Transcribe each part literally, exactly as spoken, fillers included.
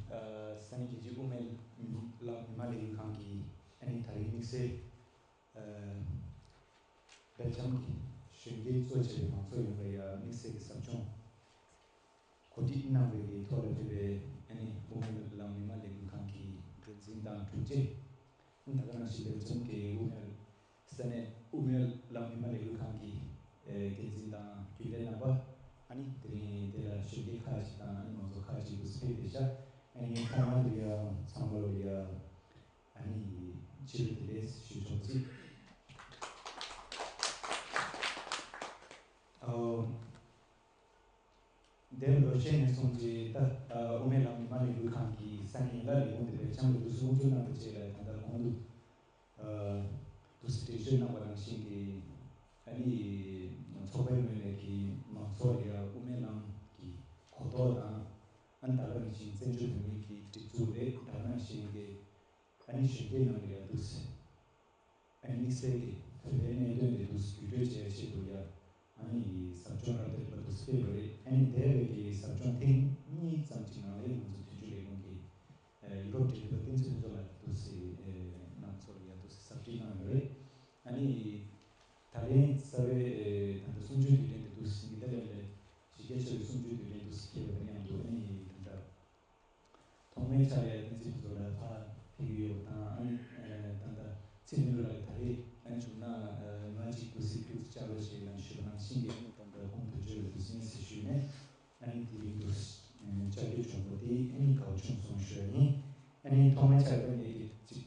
ཨ། ས་གནས་རྒྱལ་སྤྱིའི་དབུ་མའི་ལམ་མི་མང་ལས་འགུལ་ཁང་གི་ཨ་ནི་ད་རེས་དམིགས་བསལ་ཨ་སྦེལ་ཇམ་གྱི་གཞོན་སྐྱེས་གཙོ་བྱས་པའི་མང་ཚོགས་ཡོངས་ལ་ཡང་དམིགས་བསལ་གྱི་ཟབ་སྦྱོང་གོ་སྒྲིག་གནང་བའི་ཐོག་ལ་ཕེབས་པའི་ཨ་ནི་དབུ་མའི་ལམ་མི་མང་ལས་འགུལ་ཁང་གི་འགན་འཛིན་དང་དྲུང་ཆེ། ད་ག་ནང་བཞིན་སྦེལ་ཇམ་གྱི་དབུ་མའི་ས་གནས་དབུ་མའི་ལམ་མི་མང་ལས་འགུལ་ཁང་གི་ཨེ་འགན་འཛིན་དང་རྒྱུན་ལས་རྣམ་པ། ཨ་ནི་དེ་རིང་དེ་ལ་གཞོན་སྐྱེས་ཁག་ཅིག་དང་ཨ་ནི་མང་ཚོགས་ཁག་ཅིག་འདུག་སེ་ཕེབས་བསྡད་ཤག་ཨ་ནི་ངས་ཐོག་མར་དུ་ཡང་ཚང་མ་ལ་ཡང་ཨ་ནི་ཕྱི་དྲོ་བདེ་ལེགས་ཞུ་ཆོག་ཅིག་ཨོ། འདས་པའི་ལོ་ཤས་ནས་བཟུང་སྟེ་ད་ཨ་དབུ་མའི་ལམ་མི་མང་ལས་འགུལ་ཁང་གི་ས་གནས་ཡན་ལག་ལས་ཁུངས་དེ་སྦེལ་ཇམ་ལ་འདུག་སེ་དབུ་འཛུགས་གནང་བའི་རྗེས་ལ་ད་ལྟ་གོང་དུ་ཨ་འདུག་སེ་འགྲེལ་བརྗོད་གནང་བ་ནང་བཞིན་གྱི་ཨ་ནི་ཚོགས་པའི་ངོས་ནས་ཀྱི་མང་ཚོགས་ལ་ཡང་དབུ་མའི་ལམ་གྱི་གོ་རྟོགས་དང་ཨ་ནི་ད་ག་ནང་བཞིན་བཙན་བྱོལ་བོད་མིའི་གི་སྒྲིག་འཛུགས་རེད། ད་ག་ནང་བཞིན་གྱི་ཨ་ནི་གཞོན་སྐྱེས་རྣམས་ལ་ཡང་འདུག་སེ་ཨ་ནི་དམིགས་བསལ་གྱི་བོད་པའི་གནད་དོན་དེ་འདུག་སེ་བརྒྱུད་སྤྲོད་བྱེད་ཡ་ཆེད་དུ་ཡང་ཨ་ནི་ཟབ་སྦྱོང་རབ་དང་རིམ་པ་འདུག་སེ་སྤེལ་བ་རེད། ཨ་ནི་འདས་པའི་གི་ཟབ་སྦྱོང་ཐེངས་གཉིས་ཙམ་ཅིག་ནང་ལ་ང་ཚོ་མཐུན་སྦྱོར་ལས་ཁུངས་ཀྱི་ཨ་ཡུ་རོབ་འབྲེལ་མཐུད་པ་བསྟན་འཛིན་ཕུན་ཚོགས་ལགས་ཀྱིས་འདུག་སེ་ཨ་རྣམ་ཚོ་ལ་ཡང་འདུག་སེ་ཟབ་ཁྲིད་གནང་ཡོད་རེད། ཨ་ནི་ད་ལན་རྩ་བའི་ཨ་ད་ལྟ་གསུང་ཆོས་དུས་དྲན་དེ་འདུག་སེ་ཉི་ཟླ་ལས་ལས་བཞི་བརྒྱ་ཆ་བའི་གསུང་ཆོས་དུས་དྲན་འདུག་སེ་འཁེལ་བ་དང་མཉམ་དུ་ཨ་ནི་ད་ལྟ། ཐོག་མའི་ཆར་ལ་བསྟན་འཛིན་ཕུན་ཚོགས་ལགས་ཕར་ཕེབས་ཀྱི་ཡོད་པ་དང་ཨ་ནི་ད་ལྟ་ཚེ་རིང་ལགས་ད་རེས་ཨ་ནི་བྱུང་ན་ང་གཅིག་འདུག་སེ་ཕེབས་བཅར་རོགས་ཞེས་ནས་ཞུས་པ་ནང་བཞིན་གྱི་ཨ་ནི་ད་ལྟ་ཁོང་དུ་བརྗོད་པའི་འདུག་སེ་ཞུས་ནས་ཨ་ནི་དེ་རིང་འདུག་བཅར་རྒྱུ་བྱུང་བ་དེ་ཨ་ནི་དགའ་བོ་བྱུང་སོང་ཞུ་ཡ་ཡིན། ཨ་ནི་ཐོག་མའི་ཆར་ལ་ངས་ཀྱི་གཅིག་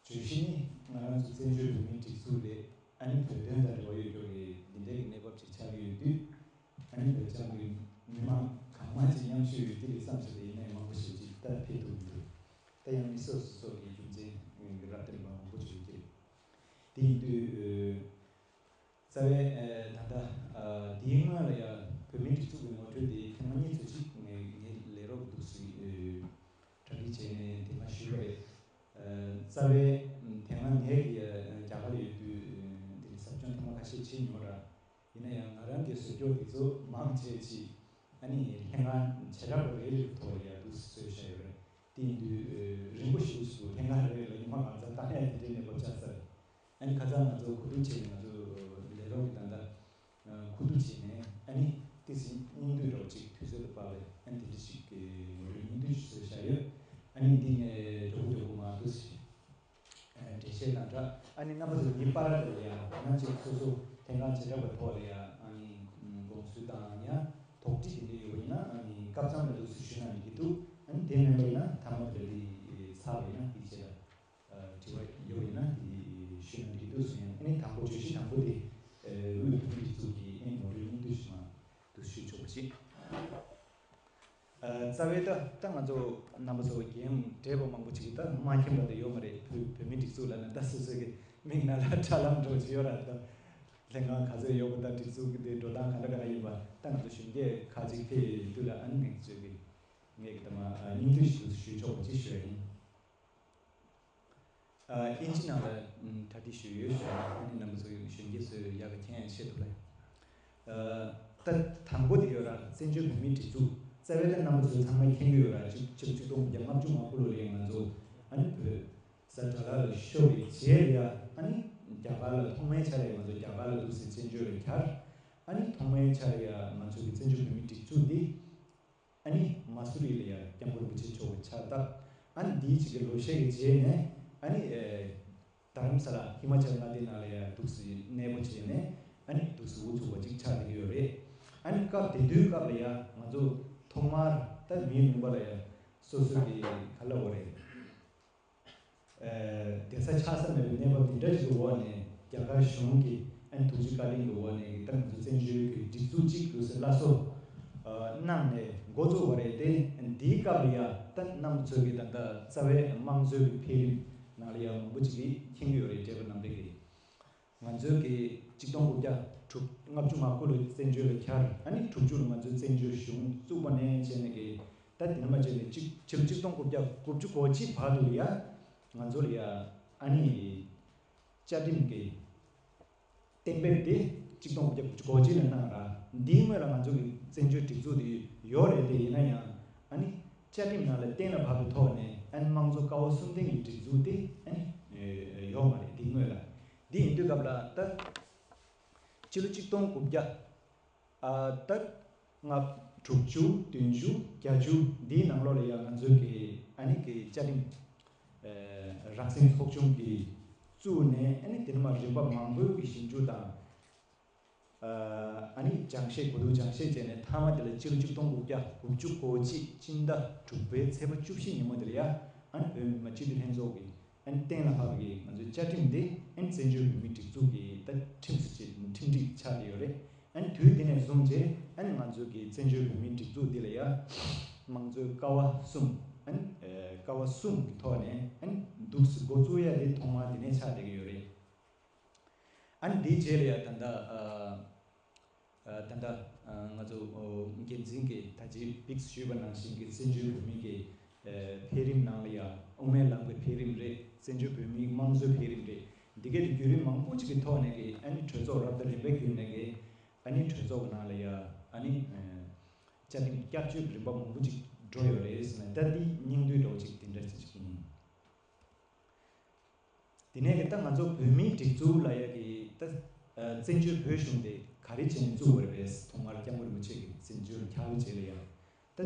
བརྗོད་གཞི་ནི་ང་རང་ཚོ་བཙན་བྱོལ་བོད་མིའི་སྒྲིག་འཛུགས་རེད། ཨ་ནི་བོད་དོན་དང་འབྲེལ་བ་ཡོད་རྒྱུ་གི་འདི་འདྲའི་གི་གནས་བབ་ཅིག་ཆགས་ཀྱི་ཡོད་དུས། ཨ་ནི་བོད་ལྗོངས་ཀྱི་མི་མང་གང་མང་ཅིག་མཉམ་ཞུགས་ཡོད་ཀྱི་རེད་བསམ་བྱས་ཏེ་ཡིན་ནའི་མང་པོ་ཞིག་ཅིག་ད་ཕེབས་ཐུབ་མི་འདུག་ད་ཡང་མི་སོ་སོ་སོ་གི་རྒྱུ་མཚན་རབ་དང་རིམ་པ་མང་པོ་ཅིག་ཡོད་ཀྱི་རེད། དེ་ཡིན་དུས། རྩ་བའི་ཨ་ད་ལྟ་ཨ་འདིའི་སྔོན་ལ་ཡང་བོད་མིའི་སྒྲིག་འཛུགས་ཀྱི་ངོ་སྤྲོད་དེ་ཐེངས་མ་གཉིས་ཙམ་ཅིག་ངས་ངའི་ལས་རོགས་འདུག་སེ་ཨ་གྲ་སྒྲིག་བྱས་ནས་དེ་མ་ཞུས་པ་རེད། ཨ་རྩ་བའི་ཨ་དེ་སྔ་ངས་ཀྱི་ཨ་རྒྱ་གར་ལ་ཡོད་དུས་ཨ་དེ་ཟབ་སྦྱོང་ཐེངས་མ་ཁ་ཤས་བྱས་མྱོང་ར། ཡིན་ན་ཡང་ང་རང་གི་བཟོ་བཅོས་དེ་ཚོ་མང་ཆེ་ཅིག་ཨ་ནི་ལྷན་ཁང་བྱེ་བྲག་པ་རེ་རེ་གི་ཐོག་ལ་ཡང་འདུག་སེ་བཟོས་བཞག་ཡོད་རེད། དེ་ཡིན་དུས་ཨ་རིང་པོ་ཞིག་ཞིག་ལྷན་ཁང་རེ་རེ་ལ་ཉི་མ་གང་ཙམ་བཏང་ཡ་དེ་འདྲའི་གནས་བབ་ཆགས་ཚར་རེད། ཨ་ནི་ཁ་སང་ང་ཚོ་གོ་བསྡུར་བྱས་ནས་ང་ཚོ་ལས་རོགས་ཀྱི་ད་ལྟ་གོ་བསྡུར་བྱས་ནས་ཨ་ནི་ཏོག་ཙམ་སྙིང་བསྡུས་འདྲ་བོ་ཅིག་དུས་ཚོད་དང་བབས་པའི་ཨ་ནི་དེ་འདྲ་ཞིག་གི་ངོ་སྤྲོད་སྙིང་བསྡུས་ཤིག་བཟོས་བཞག་ཡོད། ཨ་ནི་འདི་ནས་མགྱོགས་པོ་མགྱོགས་པོ་མར་འདུག་སེ་འགྲེལ་བཤད་དང་སྦྲགས་ཨ་ནི་རྣམ་པ་ཚོ་མི་པར་དེ་ལ་ཡང་ང་གཅིག་སོ་སོ་ལྷན་ཁང་བྱེ་བྲག་པའི་ཐོག་ལ་ཡང་ཨ་ནི་དགོངས་ཚུལ་དང་ཡང་དོགས་འདྲི་དེ་འདྲ་ཡོད་པ་ཡིན་ན་ཨ་ནི་སྐབས་མཚམས་ལ་འདུག་སེ་ཞུས་ན་འགྲིག་གི་འདུག་ཨ་ནི་དེ་མིན་པ་ཡིན་ན་མཐའ་མ་དེ་ལ་འདི་ཚར་བ་ཡིན་ན་འདི་བྱེད་ལ། དྲི་བ་ཡོད་པ་ཡིན་ན་དེ་ཞུས་ན་འགྲིག་འདུག་གསུངས་ཡང་ཨ་ནི་དང་པོ་བརྗོད་གཞི་དང་པོ་དེ་དབུས་བོད་མིའི་སྒྲིག་འཛུགས་ཀྱི་ཨ་ནི་ངོ་སྤྲོད་སྙིང་བསྡུས་ཤིག་མར་དུ་ཞུས་ཆོག་པ་ཞིག་རྩ་བའི་ད་ལྟ་ང་ཚོ་རྣམ་པ་ཚོ་རྒན་གྲས་པ་མང་པོ་ཅིག་གིས་ད་མ་མཁྱེན་པ་དེ་ཡོད་མ་རེད། བོད་བོད་མིའི་སྒྲིག་འཛུགས་ལབ་ན་ད་སོ་སོ་གི་མིག་ནང་ལ་དྲ་ལམ་འདྲ་བོ་ཅིག་ཡོད་ར། ད་ལྷན་ཁང་ག་ཚོད་ཡོད་པ་ད་སྒྲིག་འཛུགས་ཀྱི་དེ་འགྲོ་སྟངས་ག་འདྲ་ག་འདྲ་ཡིན་པ་ད་ང་ཚོ་གཞོན་སྐྱེས་ཁ་ཅིག་ཕེབས་ཡོད་དུས་ལ་ཨ་ནི་ངས་ཚོས་ཀྱི་ངས་ཀྱི་ད་མ་སྙིང་བསྡུས་ཤིག་ཞུས་ཆོག་པ་ཅིག་ཞུ་ཡ་ཡིན། ཨིན་ཇི་ནང་ལ་གྲ་སྒྲིག་ཞུས་ཡོད་ཞུ་ཡ་ཨ་ནི་རྣམ་པ་ཚོ་གཞོན་སྐྱེས་ཚོས་ཡག་གི་མཁྱེན་ཡ་ཆེད་དུ་ལ། ད་དང་པོ་དེ་ཡོད་ར་བཙན་བྱོལ་བོད་མིའི་སྒྲིག་འཛུགས་རྩ་བའི་ད་རྣམ་པ་ཚོས་ཚང་མ་མཁྱེན་གྱི་ཡོད་ར་གཅིག་ཕྱི་ལོ་ཆིག་སྟོང་དགུ་བརྒྱ་ལྔ་བཅུ་ང་དགུ་ལོ་ལ་ང་ཚོ་ཨ་ནི་བོད་ས་དྲ་ལག་ལ་ཤོར་བའི་རྗེས་ལ་ཡ་ཨ་ནི་རྒྱ་གར་ལ་ཐོག་མའི་ཆ་ལ་ང་ཚོ་རྒྱ་གར་ལ་འདུག་སེ་བཙན་བྱོལ་ལ་གྱར། ཨ་ནི་ཐོག་མའི་ཆ་ལ་ཡ་ང་ཚོ་གི་བཙན་བྱོལ་བོད་མིའི་སྒྲིག་འཛུགས་འདི། ཨ་ནི་མ་སུ་རི་ལ་ཡ་སྐྱབས་མགོན་རིན་པོ་ཆེ་མཆོག་གི་ཕྱག་བཏབ། ཨ་ནི་འདིའི་གཅིག་གི་ལོ་ཤས་ཀྱི་རྗེས་ནས་ཨ་ནི་ཨེ་རྡ་རམ་ས་ལ་ཧི་མ་ཅལ་མངའ་སྡེ་ནང་ལ་ཡ་འདུག་སེ་གནས་སྤོ་བྱས་ནས་ཨ་ནི་འདུག་སེ་དབུ་ཚུགས་པ་ཅིག་ཆགས་བསྡད་ཀྱི་ཡོད་རེད། ཨ་ནི་སྐབས་དེ་དུས་སྐབས་ལ་ཡ་ང་ཚོ་ཐོག་མར་ད་མིའི་ལུང་པ་ལ་ཡ་སོ་སོ་གི་ག་ལབ་དགོས་རེད། གདན་ས་ཆགས་ས་མེད་པའི་གནས་བབ་འདི་འདྲ་ཞིག་གི་འོག་ནས་རྒྱ་གར་གཞུང་གི་ཨ་ནི་ཐུགས་རྗེ་བཀའ་ལན་གྱི་འོག་ནས་ད་ང་ཚོ་བཙན་བྱོལ་གྱི་སྒྲིག་འཛུགས་གཅིག་ཏུ་སླར་གསོ་གནང་ནས་འགོ་བཙུགས་པ་རེད་དེ། འདིའི་སྐབས་ལ་ཡ་ད་རྣམ་པ་ཚོས་ཀྱི་ད་ལྟ་རྩ་བའི་དམངས་གཙོའི་གི་འཕེལ་རིམ་ནང་ལ་ཡ་མང་པོ་ཅིག་གིས་མཁྱེན་གྱི་ཡོད་རེད། འབྲེལ་པ་རྣམ་པས་ཀྱིས། ང་ཚོའི་གི་ཆིག་སྟོང་དགུ་བརྒྱ་དྲུག་ལྔ་བཅུ་ང་དགུ་ལོ་བཙན་བྱོལ་ལ་གྱར། ཨ་ནི་དྲུག་ཅུ་ལོ་ང་ཚོའི་བཙན་བྱོལ་གཞུང་བཙུགས་པ་ནས་བྱས་ནས་གི་ད་དེ་ནས་མ་བྱས་ནས་གཅིག་ཕྱི་ལོ་ཆིག་སྟོང་དགུ་བརྒྱ་དགུ་བཅུ་གོ་གཅིག་བར་དུ་ལ་ཡ་ང་ཚོ་ལ་ཡ་ཨ་ནི་བཅའ་ཁྲིམས་ཀྱི་གཏན་འབེབས་དེ་ཆིག་སྟོང་དགུ་བརྒྱ་དགུ་བཅུ་གོ་གཅིག་ལ་གནང་ར། འདིའི་སྔོན་ལ་ང་ཚོ་གི་བཙན་བྱོལ་སྒྲིག་འཛུགས་དེ་ཡོད་རེད་དེ། ཡིན་ན་ཡང་ ཨ་ནི་བཅའ་ཁྲིམས་ནང་ལ་གཏན་ལ་ཕབ་པའི་ཐོག་ནས་ཨ་ནི་དམངས་གཙོ་ཀ་བ་གསུམ་ལྡན་གྱི་སྒྲིག་འཛུགས་དེ་ཨ་ནི་ཡོད་མ་རེད། དེ་སྔོན་ལ་འདི་ཡིན་དུས་སྐབས་ལ་ད་ཕྱི་ལོ་ཆིག་སྟོང་དགུ་བརྒྱ། ཨ་ད་ལྔ་དྲུག་ཅུ་བདུན་ཅུ་བརྒྱད་ཅུ་འདིའི་ནང་ལོགས་ལ་ཡང་ང་ཚོའི་གི་ཨ་ནི་གི་བཅའ་ཁྲིམས་ཨ་རང་བཙན་ཚོགས་ཆུང་གིས་བཙུགས་ནས། ཨ་ནི་དེ་ནས་མར་རིམ་པ་མང་པོའི་གི་ཞིབ་འཇུག་དང་། ཨ་ནི་སྦྱང་བཤད། གོ་བསྡུར་སྦྱང་བཤད་བྱས་ནས། མཐའ་མ་དེ་ལ་ཕྱི་ལོ་ཆིག་སྟོང་དགུ་བརྒྱ་དགུ་བཅུ་གོ་གཅིག་སྤྱི་ཟླ་དྲུག་པའི་ཚེས་པ་བཅུ་བཞི་ཉིན་མོ་དེ་ལ་ཡ། ཨ་ནི་བོད་མི་མང་སྤྱི་འཐུས་ལྷན་ཚོགས་ཀྱིས་ཨ་ནི་གཏན་ལ་ཕབ་པའི་ང་ཚོའི་བཅའ་ཁྲིམས་དེ་ཨ་ནི་བཙན་བྱོལ་བོད་མིའི་སྒྲིག་འཛུགས་ཀྱི་ད་ཁྲིམས་སུ་བཅད། ཁྲིམས་སྒྲིག་ཆགས་བསྡད་ཡོད་རེད། ཨ་ནི་དུས་དེ་ནས་བཟུང་བྱས་ཨ་ནི་ང་ཚོའི་གི་བཙན་བྱོལ་བོད་མིའི་སྒྲིག་འཛུགས་འདི་ལ་ཡ་དམངས་གཙོའི་ཀ་བ་གསུམ། ཨ་ནི་ཀ་བ་གསུམ་གྱི་ཐོག་ནས་ཨ་ནི་འདུག་སེ་འགོ་བཙུགས་ཡ་དེ་ཐོག་མ་དེ་ནས་ཆགས་བསྡད་ཀྱི་ཡོད་རེད། ཨ་ནི་དེའི་རྗེས་ལ་ཡ་ད་ལྟ་ཨ་ཨ་ད་ལྟ་ཨ་ང་ཚོ་འོ་འགན་འཛིན་གྱིས་ད་ཅི་བིགས་ཞུས་པ་ནང་བཞིན་གྱི་བཙན་བྱོལ་བོད་མི་གི་ཨ་འཕེལ་རིམ་ནང་ལ་ཡ་དབུ་མའི་ལམ་གྱི་འཕེལ་རིམ་རེད། བཙན་བྱོལ་བོད་མིའི་དམངས་གཙོའི་འཕེལ་རིམ་རེད། འདི་གའི་བརྒྱུད་རིམ་མང་པོ་ཅིག་གི་ཐོག་ནས་གི་ཨ་ནི་གྲོས་ཚོགས་རབ་དང་རིམ་པའི་བརྒྱུད་ནས་གི་ཨ་ནི་གྲོས་ཚོགས་ཀྱི་ནང་ལ་ཡ་ཨ་ནི་ཨ་བཅའ་ཁྲིམས་བསྐྱར་བཅོས་ཀྱི་རིམ་པ་མང་པོ་ཅིག་འགྲོ་ཡོད་རེད་ཟེར་ན། ད་འདི་སྙིང་བསྡུས་འདྲ་བོ་ཅིག་དེ་འདྲ་ཅིག་ཡིན། དེ་ནས་ད་ང་ཚོ་བོད་མིའི་སྒྲིག་འཛུགས་ལབ་ཡ་གི་ད་བཙན་བྱོལ་བོད་གཞུང་དེ་ག་རེ་བྱས་ནས་བཙུགས་པ་རེད་པས། ཐོག་མར་སྐྱབས་མགོན་རིན་པོ་ཆེ་གིས་བཙན་བྱོལ་ལ་བསྐྱལ་བའི་རྗེས་ལ་ཡང་ད་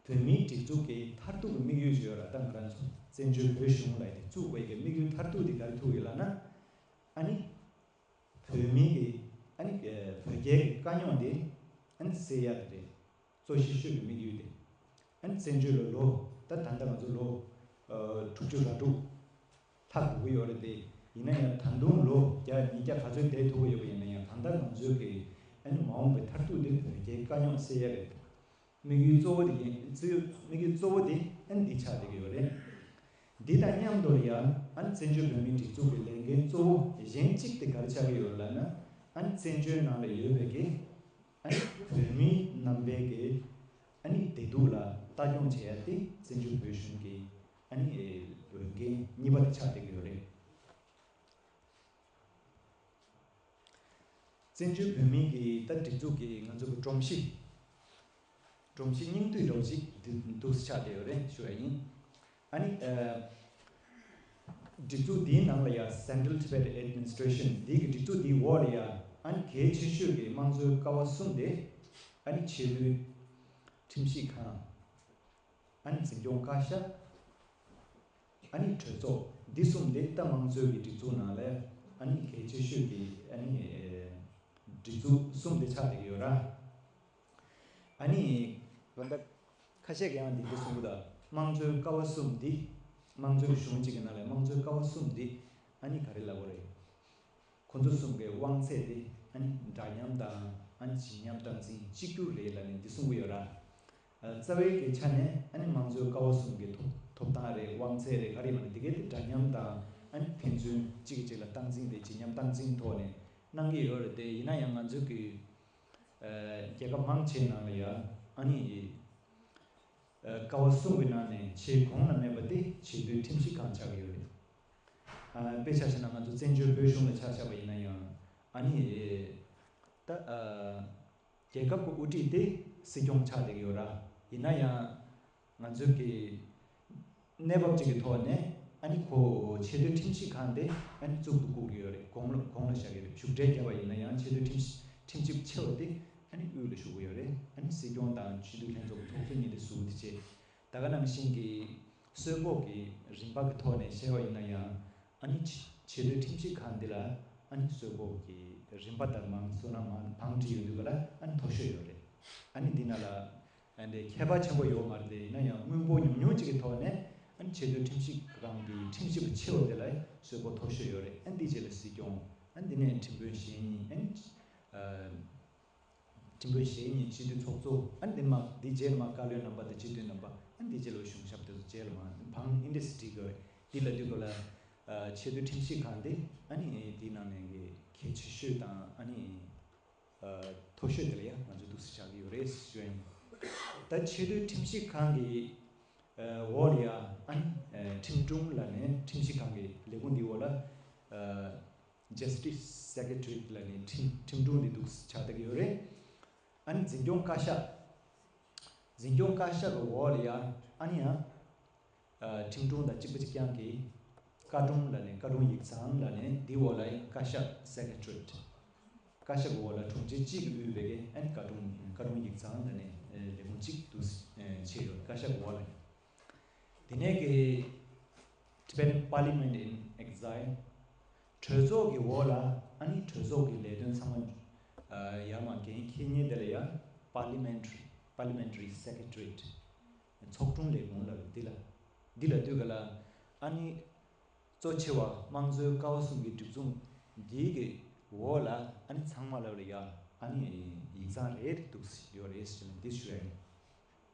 བོད་མིའི་སྒྲིག་འཛུགས་ཀྱི་མཐར་ཐུག་གི་དམིགས་ཡུལ་ཞིག་ཡོད་ར། ད་ང་རང་ཚོ་བཙན་བྱོལ་བོད་གཞུང་ལབ་ཡ་དེ་བཙུགས་པའི་གི་དམིགས་ཡུལ་མཐར་ཐུག་དེ་ག་རེ་ཐུག་ཡོད་ལབ་ན། ཨ་ནི་བོད་མིའི་གི་ཨ་ནི་བོད་རྒྱའི་གི་དཀའ་རྙོག་དེ་ཨ་ནི་སེལ་ཡ་དེ་རེད། གཙོ་ཆེ་ཤོས་ཀྱི་དམིགས་ཡུལ་དེ། ཨ་ནི་བཙན་བྱོལ་ལ་ལོ། ད་ད་ལྟ་ང་ཚོ་ལོ་ཨ་དྲུག་ཅུ་རེ་དྲུག་ལྷག་འགྲོ་གི་ཡོད་རེད་དེ། ཡིན་ན་ཡང་ད་དུང་ལོ་བརྒྱ་ཉིས་བརྒྱ་ག་ཚོད་བསྡད་ཐུབ་ཀྱི་ཡོད་པ་ཡིན་ན་ཡང་། གང་ལྟར་ང་ཚོའི་གི་ཨ་ནི་མ་འོངས་པའི་མཐར་ཐུག་དེ་བོད་རྒྱའི་དཀའ་རྙོག་སེལ་ཡ་རེད། དམིགས་ཡུལ་གཙོ་བོ་དེ་ཡིན། གཙོ་བོ་དམིགས་ཡུལ་གཙོ་བོ་དེ་ཨ་ནི་འདི་ཆགས་བསྡད་ཀྱི་ཡོད་རེད། འདི་དང་མཉམ་དུ་ཡང་ཨ་ནི་བཙན་བྱོལ་བོད་མིའི་སྒྲིག་འཛུགས་ཀྱི་ལས་འགན་གཙོ་བོ་གཞན་གཅིག་དེ་ག་རེ་ཆགས་ཀྱི་ཡོད་ལབ་ན། ཨ་ནི་བཙན་བྱོལ་ནང་ལ་ཡོད་པའི་གི་ཨ་ནི་བོད་མི་རྣམ་པའི་གི་ཨ་ནི་བདེ་སྡུག་ལ་ལྟ་སྐྱོང་བྱེད་ཡ་དེ་བཙན་བྱོལ་བོད་གཞུང་གི་ཨ་ནི་འོས་འགན་གཉིས་པ་དེ་ཆགས་བསྡད་ཀྱི་ཡོད་རེད། བཙན་བྱོལ་བོད་མིའི་གི་ད་སྒྲིག་འཛུགས་ཀྱི་ང་ཚོ་གི་སྒྲོམ་གཞི། སྒྲོམ་གཞི་སྙིང་བསྡུས་འདྲ་བོ་ཅིག་འདི་འདུག་སེ་ཆགས་བསྡད་ཡོད་རེད་ཞུ་ཡ་ཡིན། ཨ་ནི་ཨ་སྒྲིག་འཛུགས་འདིའི་ནང་ལ་ཡ་Central Tibet Administration འདི་གི་སྒྲིག་འཛུགས་འདིའི་འོག་ལ་ཡ་ཨ་ནི་གལ་ཆེ་ཤོས་ཀྱི་དམངས་གཙོའི་ཀ་བ་གསུམ་དེ། ཨ་ནི་ཆེས་མཐོའི་ཁྲིམས་ཞིབ་ཁང་། ཨ་ནི་འཛིན་སྐྱོང་བཀའ་ཤག་ཨ་ནི་གྲོས་ཚོགས། འདི་གསུམ་དེ་ད་དམངས་གཙོའི་གི་སྒྲིག་འཛུགས་ནང་ལ་ཨ་ནི་གལ་ཆེ་ཤོས་ཀྱི་ཨ་ནི་ཨེ་སྒྲིག་འཛུགས་གསུམ་དེ་ཆགས་བསྡད་ཀྱི་ཡོད་ར། ཨ་ནི་ད་ལྟ་ཁ་ཤས་ཀྱིས་ཡང་འདི་འདྲ་གསུང་གི་འདུག་དམངས་གཙོའི་ཀ་བ་གསུམ་འདི། དམངས་གཙོའི་གཞུང་གཅིག་གི་ནང་ལ་དམངས་གཙོའི་ཀ་བ་གསུམ་འདི་ཨ་ནི་ག་རེ་ལབ་དགོས་རེད། ཁོ་ཚོ་གསུམ་གའི་དབང་ཚད་དེ་ཨ་ནི་འདྲ་མཉམ་དང་ཨ་ནི་ཇི་མཉམ་སྟངས་འཛིན་གཅིག་གྱུར་རེད་ལབ་ནས་འདི་གསུང་གི་ཡོད་ར། ཨ་རྩ་བའི་གི་ཆ་ནས་ཨ་ནི་དམངས་གཙོའི་ཀ་བ་གསུམ་གྱི་ཐོབ་ཐོབ་ཐང་རེད། དབང་ཚད་རེད། ག་རེ་ཡིན་ན་འདི་གའི་དེ་འདྲ་མཉམ་དང་ཨ་ནི་ཕན་ཚུན་གཅིག་གིས་གཅིག་ལ་སྟངས་འཛིན་དེ་ཇི་མཉམ་སྟངས་འཛིན་ཐོག་ནས་གནང་གི་ཡོད་རེད་དེ། ཡིན་ན་ཡང་ང་ཚོའི་གི་ཨ་རྒྱལ་ཁབ་མང་ཆེའི་ནང་ལ་ཡ་ཨ་ནི་ཨ་ཀ་བ་གསུམ་གྱི་ནང་ནས་ཆེས་གོང་ལ་སྨིན་པ་དེ་ཆེས་མཐོའི་ཁྲིམས་ཞིབ་ཁང་ཆགས་ཀྱི་ཡོད་རེད། ཨ་དཔེ་ཆ་བཞག་ན་ང་ཚོ་བཙན་བྱོལ་བོད་གཞུང་ལ་ཆ་བཞག་པ་ཡིན་ན་ཡང་། ཨ་ནི་ད་ཨ་རྒྱལ་ཁབ་ཀྱི་དབུ་ཁྲིད་དེ་སྲིད་སྐྱོང་ཆགས་བསྡད་ཀྱི་ཡོད་ར། ཡིན་ན་ཡང་ང་ཚོའི་གི་གནས་བབ་ཅིག་གི་ཐོག་ནས་ཨ་ནི་ཁོ་ཆེས་མཐོའི་ཁྲིམས་ཞིབ་ཁང་དེ་ཨ་ནི་བཙུགས་འདུག་བསྐུར་གྱི་ཡོད་རེད། གོང་ལ་གོང་ལ་བཞག་གི་རེད། བཞུགས་གྲལ་བརྒྱབ་པ་ཡིན་ན་ཡང་ཆེས་མཐོའི་ཁྲིམས་ཁྲིམས་ཞིབ་ཆེ་བ་དེ་ཨ་ནི་དབུས་ལ་བཞུགས་ཀྱི་ཡོད་རེད། ཨ་ནི་སྲིད་སྐྱོང་དང་སྤྱི་འཐུས་ལྷན་ཚོགས་ཀྱི་ཚོགས་གཙོ་གཉིས་དེ་ཟུར་དུ་བྱས། ད་ག་ནང་བཞིན་གྱི་གསོལ་ཕོགས་ཀྱི་རིམ་པ་གི་ཐོག་ནས་བཤད་པ་ཡིན་ན་ཡང་། ཨ་ནི་ཆེ་ཆེས་མཐོའི་ཁྲིམས་ཞིབ་ཁང་འདི་ལ་ཨ་ནི་གསོལ་ཕོགས་ཀྱི་རིམ་པ་ལྟར་མང་བསོད་ནམས་མང་བང་བྲིས་ཡོང་དུས་ག་ལ་ཨ་ནི་མཐོ་ཤོས་ཡོད་རེད། ཨ་ནི་འདི་ནང་ལ་ཨ་ནི་ཁྱད་པར་ཆེན་པོ་ཡོད་མ་རེད་དེ། ཡིན་ན་ཡང་དངུལ་འབོར་ཉུང་ཉུང་ཅིག་གི་ཐོག་ནས་ཨ་ནི་ཆེས་མཐོའི་ཁྲིམས་ཞིབ་ཁང་གི་ཁྲིམས་ཞིབ་པ་ཆེ་བ་དེ་ལ་གསོལ་ཕོགས་མཐོ་ཤོས་ཡོད་རེད། ཨ་ནི་འདི་རྗེས་ལ་སྲིད་སྐྱོང་། ཨ་ནི་འདི་ནས་ཁྲིམས་དཔོན་གཞན་གཉིས། ཨ་ནི་ཨ། ཁྲིམས་དཔོན་གཞན་གཉིས་སྤྱི་འཐུས་ཚོགས་གཙོ། ཨ་ནི་དེ་མ་དེ་རྗེས་ལ་མ་བཀའ་བློན་རྣམ་པ་དང་སྤྱི་འཐུས་རྣམ་པ། ཨ་ནི་དེ་རྗེས་ལ་གཞུང་ཞབས་དེ་ཚོ་རྗེས་ལ་མ་བང་ཨིན་དེ་སི་ཊི་གི་འདི་ལ་དུས་གོ་ལ། ཨ་ཆེས་མཐོའི་ཁྲིམས་ཞིབ་ཁང་དེ་ཨ་ནི་དེའི་ནང་ནས་གི་གལ་ཆེ་ཤོས་དང་ཨ་ནི་ཨ་མཐོ་ཤོས་དེ་ལ་ཡ་ང་ཚོ་འདུག་སེ་ཆགས་ཀྱི་ཡོད་རེད་ཞུ་ཡ་ཡིན། ད་ཆེས་མཐོའི་ཁྲིམས་ཞིབ་ཁང་གི་ཨ་འོག་ལ་ཡ་ཨ་ནི་ཨ་ཁྲིམས་དྲུང་ལ་ནས་ཁྲིམས་ཞིབ་ཁང་གི་ལས་ཁུངས་འདིའི་འོག་ལ་ཨ། Justice Secretary ལ་ནི་ཁྲིམས་ཁྲིམས་དྲུང་འདི་འདུག་ཆགས་བསྡད་ཀྱི་ཡོད་རེད། ཨ་ནི་འཛིན་སྐྱོང་བཀའ་ཤག་འཛིན་སྐྱོང་བཀའ་ཤག་གི་འོག་ལ་ཡ་ཨ་ནི་ཡང་ཁྲིམས་དྲུང་དང་གཅིག་པ་གཅིག་རྐྱང་གི་བཀའ་དྲུང་ལ་ནི་བཀའ་དྲུང་ཡིག་ཚང་ལ་ནི་འདི་འོག་ལ་ཡང་བཀའ་ཤག་Secretariat། བཀའ་ཤག་གི་འོག་ལ་དྲུང་ཆེ་གཅིག་གིས་དབུས་པའི་གི་ཨ་ནི་བཀའ་དྲུང་བཀའ་དྲུང་ཡིག་ཚང་ལ་ནི་ལས་ཁུངས་གཅིག་ཏུ་ཕྱེ་ཡོད། བཀའ་ཤག་གི་འོག་ལ་ནི། དེ་ནས་གི་Tibetan Parliament in Exile། གྲོས་ཚོགས་ཀྱི་འོག་ལ་ཨ་ནི་གྲོས་ཚོགས་ཀྱི་ལས་དོན་ཚང་མ་ཡར་མར་འགན་འཁྱེར་མཁན་དེ་ལ་ཡ་Parliamentary Parliamentary Secretariat། ཚོགས་དྲུང་ལས་ཁུངས་ལ་འདི་ལ་འདི་ལ་དུས་ག་ལ་ཨ་ནི་གཙོ་ཆེ་བ་དམངས་གཙོའི་ཀ་བ་གསུམ་གྱི་སྒྲིག་འཛུགས་འདིའི་གི་འོག་ལ་ཨ་ནི་ཚང་མ་ལ་ལ་ཡ་ཨ་ནི་ཡིག་ཚང་རེ་རེ་འདུག་ཡོད་རེད་ཟེར་ནས་འདི་ཞུ་ཡ་ཡིན།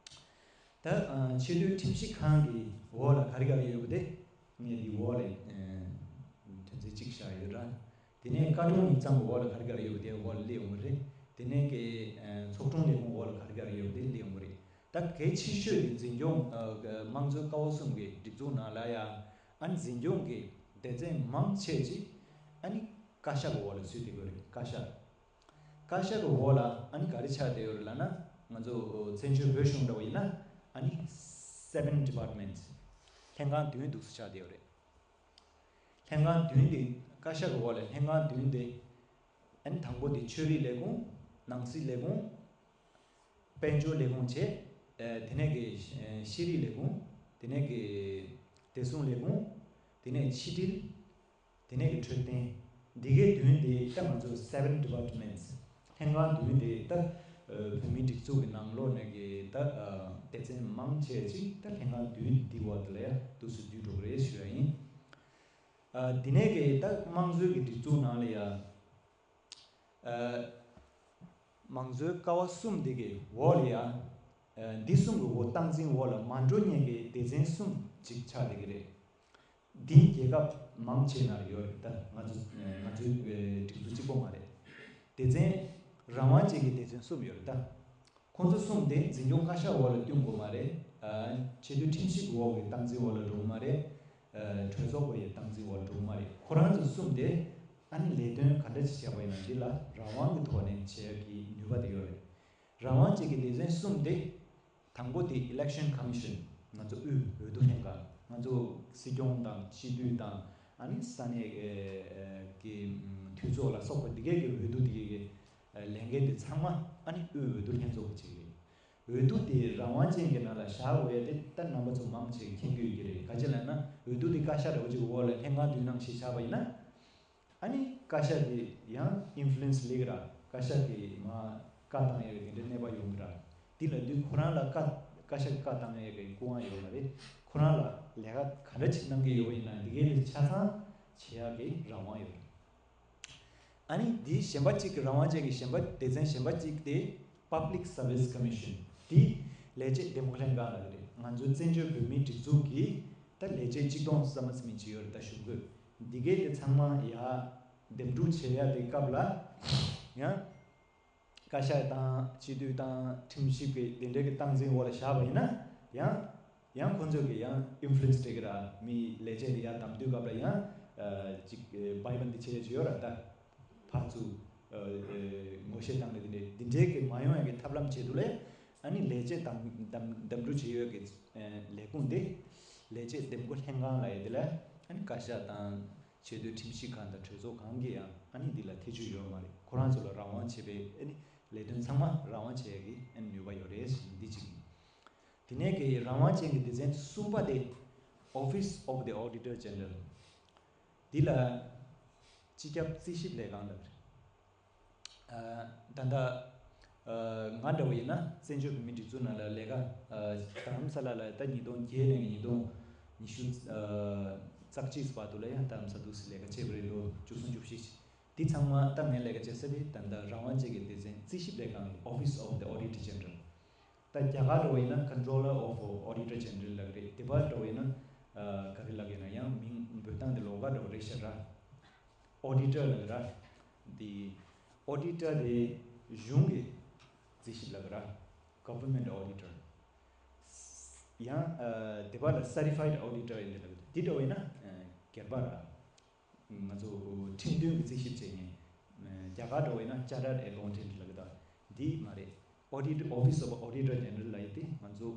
ད་ཆེས་མཐོའི་ཁྲིམས་ཞིབ་ཁང་གི་འོག་ལ་ག་རེ་ག་རེ་ཡོད་པ་དེ་ངས་འདི་འོག་ལ་དོན་ཚན་གཅིག་བཞག་ཡོད་ར། དེ་ནས་བཀའ་དྲུང་ཡིག་ཚང་གི་འོག་ལ་ག་རེ་ག་རེ་ཡོད་པ་དེ་འོག་ལ་སླེབས་ཡོང་གི་རེད། དེ་ནས་ཀྱི་ཚོགས་དྲུང་ལས་ཁུངས་འོག་ལ་ག་རེ་ག་རེ་ཡོད་པ་དེ་སླེབས་ཡོང་གི་རེད། ད་གལ་ཆེ་ཤོས་དེ་འཛིན་སྐྱོང་དམངས་གཙོའི་ཀ་བ་གསུམ་གྱི་སྒྲིག་འཛུགས་ནང་ལ་ཡ་ཨ་ནི་འཛིན་སྐྱོང་གི་སྡེ་ཚན་མང་ཆེ་ཅིག་ཨ་ནི་བཀའ་ཤག་གི་འོག་ལ་ཚུད་བསྡད་ཀྱི་རེད། བཀའ་ཤག་བཀའ་ཤག་གི་འོག་ལ་ཨ་ནི་ག་རེ་ཆགས་བསྡད་ཡོད་རེད་ལབ་ན། ང་ཚོ་བཙན་བྱོལ་བོད་གཞུང་འདྲ་བོ་ཡིན་ན་ཨ་ནི་seven departments། ལྷན་ཁང་བདུན་འདུག་སེ་ཆགས་བསྡད་ཡོད་རེད། ལྷན་ཁང་བདུན་དེ་བཀའ་ཤག་གི་འོག་ལ་ལྷན་ཁང་བདུན་དེ་ཨ་ནི་དང་པོ་དེ་ཆོས་རིག་ལས་ཁུངས། ནང་སྲིད་ལས་ཁུངས། དཔལ་འབྱོར་ལས་ཁུངས་བྱས། ཨ་དེ་ནས་ཀྱི་ཤེས་རིག་ལས་ཁུངས། དེ་ནས་ཀྱི་བདེ་སྲུང་ལས་ཁུངས། དེ་ནས་ཕྱི་དྲིལ། དེ་ནས་ཀྱི་འཕྲོད་བསྟེན། འདི་གའི་བདུན་དེ་ད་ང་ཚོ་seven departments། ལྷན་ཁང་བདུན་དེ་ད་བོད་མིའི་སྒྲིག་འཛུགས་ཀྱི་ནང་ལོགས་ནས་ཀྱི་ད་སྡེ་ཚན་མང་ཆེ་ཅིག་ད་ལྷན་ཁང་བདུན་འདི་འོག་ཏུ་ལ་ཡ་འདུག་སེ་འདུས་འགྲོ་གི་རེད་ཞུ་ཡ་ཡིན། འདི་ནས་ཀྱི་ད་དམངས་གཙོའི་ཀྱི་སྒྲིག་འཛུགས་ནང་ལ་ཡ། དམངས་གཙོའི་ཀ་བ་གསུམ་དེ་གའི་འོག་ལ་ཡ། འདི་གསུམ་གྱི་འོག་སྟངས་འཛིན་འོག་ལ་མ་འགྲོ་མཁན་གྱི་སྡེ་ཚན་གསུམ་ཅིག་ཆགས་བསྡད་ཀྱི་རེད། འདི་རྒྱལ་ཁབ་མང་ཆེ་ན་ཡོད་རེད། ད་ང་ཚོ་ང་ཚོའི་སྒྲིག་འཛུགས་གཅིག་པོ་མ་རེད། སྡེ་ཚན་རང་དབང་ཅན་གྱི་སྡེ་ཚན་གསུམ་ཡོད་རེད་ད། ཁོང་ཚོ་གསུམ་དེ་འཛིན་སྐྱོང་བཀའ་ཤག་འོག་ལ་བསྟུན་དགོས་མ་རེད། ཆེས་མཐོའི་ཁྲིམས་ཞིབ་འོག་གི་སྟངས་འཛིན་འོག་ལ་འགྲོ་གི་མ་རེད། གྲོས་ཚོགས་པ་ཡི་སྟངས་འཛིན་འོག་ལ་འགྲོ་གི་མ་རེད། ཁོ་རང་ཚོ་གསུམ་དེ་ཨ་ནི་ལས་དོན་ག་འདྲ་ཞིག་བྱས་པ་ཡིན་ན་འདི་ལ་རང་དབང་གི་ཐོག་ནས་བྱེད་ཡག་གི་ནུས་པ་དེ་ཡོད་རེད། རང་དབང་ཅན་གྱི་སྡེ་ཚན་གསུམ་དེ། དང་པོ་དེ་Election Commission། ང་ཚོ་དབུས་འོས་བསྡུ་ལྷན་ཁང་། ང་ཚོ་སྲིད་སྐྱོང་དང་སྤྱི་འཐུས་དང་ཨ་ནི་ས་གནས་ཀྱི་འཐུས་ཚོགས་ལ་སོགས་པ་འདི་གའི་གི་འོས་བསྡུ་འདི་གའི་གི་ལས་འགན་དེ་ཚང་མ་ཨ་ནི་དབུས་འོས་བསྡུ་ལྷན་ཚོགས་ཀྱི་བྱེད་ཀྱི་རེད། འོས་བསྡུ་དེ་རང་དབང་ཅན་གྱི་ནང་ལ་བཞག་དགོས་ཡ་དེ་ད་རྣམ་པ་ཚོ་མང་ཆེ་མཁྱེན་གྱི་ཡོད་ཀྱི་རེད། ག་ཅི་ལབ་ན་འོས་བསྡུ་དེ་བཀའ་ཤག་འདྲ་བོ་ཅིག་འོག་ལ་ལྷན་ཁང་བདུན་ནང་བཞིན་བཞག་པ་ཡིན་ན། ཨ་ནི་བཀའ་ཤག་གི་ཡང་ཨིན་ཕུ་ལུ་ཨེན་སི་སླེབས་ཀྱི་ར། བཀའ་ཤག་གི་མ་བཀའ་བཏང་ཡ་གི་དེ་འདྲའི་གནས་པ་ཡོང་གི་ར། འདི་ལ་དུས་ཁོ་རང་ལ་བཀའ་བཀའ་ཤག་གི་བཀའ་བཏང་ཡ་གི་སྐུ་དབང་ཡོད་མ་རེད། ཁོ་རང་ལ་ལས་ཀ་ག་འདྲ་ཅིག་གནང་གི་ཡོད་པ་ཡིན་ན་འདི་གའི་ལས་ཆ་ཚང་བྱེད་ཡ་གི་རང་དབང་ཡོད་རེད། ཨ་ནི་འདིའི་གཞན་པ་གཅིག་གི་རང་དབང་ཅན་གྱི་གཞན་པ་སྡེ་ཚན་གཞན་པ་གཅིག་དེ་Public Service Commission། འདི་ལས་བྱེད་འདེམས་བསྐོ་ལྷན་ཁང་ལ་རེད། ང་ཚོའི་བཙན་བྱོལ་བོད་མིའི་སྒྲིག་འཛུགས་ཀྱི་ད་ལས་བྱེད་གཅིག་སྟོང་ཙམ་ཙམ་ཡིན་གྱི་ཡོད་རེད། ད་གཞུང་གི་འདི་གའི་དེ་ཚང་མ་ཡ་འདེམས་སྒྲུག་བྱེད་ཡ་དེ་སྐབས་ལ་ཡང་བཀའ་ཤག་དང་སྤྱི་འཐུས་དང་ཁྲིམས་ཞིབ་ཀྱི་དེ་འདྲའི་གི་སྟངས་འཛིན་འོག་ལ་བཞག་པ་ཡིན་ན་ཡང་། ཡང་ཁོང་ཚོས་ཀྱི་ཡང་ཨིན་ཕུ་ལུ་ཨེན་སི་སྤྲད་ཀྱི་ར། མི་ལས་བྱེད་དེ་ཡར་བདམས་དུས་སྐབས་ལ་ཡང་ཅིག་བྷའི་བྷན་དེ་བྱེད་ཡ་ཅིག་ཡོད་ར། ད་ཕར་ཚུར་ངོ་ཤེས་བཏང་ནས་དེ་འདྲའི་དེ་འདྲའི་གི་མ་ཡོང་ཡ་གི་ཐབས་ལམ་བྱེད་དུས་ལས་ཨ་ནི་ལས་བྱེད་བདམས་བདམས་བདམས་སྒྲུག་བྱེད་ཡོད་གི་ལས་ཁུངས་དེ་ལས་བྱེད་འདེམས་བསྐོ་ལྷན་ཁང་ལ་ཡ་དེ་ལ་ཨ་ནི་བཀའ་ཤག་དང་ཆེས་མཐོའི་ཁྲིམས་ཞིབ་ཁང་དང་གྲོས་ཚོགས་གང་གི་ཡང་ཨ་ནི་འདི་ལ་ཐེ་བྱུས་ཡོད་མ་རེད། ཁོ་རང་ཚོ་ལ་རང་དབང་བྱེད་པའི་ཨ་ནི་ལས་དོན་ཚང་མ་རང་དབང་བྱེད་ཡ་གི་ཨ་ནི་ནུས་པ་ཡོད་རེད་ཟེར་འདི་གཅིག་ཡིན། དེ་ནས་ཀྱི་རང་དབང་ཅན་གྱི་སྡེ་ཚན་གསུམ་པ་དེ་Office of the Auditor General། འདི་ལ་སྤྱི་ཁྱབ་རྩིས་ཞིབ་ལས་ཁང་ལབ་རེད། ད་ལྟ་ང་འདྲ་བོ་ཡིན་ན་བཙན་བྱོལ་བོད་མིའི་སྒྲིག་འཛུགས་ནང་ལ་ལས་ཀ་རྡ་རམ་ས་ལ་ལ་ད་ཉིས་སྟོང་བརྒྱད་ནས་ཉིས་སྟོང་ཉི་ཤུ་རྩ་གཅིག་བར་དུ་ལ་ཡང་རྡ་རམ་ས་འདུག་སེ་ལས་ཀ་བྱས་པ་རེད། ལོ་བཅུ་གསུམ་བཅུ་བཞི། འདི་ཚང་མ་ད་ངས་ལས་ཀ་བྱེད་ས་དེ་ད་ལྟ་རང་དབང་ཅན་གྱི་སྡེ་ཚན་རྩིས་ཞིབ་ལས་ཁང་གི་Office of the Auditor General། ད་རྒྱ་གར་འདྲ་བོ་ཡིན་ན་Controller of Auditor General ལབ་ཀྱི་རེད། དེ་བར་འདྲ་བོ་ཡིན་ན་ག་རེ་ལབ་ཀྱི་ཡིན་ན་ཡང་མིང་འབོད་སྟངས་དེ་ལོགས་ཀ་འདྲ་བོ་རེད་ཤག་ར། Auditor ལབ་ཀྱི་ར། འདི་Auditor དེ་གཞུང་གི་རྩིས་ཞིབ་ལབ་ཀྱི་ར། Government Auditor། ཡང་དེ་བར་ལ་Certified Auditor ཡིན་ལབ་ཀྱི་འདུག་འདི་འདྲ་བོ་ཡིན་ན་སྒེར་པ་ར། ང་ཚོ་ཁྲིམས་དོན་གྱི་རྩིས་ཞིབ་བྱེད་མཁན། རྒྱ་གར་འདྲ་བོ་ཡིན་ན་Chartered Accountant ལབ་ཀྱི་འདུག་འདི་མ་རེད། Audit Office of Auditor General ལབ་ཡས་དེ་ང་ཚོ་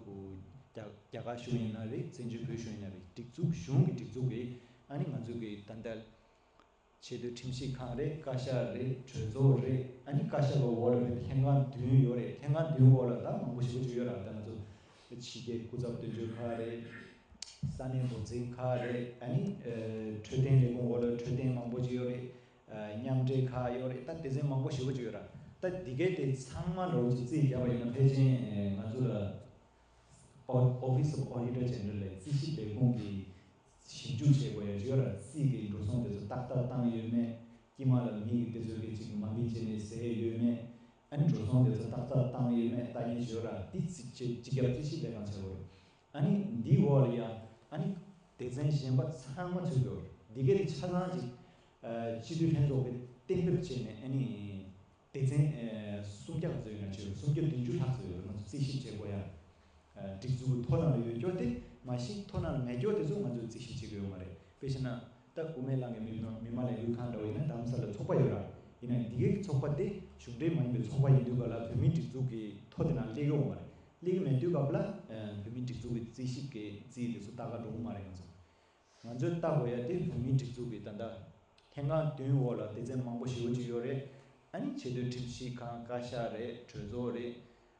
རྒྱ་རྒྱ་གར་གཞུང་ཡིན་ན་རེད། བཙན་བྱོལ་བོད་གཞུང་ཡིན་ན་རེད། སྒྲིག་འཛུགས་གཞུང་གི་སྒྲིག་འཛུགས་ཀྱིས་ཨ་ནི་ང་ཚོ་གི་ད་ལྟ་ཆེས་མཐོའི་ཁྲིམས་ཞིབ་ཁང་རེད། བཀའ་ཤག་རེད། གྲོས་ཚོགས་རེད། ཨ་ནི་བཀའ་ཤག་གི་འོག་ལ་རེད། ལྷན་ཁང་བདུན་ཡོད་རེད། ལྷན་ཁང་བདུན་འོག་ལ་ད་མང་པོ་ཞེ་པོ་ཅིག་ཡོད་ར། ད་ང་ཚོ་ཕྱི་རྒྱལ་སྐུ་ཚབ་དོན་གཅོད་ཁག་རེད། ས་གནས་འགོ་འཛིན་ཁག་རེད། ཨ་ནི་ཨ་འཕྲོད་བསྟེན་ལས་ཁུངས་འོག་ལ་འཕྲོད་བསྟེན་མང་པོ་ཅིག་ཡོད་རེད། ཨ་མཉམ་འབྲེལ་ཁག་ཡོད་རེད། ད་སྡེ་ཚན་མང་པོ་ཞེ་པོ་ཅིག་ཡོད་ར། ད་འདི་གའི་དེ་ཚང་མ་འདྲ་བོ་ཅིག་རྩིས་བརྒྱབ་པ་ཡིན་ན། ཕལ་ཆེར་ང་ཚོ་ལ་Office of Auditor General ལ་རྩིས་ཞིབ་ལས་ཁུངས་ཀྱི་ཞིབ་འཇུག་བྱེད་དགོས་ཡ་ཅིག་ཡོད་ར། རྩིས་ཀྱི་འགྲོ་སོང་དེ་ཚོ་ཏག་ཏག་བཏང་ཡོད་མེད། དཀྱིལ་མ་ལ་མི་གི་དེ་ཚོ་གི་ཅིག་མ་མི་བྱས་ནས་ཟས་ཡོད་མེད། ཨ་ནི་འགྲོ་སོང་དེ་ཚོ་ཏག་ཏག་བཏང་ཡོད་མེད་ལྟ་མཁན་ཅིག་ཡོད་ར། དེ་རྩིས་བྱེད་སྤྱི་ཁྱབ་རྩིས་ཞིབ་ལས་ཁང་ཆགས་དགོས་རེད། ཨ་ནི་འདིའི་འོག་ལ་ཡ་ཨ་ནི་སྡེ་ཚན་གཞན་པ་ཚང་མ་ཚུད་དགོས་རེད། འདི་གའི་དེ་ཆ་ཚང་ཅིག་ཨ་སྤྱི་འཐུས་ལྷན་ཚོགས་ཀྱིས་གཏན་འབེབས་བྱས་ནས། ཨ་ནི་སྡེ་ཚན་ཨ་སུམ་བརྒྱ་ག་ཚོད་ཡོད་ན་བྱས། སུམ་བརྒྱ་བདུན་ཅུ་ལྷག་ཚོད་ཡོད། ང་ཚོ་རྩིས་ཞིབ་བྱེད་དགོས་ཡ། ཨ་སྒྲིག་འཛུགས་ཀྱི་ཐོ་ནང་ལ་ཡོད་སྐྱོར་དེ་མ་གཞི་ཐོ་ནང་ལ་མེད་སྐྱོར་དེ་ཚོ་ང་ཚོས་རྩིས་ཞིབ་བྱེད་ཀྱི་ཡོད་མ་རེད། དཔེ་བྱས་ན་ད་དབུ་མའི་ལམ་གྱི་མི་མང་མི་མང་ལས་འགུལ་ཁང་འདྲ་བོ་ཡིན་ན་རྡ་རམ་ས་ལ་ཚོགས་པ་ཡོད་ར། ཡིན་ན་འདི་གའི་ཚོགས་པ་དེ་གཞུང་འབྲེལ་མ་ཡིན་པའི་ཚོགས་པ་ཡིན་དུས་ག་ལ་བོད་མིའི་སྒྲིག་འཛུགས་ཀྱི་ཐོ་དེ་ནང་སླེབས་ཀྱི་ཡོད་མ་རེད། སླེབས་ཀྱི་མེད་དུས་སྐབས་ལ་ཨ་བོད་མིའི་སྒྲིག་འཛུགས་ཀྱི་རྩིས་ཞིབ་ཀྱི་རྩིས་དེ་ཚོ་ལྟ་ག་འགྲོ་གི་མ་རེད། ང་ཚོ་ང་ཚོས་ལྟ་དགོས་ཡ་དེ་བོད་མིའི་སྒྲིག་འཛུགས་ཀྱི་ད་ལྟ་ལྷན་ཁང་བདུན་འོག་ལ་སྡེ་ཚན་མང་པོ་ཞེ་པོ་ཅིག་ཡོད་རེད། ཨ་ནི་ཆེས་མཐོའི་ཁྲིམས་ཞིབ་ཁང་། བཀའ་ཤག་རེད། གྲོས་ཚོགས་རེད།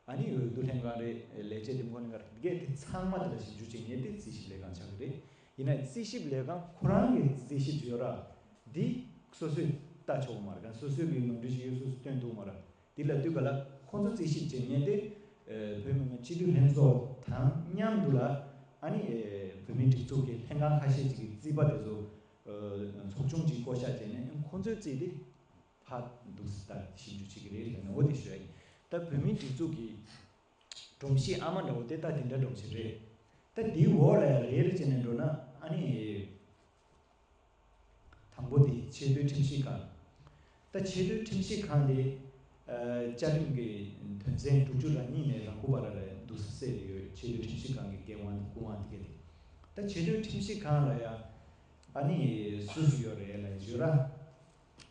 ཨ་ནི་འོས་བསྡུ་ལྷན་ཁང་རེད། ལས་བྱེད་འདེམས་བསྐོ་ལྷན་ཁང་རེད། འདི་གས་དེ་ཚང་མ་དེ་ལ་ཞིབ་འཇུག་བྱེད་མཁན་དེ་རྩིས་ཞིབ་ལས་ཁང་ཆགས་ཀྱི་རེད། ཡིན་ན་རྩིས་ཞིབ་ལས་ཁང་ཁོ་རང་གི་རྩིས་ཞིབ་ཅིག་ཡོད་ར། འདི་སོ་སོས་ལྟ་ཆོག་གི་མ་རེད། སོ་སོའི་གི་ནོར་འཁྲུལ་ཞིག་ཡོད་སོ་སོས་སྟོན་ཐུབ་མ་རེད། དེ་ལ་དུས་ག་ལ་ཁོང་ཚོ་རྩིས་ཞིབ་བྱེད་མཁན་དེ་ཨ་བོད་མི་མང་སྤྱི་འཐུས་ལྷན་ཚོགས་དང་མཉམ་དུ་ལ་ཨ་ནི་ཨ་བོད་མིའི་སྒྲིག་འཛུགས་ཀྱི་ལྷན་ཁང་ཁ་ཤས་ཅིག་གི་རྩིས་པ་དེ་ཚོ་ཨ་ཚོགས་ཆུང་ཅིག་བསྐོ་བཞག་བྱས་ནས་ཁོང་ཚོའི་རྩིས་དེ་ཕར་འདུག་སེ་ད་ཞིབ་འཇུག་བྱེད་ཀྱི་རེད་ལབ་ནས། འོ་དེ་ཞུ་ཡ་ཡིན། ད་བོད་མིའི་སྒྲིག་འཛུགས་ཀྱི་སྒྲོམ་གཞི་ཨ་མ་འདྲ་བོ་དེ་ད་དེ་འདྲ་སྒྲོམ་གཞི་རེད། ད་དེའི་འོག་ལ་ཡང་རེ་རེ་བྱས་ནས་འགྲོ་ན། ཨ་ནི་དང་པོ་དེ་ཆེས་མཐོའི་ཁྲིམས་ཞིབ་ཁང་། ད་ཆེས་མཐོའི་ཁྲིམས་ཞིབ་ཁང་དེ་ཨ་བཅའ་ཁྲིམས་ཀྱི་དོན་ཚན་དྲུག་ཅུ་རེ་གཉིས་ནས་རང་འཁུལ་བ་ར་ལ་འདུག་སེ་གསལ་ཡོད། ཆེས་མཐོའི་ཁྲིམས་ཞིབ་ཁང་གི་འགན་དབང་སྐུ་དབང་དེ་ག་དེ། ད་ཆེས་མཐོའི་ཁྲིམས་ཞིབ་ཁང་ལ་ཡང་ཨ་ནི་སུ་སུ་ཡོད་རེད་ལབ་ཡོད་ར།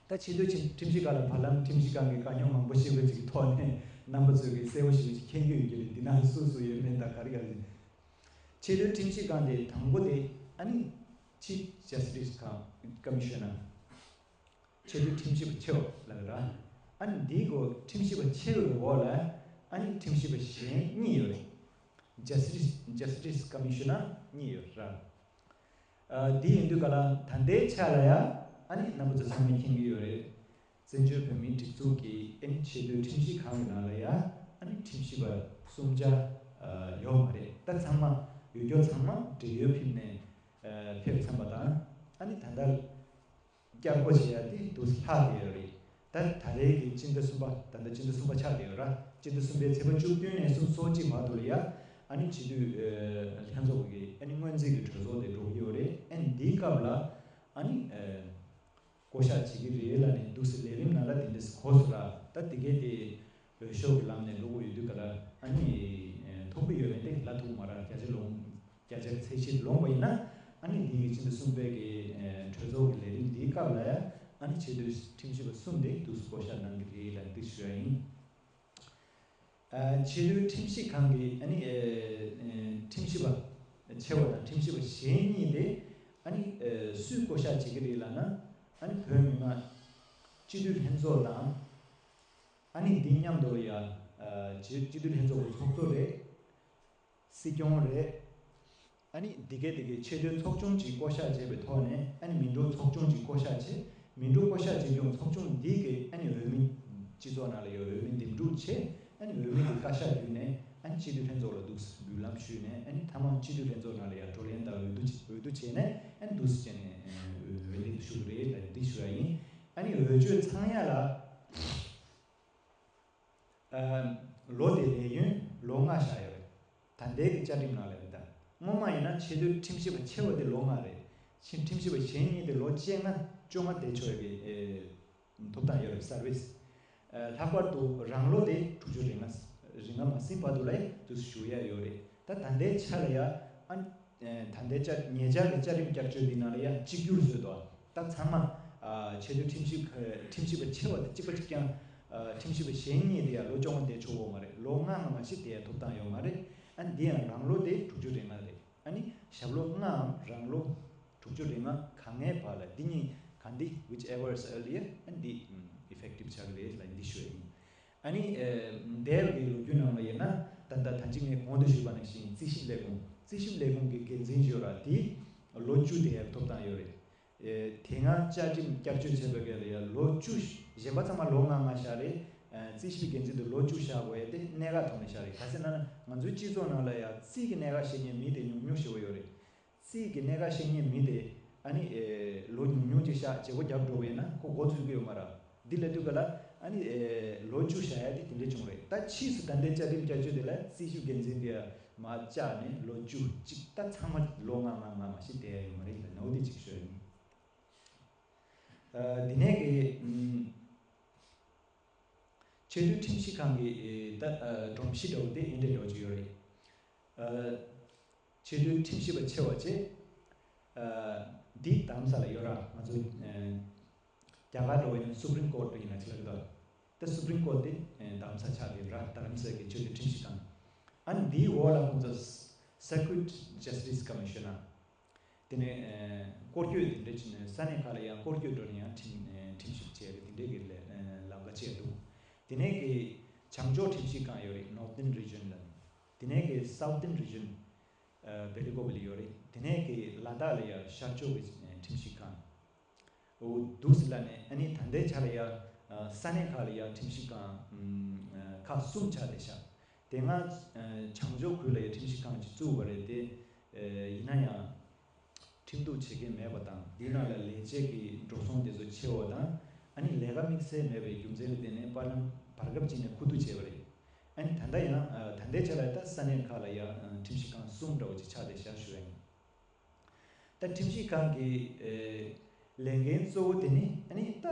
ད་ཆེས་མཐོའི་ཁྲིམས་ཁྲིམས་ཞིབ་ཁང་ལ་བར་ལམ་ཁྲིམས་ཞིབ་ཁང་གི་དཀའ་རྙོག་མང་པོ་ཞིག་གི་ཐོག་ནས་རྣམ་པ་ཚོས་ཀྱི་གསལ་པོ་ཞིག་མཁྱེན་གྱི་ཡོད་ཀྱི་རེད། འདི་ནང་སུ་སུ་ཡོད་མེད་དང་ག་རེ་ག་རེ། ཆེས་མཐོའི་ཁྲིམས་ཞིབ་ཁང་དེ་དང་པོ་དེ་ཨ་ནི་Chief Justice Commissioner། ཆེས་མཐོའི་ཁྲིམས་ཞིབ་པ་ཆེ་བ་ལབ་ཀྱི་ར། ཨ་ནི་འདིའི་གོ་ཁྲིམས་ཞིབ་པ་ཆེ་བའི་འོག་ལ་ཨ་ནི་ཁྲིམས་ཞིབ་པ་གཞན་གཉིས་ཡོད་རེད། Justice Justice Commissioner གཉིས་ཡོད་ར། ཨ་འདི་ཡིན་དུས་ག་ལ་ད་ལྟའི་ཆ་ལ་ཡ་ཨ་ནི་རྣམ་པ་ཚོ་ཚང་མས་མཁྱེན་གྱི་ཡོད་རེད། བཙན་བྱོལ་བོད་མིའི་སྒྲིག་འཛུགས་ཀྱི་ཨ་ནི་ཆེས་མཐོའི་ཁྲིམས་ཞིབ་ཁང་གི་ནང་ལ་ཡ་ཨ་ནི་ཁྲིམས་ཞིབ་པ་གསུམ་ཆ་ཨ་ཡོད་མ་རེད། ད་ཚང་མ་ཡོད་སྐྱོར་ཚང་མ་བགྲེས་ཡོལ་ཕེབས་ནས་ཨ་ཕེབས་ཚར་བ་དང་། ཨ་ནི་ད་ལྟ་བསྐྱར་བསྐོ་བྱེད་ཡ་དེ་འདུག་སེ་ལྷག་བསྡད་ཡོད་རེད། ད་ད་རེས་ཀྱི་སྤྱི་ཟླ་གསུམ་པ། ད་ལྟ་སྤྱི་ཟླ་གསུམ་པ་ཆགས་བསྡད་ཡོད་ར། སྤྱི་ཟླ་གསུམ་པའི་ཚེས་པ་བཅུ་བདུན་ནས་བཟུང་སོ་གཅིག་བར་དུ་ལ་ཡ་ཨ་ནི་སྤྱི་འཐུས་ཨ་ལྷན་ཚོགས་ཀྱི་ཨ་ནི་སྔོན་རྩིས་ཀྱི་གྲོས་ཚོགས་དེ་འགྲོ་གི་ཡོད་རེད། ཨ་ནི་འདིའི་སྐབས་ལ་ཨ་ནི་ཨ་བསྐོ་བཞག་བྱེད་ཀྱི་རེད་ལབ་ནས་འདུག་སེ་ལས་རིམ་ནང་ལ་དེ་འདྲ་གོ་སོང་ར། ད་དེ་གས་དེ་འོས་ཤོག་གི་ལམ་ནས་འགྲོ་དགོས་ཡོད་དུས་ག་ལ་ཨ་ནི་ཨ་ཐུག་གི་ཡོད་མེད་དེ་ལབ་ཐུབ་མ་རེད། བརྒྱ་ཆ་ལོངས། བརྒྱ་ཆ་གི་ཚད་གཞི་ལོངས་པ་ཡིན་ན། ཨ་ནི་འདི་གི་སྤྱི་ཟླ་གསུམ་པའི་གི་ཨ་གྲོས་ཚོགས་ཀྱི་ལས་རིམ་འདིའི་སྐབས་ལ་ཡ་ཨ་ནི་ཆེས་མཐོའི་ཁྲིམས་ཞིབ་པ་གསུམ་དེ་འདུག་སེ་བསྐོ་བཞག་གནང་གི་རེད་ལབ་འདི་ཞུ་ཡ་ཡིན། ཨ་ཆེས་མཐོའི་ཁྲིམས་ཞིབ་ཁང་གི་ཨ་ནི་ཨ་ཨ་ཁྲིམས་ཞིབ་པ་ཆེ་བ་དང་ཁྲིམས་ཞིབ་པ་གཞན་གཉིས་དེ་ཨ་ནི་ཨ་སུས་བསྐོ་བཞག་བྱེད་ཀྱི་རེད་ལབ་ན། ཨ་ནི་བོད་མི་མང་སྤྱི་འཐུས་ལྷན་ཚོགས་དང་། ཨ་ནི་འདི་མཉམ་དུ་ཡ་ཨ་སྤྱི་སྤྱི་འཐུས་ལྷན་ཚོགས་ཀྱི་ཚོགས་གཙོ་རེད། སྲིད་སྐྱོང་རེད། ཨ་ནི་འདི་གའི་དེ་གའི་ཆེས་མཐོའི་ཚོགས་ཆུང་ཅིག་བསྐོ་བཞག་བྱས་པའི་ཐོག་ནས། ཨ་ནི་མི་འགྲོ་ཚོགས་ཆུང་ཅིག་བསྐོ་བཞག་བྱས། མི་འགྲོ་བསྐོ་བཞག་བྱེད་རྒྱུ་ཚོགས་ཆུང་འདི་གའི་ཨ་ནི་འོས་མི་སྤྱི་ཚོགས་ནང་ལ་ཡོད་འོས་མི་འདེམས་སྒྲུག་བྱས། ཨ་ནི་འོས་མི་དེ་བཀའ་ཤག་བརྒྱུད་ནས་ཨ་ནི་སྤྱི་འཐུས་ལྷན་ཚོགས་ལ་འདུག་སེ་འབུལ་ལམ་ཞུས་ནས། ཨ་ནི་མཐའ་མ་སྤྱི་འཐུས་ལྷན་ཚོགས་ནང་ལ་ཡར་བགྲོ་གླེང་དང་འོས་བསྡུ་བྱས། འོས་བསྡུ་བྱས་ནས་ཨ་ནི་འདུག་སེ་བྱས་ནས་འོས་འདེམས་ཞུ་གི་རེད་ལབ་འདི་ཞུ་ཡ་ཡིན། ཨ་ནི་འོས་ཆོས་ཚང་ཡ་ལ། ཨ་ལོ་དེ་ལས་ཡུན་ལོ་ལྔ་བཞག་ཡོད་རེད། ད་ལྟའི་གི་བཅའ་ཁྲིམས་ནང་ལ་རེད། ད་སྔོན་མ་ཡིན་ན་ཆེས་མཐོའི་ཁྲིམས་ཞིབ་པ་ཆེ་བ་དེ་ལོ་ལྔ་རེད། ཕྱིན་ཁྲིམས་ཞིབ་པ་གཞན་གཉིས་དེ་ལོ་བཅོ་ལྔ་བཅོ་ལྔ་བསྡད་ཆོག་ཡ་གི་ཨེ་ཐོབ་ཐང་ཡོད་རེད། སར་བིས། ཨ་ལྷག་པར་དུ་རང་ལོ་དེ་དྲུག་ཅུ་རེ་ལྔ་རེ་ལྔ་མ་ཟིན་བར་དུ་ལ་དུ་ཞུ་ཡ་ཡོད་རེད། ད་ད་ལྟའི་ཆ་ལ་ཡ་ཨ་ཨ་ད་ལྟའི་བཅའ་ཉེ་ཆར་གྱི་བཅའ་ཁྲིམས་བསྐྱར་བཅོས་འདི་ནང་ལ་ཡ་གཅིག་གྱུར་བཟོས་འདུག་ད་ཚང་མ་ཨ་ཆེས་མཐོའི་ཁྲིམས་ཞིབ་ཁྲིམས་ཞིབ་པ་ཆེ་བ་དེ་གཅིག་པ་གཅིག་རྐྱང་ ཁྲིམས་ཞིབ་པ་གཞན་གཉིས་དེ་ཡང་ལོ་བཅོ་ལྔ་བསྡད་ཆོག་གི་མ་རེད། ལོ་ལྔ་ལྔ་མ་ཞིག་བསྡད་ཐོབ་ཐང་ཡོད་མ་རེད། ཨ་ནི་འདི་ཡང་རང་ལོ་དེ་དྲུག་ཅུ་རེ་ལྔ་རེད། ཨ་ནི་ཞབས་ལོ་ལྔའམ་རང་ལོ་དྲུག་ཅུ་རེ་ལྔ་གང་ངའི་བར་ལ་འདི་གཉིས་གང་འདི་whichever is earlier ཨ་ནི་འདི་effective ཆགས་ཀྱི་རེད་ལ་འདི་ཞུ་ཡ་ཡིན། ཨ་ནི་འདས་པའི་ལོ་རྒྱུས་ནང་ལ་ཡིན་ན་ད་ལྟ་ད་ཅི་ངས་གོང་དུ་ཞུས་པ་ནང་བཞིན་རྩིས་ཞིབ་ལས་ཁུངས་རྩིས་ཞིབ་ལས་ཁུངས་ཀྱི་འགན་འཛིན་ཡོད་ར་དེ་ལོ་བཅུ་དེ་ཡར་ཐོབ་ཐང་ཡོད་རེད། དེ་སྔ་བཅའ་ཁྲིམས་བསྐྱར་བཅོས་བྱས་པའི་སྐབས་ལ་ཡང་ལོ་བཅུ། གཞན་པ་ཚང་མ་ལོ་ལྔ་ལྔ་བཞག་རེད། རྩིས་ཞིབ་འགན་འཛིན་དུ་ལོ་བཅུ་བཞག་དགོས་ཡ་དེ་གནད་འགག་ཐོག་ནས་བཞག་རེད། ག་ཟེར་ན་ང་ཚོའི་སྤྱི་ཚོགས་ནང་ལ་ཡང་རྩིས་ཀྱི་གནད་འགག་ཤེས་མཁན་མི་དེ་ཉུང་ཉུང་ཞེ་པོ་ཡོད་རེད། རྩིས་ཀྱི་གནད་འགག་ཤེས་མཁན་མི་དེ་ཨ་ནི་ལོ་ཉུང་ཉུང་ཅིག་བཞག་བྱེད་སྒོ་རྒྱབ་འགྲོ་བས་ན་ཁོ་མགོ་ཚོས་ཀྱི་ཡོད་མ་རེད། འདི་ལ་དུས་ག་ལ་ཨ་ནི་ལོ་བཅུ་བཞག་ཡ་དེ་དེ་འདྲས་བྱུང་རེད། ད་ཕྱིས་སུ་ད་ལྟའི་བཅའ་ཁྲིམས་བསྐྱར་བཅོས་དེ་ལ་རྩིས་ཞིབ་འགན་འཛིན་དེ་མར་བཅག་ནས་ལོ་བཅུ་གཅིག་ད་ཚང་མ་ལོ་ལྔ་ལྔ་ལྔ་མ་ཞིག་བསྡད་ཡ་ཡོད་མ་རེད་ལ་ནོ་དེ་གཅིག་ཤོད་ཡིན། ཨ་དེ་ནས་གི་ཨམ་ཆེས་མཐོའི་ཁྲིམས་ཞིབ་ཁང་གི་ཨེ་ད་ཨ་སྒྲོམ་གཞི་འདྲ་བོ་དེ་ཨེ་འདྲ་འདྲ་བོ་ཅིག་ཡོད་རེད། ཨ་ཆེས་མཐོའི་ཁྲིམས་ཞིབ་པ་ཆེ་བ་བཅས་ཨ་འདི་རྡ་རམ་ས་ལ་ཡོད་ར། ང་ཚོ་ཨ་རྒྱ་གར་འདྲ་བོ་ཡིན་ན་སུ་པྲིམ་ཀོར་ཊི་ཡིན་ན་ཆེ་ལ་གི་ད། ད་སུ་པྲིམ་ཀོར་ཊི་དེ་རྡ་རམ་ས་ཆགས་ཡོད་ར། རྡ་རམ་ས་གི་ཆེས་མཐོའི་ཁྲིམས་ཞིབ་ཁང་། ཨ་ནི་འདིའི་འོག་ལ་ཁོང་ཚོ་Circuit Justice Commissioner དེ་ནས་སྐོར་སྐྱོད་དེ་འདྲ་བྱས་ནས་ས་གནས་ཁག་ལ་ཡང་སྐོར་སྐྱོད་འགྲོ་ནས་ཡང་ཁྲིམས་ཁྲིམས་ཞིབ་བྱས་པའི་དེ་འདྲའི་གི་ལས་ལམ་ཁ་བྱས་འདུག་དེ་ནས་གི་བྱང་ཕྱོགས་ཁྲིམས་ཞིབ་ཁང་ཡོད་རེད། Northern Region ལ། དེ་ནས་གི་Southern Region བེ་ལི་ཀོ་བི་ལ་ཡོད་རེད། དེ་ནས་ཀྱི་ལ་དྭགས་ལ་ཡང་ཤར་ཕྱོགས་ཀྱི་ཁྲིམས་ཞིབ་ཁང་འོ་འདུག་སེ་ལ་ནས་ཨ་ནི་ད་ལྟའི་ཆ་ལ་ཡང་ས་གནས་ཁག་ལ་ཡང་ཁྲིམས་ཞིབ་ཁང་ཁག་གསུམ་ཆགས་བསྡད་ཤག་དེ་སྔ་བྱང་ཕྱོགས་ཁུལ་ལ་ཡང་ཁྲིམས་ཞིབ་ཁང་ཅིག་བཙུགས་པ་རེད་དེ། ཡིན་ན་ཡང་ཁྲིམས་གཏུག་བྱེད་མཁན་མེད་པ་དང་དེའི་ནང་ལ་ལས་བྱེད་ཀྱི་འགྲོ་སོང་དེ་ཚོ་ཆེ་བ་དང་ཨ་ནི་ལས་ཀ་དམིགས་བསལ་མེད་པའི་རྒྱུ་མཚན་ལ་བརྟེན་ནས་པར་ལམ་བར་སྐབས་ཅིག་ནས་ཁུ་བསྡུ་བྱས་པ་རེད། ཨ་ནི་ད་ལྟ་ཡང་ད་ལྟའི་ཆ་ལ་ད་ས་གནས་ཁག་ལ་ཡང་ཁྲིམས་ཞིབ་ཁང་གསུམ་འདྲ་བོ་ཅིག་ཆགས་བསྡད་ཤག་ཞུ་ཡ་ཡིན། ད་ཁྲིམས་ཞིབ་ཁང་གི་ལས་འགན་གཙོ་བོ་དེ་ནི་ཨ་ནི་ད་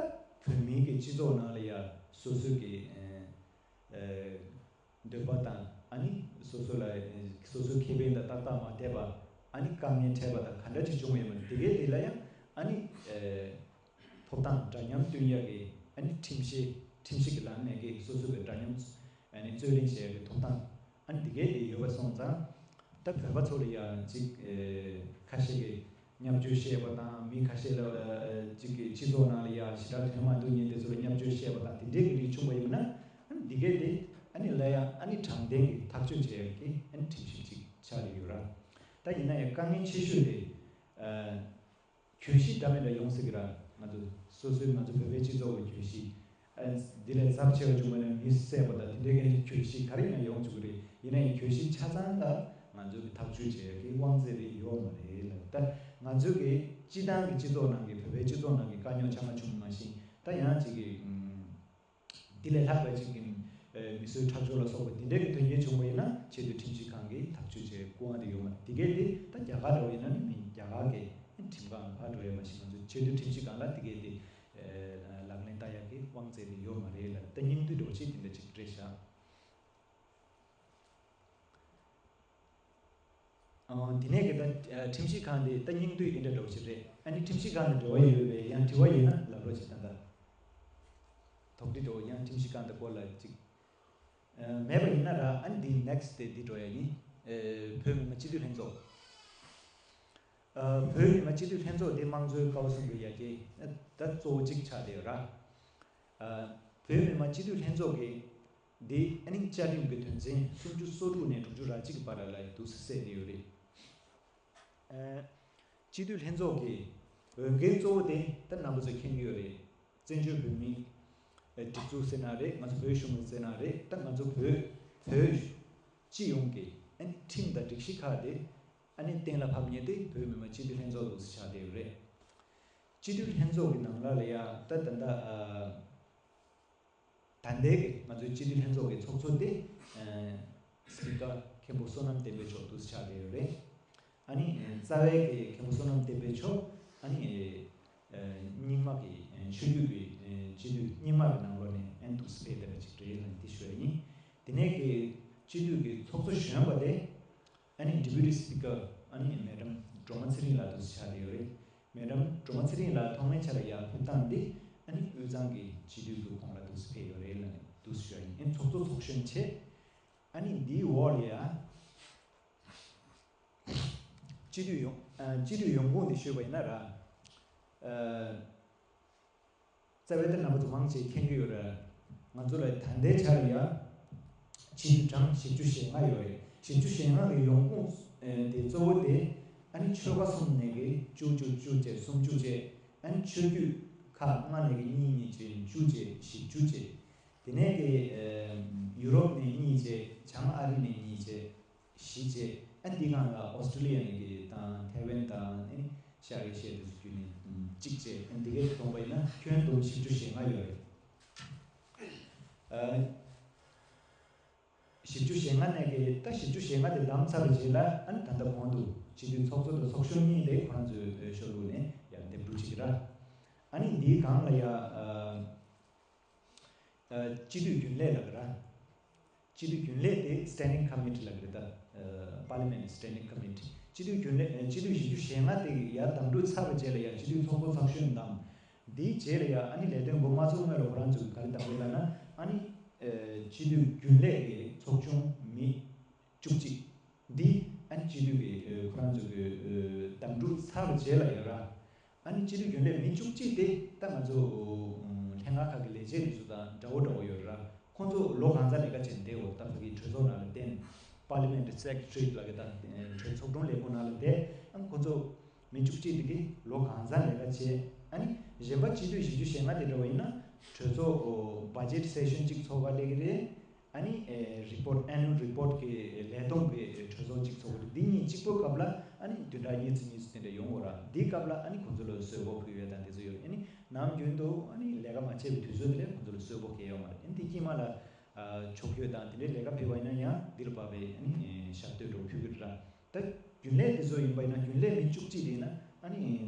བོད་མིའི་གི་སྤྱི་ཚོགས་ནང་ལ་ཡང་སོ་སོའི་གི་འདོད་པ་དང་ཨ་ནི་སོ་སོ་ལ་སོ་སོའི་ཁེ་ཕན་དང་ཏག་ཏག་མ་འཐད་པ་ཨ་ནི་དཀའ་ངལ་འཕྲད་པ་དང་ག་འདྲ་ཅིག་བྱུང་ཡོད་མ་རེད། དེ་གའི་དེ་ལ་ཡང་ཨ་ནི་ཐོབ་ཐང་འདྲ་མཉམ་སྟོན་ཡག་གི་ཨ་ནི་ཁྲིམས་བཤེར་ཁྲིམས་ཞིབ་ཀྱི་ལམ་ནས་ཀྱི་སོ་སོ་གི་འདྲ་མཉམ་ཨ་ནི་རྩོད་གླེང་བྱེད་ཡག་གི་ཐོབ་ཐང་ཨ་ནི་དེ་གའི་དེ་ཡོད་པ་སོང་ཙང་ད་བོད་པ་ཚོ་ལ་ཡང་ཅིག་ཁ་ཤས་ཀྱི་བརྙས་བཅོས་བཤད་པ་དང་མི་ཁ་ཤས་ལ་ཅིག་གི་སྤྱི་ཚོགས་ནང་ལ་ཡང་ཞེ་དྲག་དོན་མ་སྡུག་ཉེན་དེ་ཚོ་ལ་བརྙས་བཅོས་བཤད་པ་དང་དེ་འདྲའི་གི་རིགས་བྱུང་བ་ཡིན་ན་ཨ་ནི་དེ་གའི་དེ་ཨ་ནི་ལ་ཡང་ཨ་ནི་དྲང་བདེན་གྱི་ཐག་གཅོད་བྱེད་ཡག་གི་ཨ་ནི་ཁྲིམས་ཞིབ་ཅིག་ཆགས་ཀྱི་ཡོད་ར། ད་ཡིན་ན་ཡང་དཀའ་ངལ་ཆེ་ཤོས་དེ། གྱོད་གཞི་འདྲ་མི་འདྲ་ཡོང་སྲིད་ཀྱི་ར། ང་ཚོ་སོ་སོའི་ང་ཚོ་བོད་པའི་སྤྱི་ཚོགས་ཀྱི་གྱོད་གཞི། ཨ་འདི་ལས་ཚབས་ཆེ་བ་བྱུང་བ་ན་མི་བསད་པ་དང་དེ་འདྲའི་གྱོད་གཞི་ག་རེ་ཡིན་ན་ཡོང་བཅུག་གི་རེད། ཡིན་ན་ཡང་གྱོད་གཞི་ཆ་ཚང་ལ་ང་ཚོ་གི་ཐག་གཅོད་བྱེད་ཡག་གི་དབང་ཚད་དེ་ཡོད་མ་རེད་ལ། ད་ང་ཚོ་གི་སྤྱི་བཏང་གི་སྤྱི་ཚོགས་ནང་གི་བོད་པའི་སྤྱི་ཚོགས་ནང་གི་དཀའ་རྙོག་ཆ་ཚང་བྱུང་མ་ཤེས་ད་ཡང་ཅིག་གི་འདི་ལས་ལྷག་པའི་ཅིག་གི་མི་གསོད་ཁྲག་སྦྱོར་ལ་སོགས་པ་འདི་འདྲའི་གི་དོན་རྐྱེན་བྱུང་བ་ཡིན་ན་ཆེས་མཐོའི་ཁྲིམས་ཞིབ་ཁང་གིས་ཐག་གཅོད་བྱེད་སྐུ་དབང་དེ་ཡོད་མ་རེད། དེ་གས་དེ་ད་རྒྱ་གར་འདྲ་བོ་ཡིན་ན་ནི་མི་རྒྱ་གར་གི་ཁྲིམས་ཁང་ལ་ཕར་འགྲོ་ཡ་མ་གཞི་ང་ཚོ་ཆེས་མཐོའི་ཁྲིམས་ཞིབ་ཁང་ལ་དེ་གས་དེ་ལག་ལེན་བསྟར་ཡག་གི་དབང་ཚད་དེ་ཡོད་མ་རེད་ལ། ད་སྙིང་བསྡུས་འདྲ་བོ་ཅིག་དེ་འདྲ་ཅིག་རེད་ཤག་ཨང་། དེ་ནས་གི་ད་ཁྲིམས་ཞིབ་ཁང་དེ་ད་སྙིང་བསྡུས་ཡིན་འདྲ་འདྲ་བོ་ཞིག་རེད། ཨ་ནི་ཁྲིམས་ཞིབ་ཁང་དང་འབྲེལ་བ་ཡོད་པའི་ཡང་དྲི་བ་ཡོད་ན་ལབ་རོགས་བྱེད་ད་ལྟ། དོགས་འདྲི་འདྲ་བོ་ཡང་ཁྲིམས་ཞིབ་ཁང་དང་སྐོར་ལ་ཅིག་མེད་པ་ཡིན་ན་ར། ཨ་ནི་འདི་next་དེ་འདི་འགྲོ་ཡ་ཡིན། བོད་མི་མང་སྤྱི་འཐུས་ལྷན་ཚོགས། བོད་མི་མང་སྤྱི་འཐུས་ལྷན་ཚོགས་དེ་དམངས་གཙོའི་ཀ་བ་གསུམ་པའི་ཡ་གྱལ་ད་གཙོ་བོ་གཅིག་ཆགས་བསྡད་ཡོད་ར། བོད་མི་མང་སྤྱི་འཐུས་ལྷན་ཚོགས་ཀྱི་འདི་ཨ་ནི་བཅའ་ཁྲིམས་ཀྱི་དོན་ཚན་སུམ་ཅུ་སོ་དྲུག་ནས་དྲུག་ཅུ་རེ་གཅིག་གི་བར་ལ་འདུག་སེ་གསལ་བསྡད་ཡོད་རེད། སྤྱི་འཐུས་ལྷན་ཚོགས་ཀྱི་འོས་འགན་གཙོ་བོ་དེ་ད་རྣམ་པ་ཚོས་མཁྱེན་གྱི་ཡོད་རེད། བཙན་བྱོལ་བོད་མིའི་སྒྲིག་འཛུགས་ཟེར་ན་རེད། ང་ཚོ་བོད་གཞུང་ཟེར་ན་རེད། ད་ང་ཚོ་བོད་བོད་སྤྱི་ཡོངས་ཀྱི་ཨ་ནི་ཁྲིམས་དང་སྒྲིག་གཞི་ཁག་དེ་ཨ་ནི་གཏན་ལ་ཕབ་མཁན་དེ་བོད་མི་མང་སྤྱི་འཐུས་ལྷན་ཚོགས་འདུག་སེ་ཆགས་བསྡད་ཡོད་རེད། སྤྱི་འཐུས་ལྷན་ཚོགས་ཀྱི་ནང་ལ་ལ་ཡ་ད་ད་ད་ཨ། ད་ལྟའི་གི་ང་ཚོའི་སྤྱི་འཐུས་ལྷན་ཚོགས་ཀྱི་ཚོགས་གཙོ་དེ་ཨ་སྤི་ཀར་མཁན་པོ་བསོད་ནམས་བསྟན་འཕེལ་མཆོག་འདུག་སེ་ཆགས་བསྡད་ཡོད་རེད། ཨ་ནི་རྩ་བའི་གི་མཁན་པོ་བསོད་ནམས་བསྟན་འཕེལ་མཆོག་ཨ་ནི་ཨ་རྙིང་མ་གི་ཨ་ཆོས་བརྒྱུད་ཀྱི་ཨ་སྤྱི་འཐུས་རྙིང་མ་གི་ནང་ལོགས་ནས་ཨ་ནི་འདུག་སེ་ཕེབས་བསྡད་པ་ཅིག་རེད་ལ་འདི་ཞུ་ཡ་ཡིན། དེ་ནས་གི་སྤྱི་འཐུས་ཀྱི་ཚོགས་གཙོ་གཞོན་པ་དེ། ཨ་ནི་Deputy Speaker ཨ་ནི་Madam སྒྲོལ་མ་ཚེ་རིང་ལགས་འདུག་སེ་ཆགས་བསྡད་ཡོད་རེད། Madam སྒྲོལ་མ་ཚེ་རིང་ལགས་ཐོག་མའི་ཆ་ལ་ཡར་ཕེབས་སྟངས་འདི་ཨ་ནི་དབུས་ ཚང་གི་སྤྱི་འཐུས་ཀྱི་ཁོངས་ལ་འདུག་སེ་ཕེབས་ཡོད་རེད་ལབ་ནས་འདུག་སེ་ཞུ་ཡ་ཡིན། ཨེ་ཚོགས་གཙོ་ཚོགས་གཞོན་བྱས། ཨ་ནི་འདིའི་འོག་ལ་ཡ་སྤྱི་འཐུས་ཡོང་ཨ་སྤྱི་འཐུས་ཡོང་ཁུངས་དེ་ཞུས་པ་ཡིན་ན་ར། ཨ་རྩ་བའི་ད་རྣམ་པ་ཚོ་མང་ཆེ་མཁྱེན་གྱི་ཡོད་ར། ང་ཚོ་ལ་ད་ལྟའི་ཆར་ཡ་སྤྱི་འཐུས་གྲངས་བཞི་བཅུ་ཞེ་ལྔ་ཡོད་རེད། བཞི་བཅུ་ཞེ་ལྔ་གི་ཡོང་ཁུངས་ཨ་དེ་གཙོ་བོ་དེ་ཨ་ནི་ཆོལ་ཁ་གསུམ་ནས་གི་བཅུ་བཅུ་བཅུ་བཅས་སུམ་ཅུ་བཅས། ཨ་ནི་ཆོས་བརྒྱུད་ཁག་ལྔ་ནས་གི་གཉིས་གཉིས་བཅས་བཅུ་བཅས་བཞི་བཅུ་བཅས། དེ་ནས་གི་ཨ་ཡུ་རོབ་ནས་གཉིས་བཅས། བྱང་ཨ་རི་ནས་གཉིས་བཅས་བཞི་བཅས། ཨ་འདི་སྒང་ལ་ཨོ་སི་ཀྲི་ལི་ཡ་ནས་གི་དང་ཐའེ་ཝན་དང་ཨ་ནི་ཤར་ཨེ་ཤི་ཡ་དེ་ཚོ་བརྒྱུད་ནས་གཅིག་བཅས། ཨ་འདི་གའི་བསྡོམས་པ་ཡིན་ན་ཁྱོན་བསྡོམས་བཞི་བཅུ་ཞེ་ལྔ་ཡོད་རེད། ཨ། བཞི་བཅུ་ཞེ་ལྔ་ནས་གི་ད་བཞི་བཅུ་ཞེ་ལྔ་དེ་བདམས་ཚར་བའི་རྗེས་ལ་ཨ་ནི་ད་ལྟ་གོང་དུ་སྤྱི་འཐུས་ཚོགས་གཙོ་དང་ཚོགས་གཞོན་གཉིས་དེ་ཁོ་རང་ཚོའི་ཤོག་ལུགས་ནས་ཡར་འདེམས་སྒྲུག་བྱེད་ཀྱི་ར། ཨ་ནི་འདིའི་སྒང་ལ་ཡ་ཨ་སྤྱི་འཐུས་རྒྱུན་ལས་ལབ་ཀྱི་ར། སྤྱི་འཐུས་རྒྱུན་ལས་དེ་Standing Committee ལབ་ཀྱི་རེད་ད། Parliament Standing Committee། སྤྱི་འཐུས་རྒྱུན་ལས་སྤྱི་འཐུས་བཞི་བཅུ་ཞེ་ལྔ་དེ་ཡར་གདམ་སྒྲུག་ཚར་བའི་རྗེས་ལ་ཡ་སྤྱི་འཐུས་ཚོགས་གཙོ་ཚོགས་གཞོན་དང་། དེའི་རྗེས་ལ་ཡ་ཨ་ནི་ལས་དོན་འགོ་མ་ཚུགས་སྔོན་ལ་ཁོ་རང་ཚོས་ག་རེ་གདམ་གྱི་ལབ་ན། ཨ་ནི་སྤྱི་འཐུས་རྒྱུན་ལས་ཀྱི་ཚོགས་ཆུང་མི་བཅུ་གཅིག་འདི་ཨ་ནི་སྤྱི་འཐུས་ཀྱི་ཁོ་རང་ཚོ་གི་གདམ་སྒྲུག་ཚར་བའི་རྗེས་ལ་ཡོད་ར། ཨ་ནི་སྤྱི་འཐུས་རྒྱུན་ལས་མི་བཅུ་གཅིག་དེ་ད་ང་ཚོ་ལྷན་ཁང་ཁག་གི་ལས་བྱེད་དེ་ཚོ་དང་འདྲ་བོ་འདྲ་བོ་ཡོད་ར། ཁོང་ཚོ་ལོ་གང་ཙམ་ལས་ཀ་བྱས་ནས་བསྡད་ཡོད། ད་ཕ་གི་གྲོས་ཚོགས་ནང་ལ་བསྡད། Parliament Secretary ལབ་ཀྱི་ད་གྲོས་ཚོགས་དྲུང་ལས་ཁུངས་ནང་ལ་བསྡད། ཨ་ནི་ཁོང་ཚོ་མི་བཅུ་གཅིག་དེ་གི་ལོ་གང་ཙམ་ལས་ཀ་བྱས། ཨ་ནི་གཞན་པ་སྤྱི་འཐུས་བཞི་བཅུ་ཞེ་ལྔ་དེ་འདྲ་བ་ཡིན་ན་གྲོས་ཚོགས་Budget Session གཅིག་ཚོགས་པ་སླེབས་ཀྱི་རེད། ཨ་ནི་ཨེ་Report Annual Report གི་ལས་བསྡོམས་ཀྱི་གྲོས་ཚོགས་གཅིག་ཚོགས་ཀྱི་རེད། འདི་གཉིས་གཅིག་པོའི་སྐབས་ལ་ཨ་ནི་བདུན་ཕྲག་གཉིས་ཙམ་གཉིས་ཙམ་དེ་འདྲ་ཡོང་དགོས་ར། འདིའི་སྐབས་ལ་ཨ་ནི་ཁོང་ཚོ་ལ་གསོལ་ཕོགས་ཕུལ་ཡས་དང་དེ་ཚོ་ཡོད། ཨ་ནི་ནམ་རྒྱུན་དུ་ཨ་ནི་ལས་ཀ་མ་བྱས་པའི་དུས་ཚོད་དེ་ལ་ཁོང་ཚོ་ལ་གསོལ་ཕོགས་གང་ཡང་ཡོད་མ་རེད། ཨ་ནི་དེ་དཀྱིལ་མ་ལ་ཨ་ཕྱོགས་བསྐྱོད་དང་དེ་འདྲའི་ལས་ཀ་ཕེབས་པ་ཡིན་ན་ཡང་འདི་ལ་བབས་པའི་ཨ་ནི་ཞབས་སྟོན་འདྲ་བོ་ཕུལ་གྱི་རེད་ར། ད་རྒྱུན་ལས་དེ་ཚོ་ཡིན་པ་ཡིན་ན་རྒྱུན་ལས་མི་བཅུ་གཅིག་དེ་ཡིན་ན་ཨ་ནི་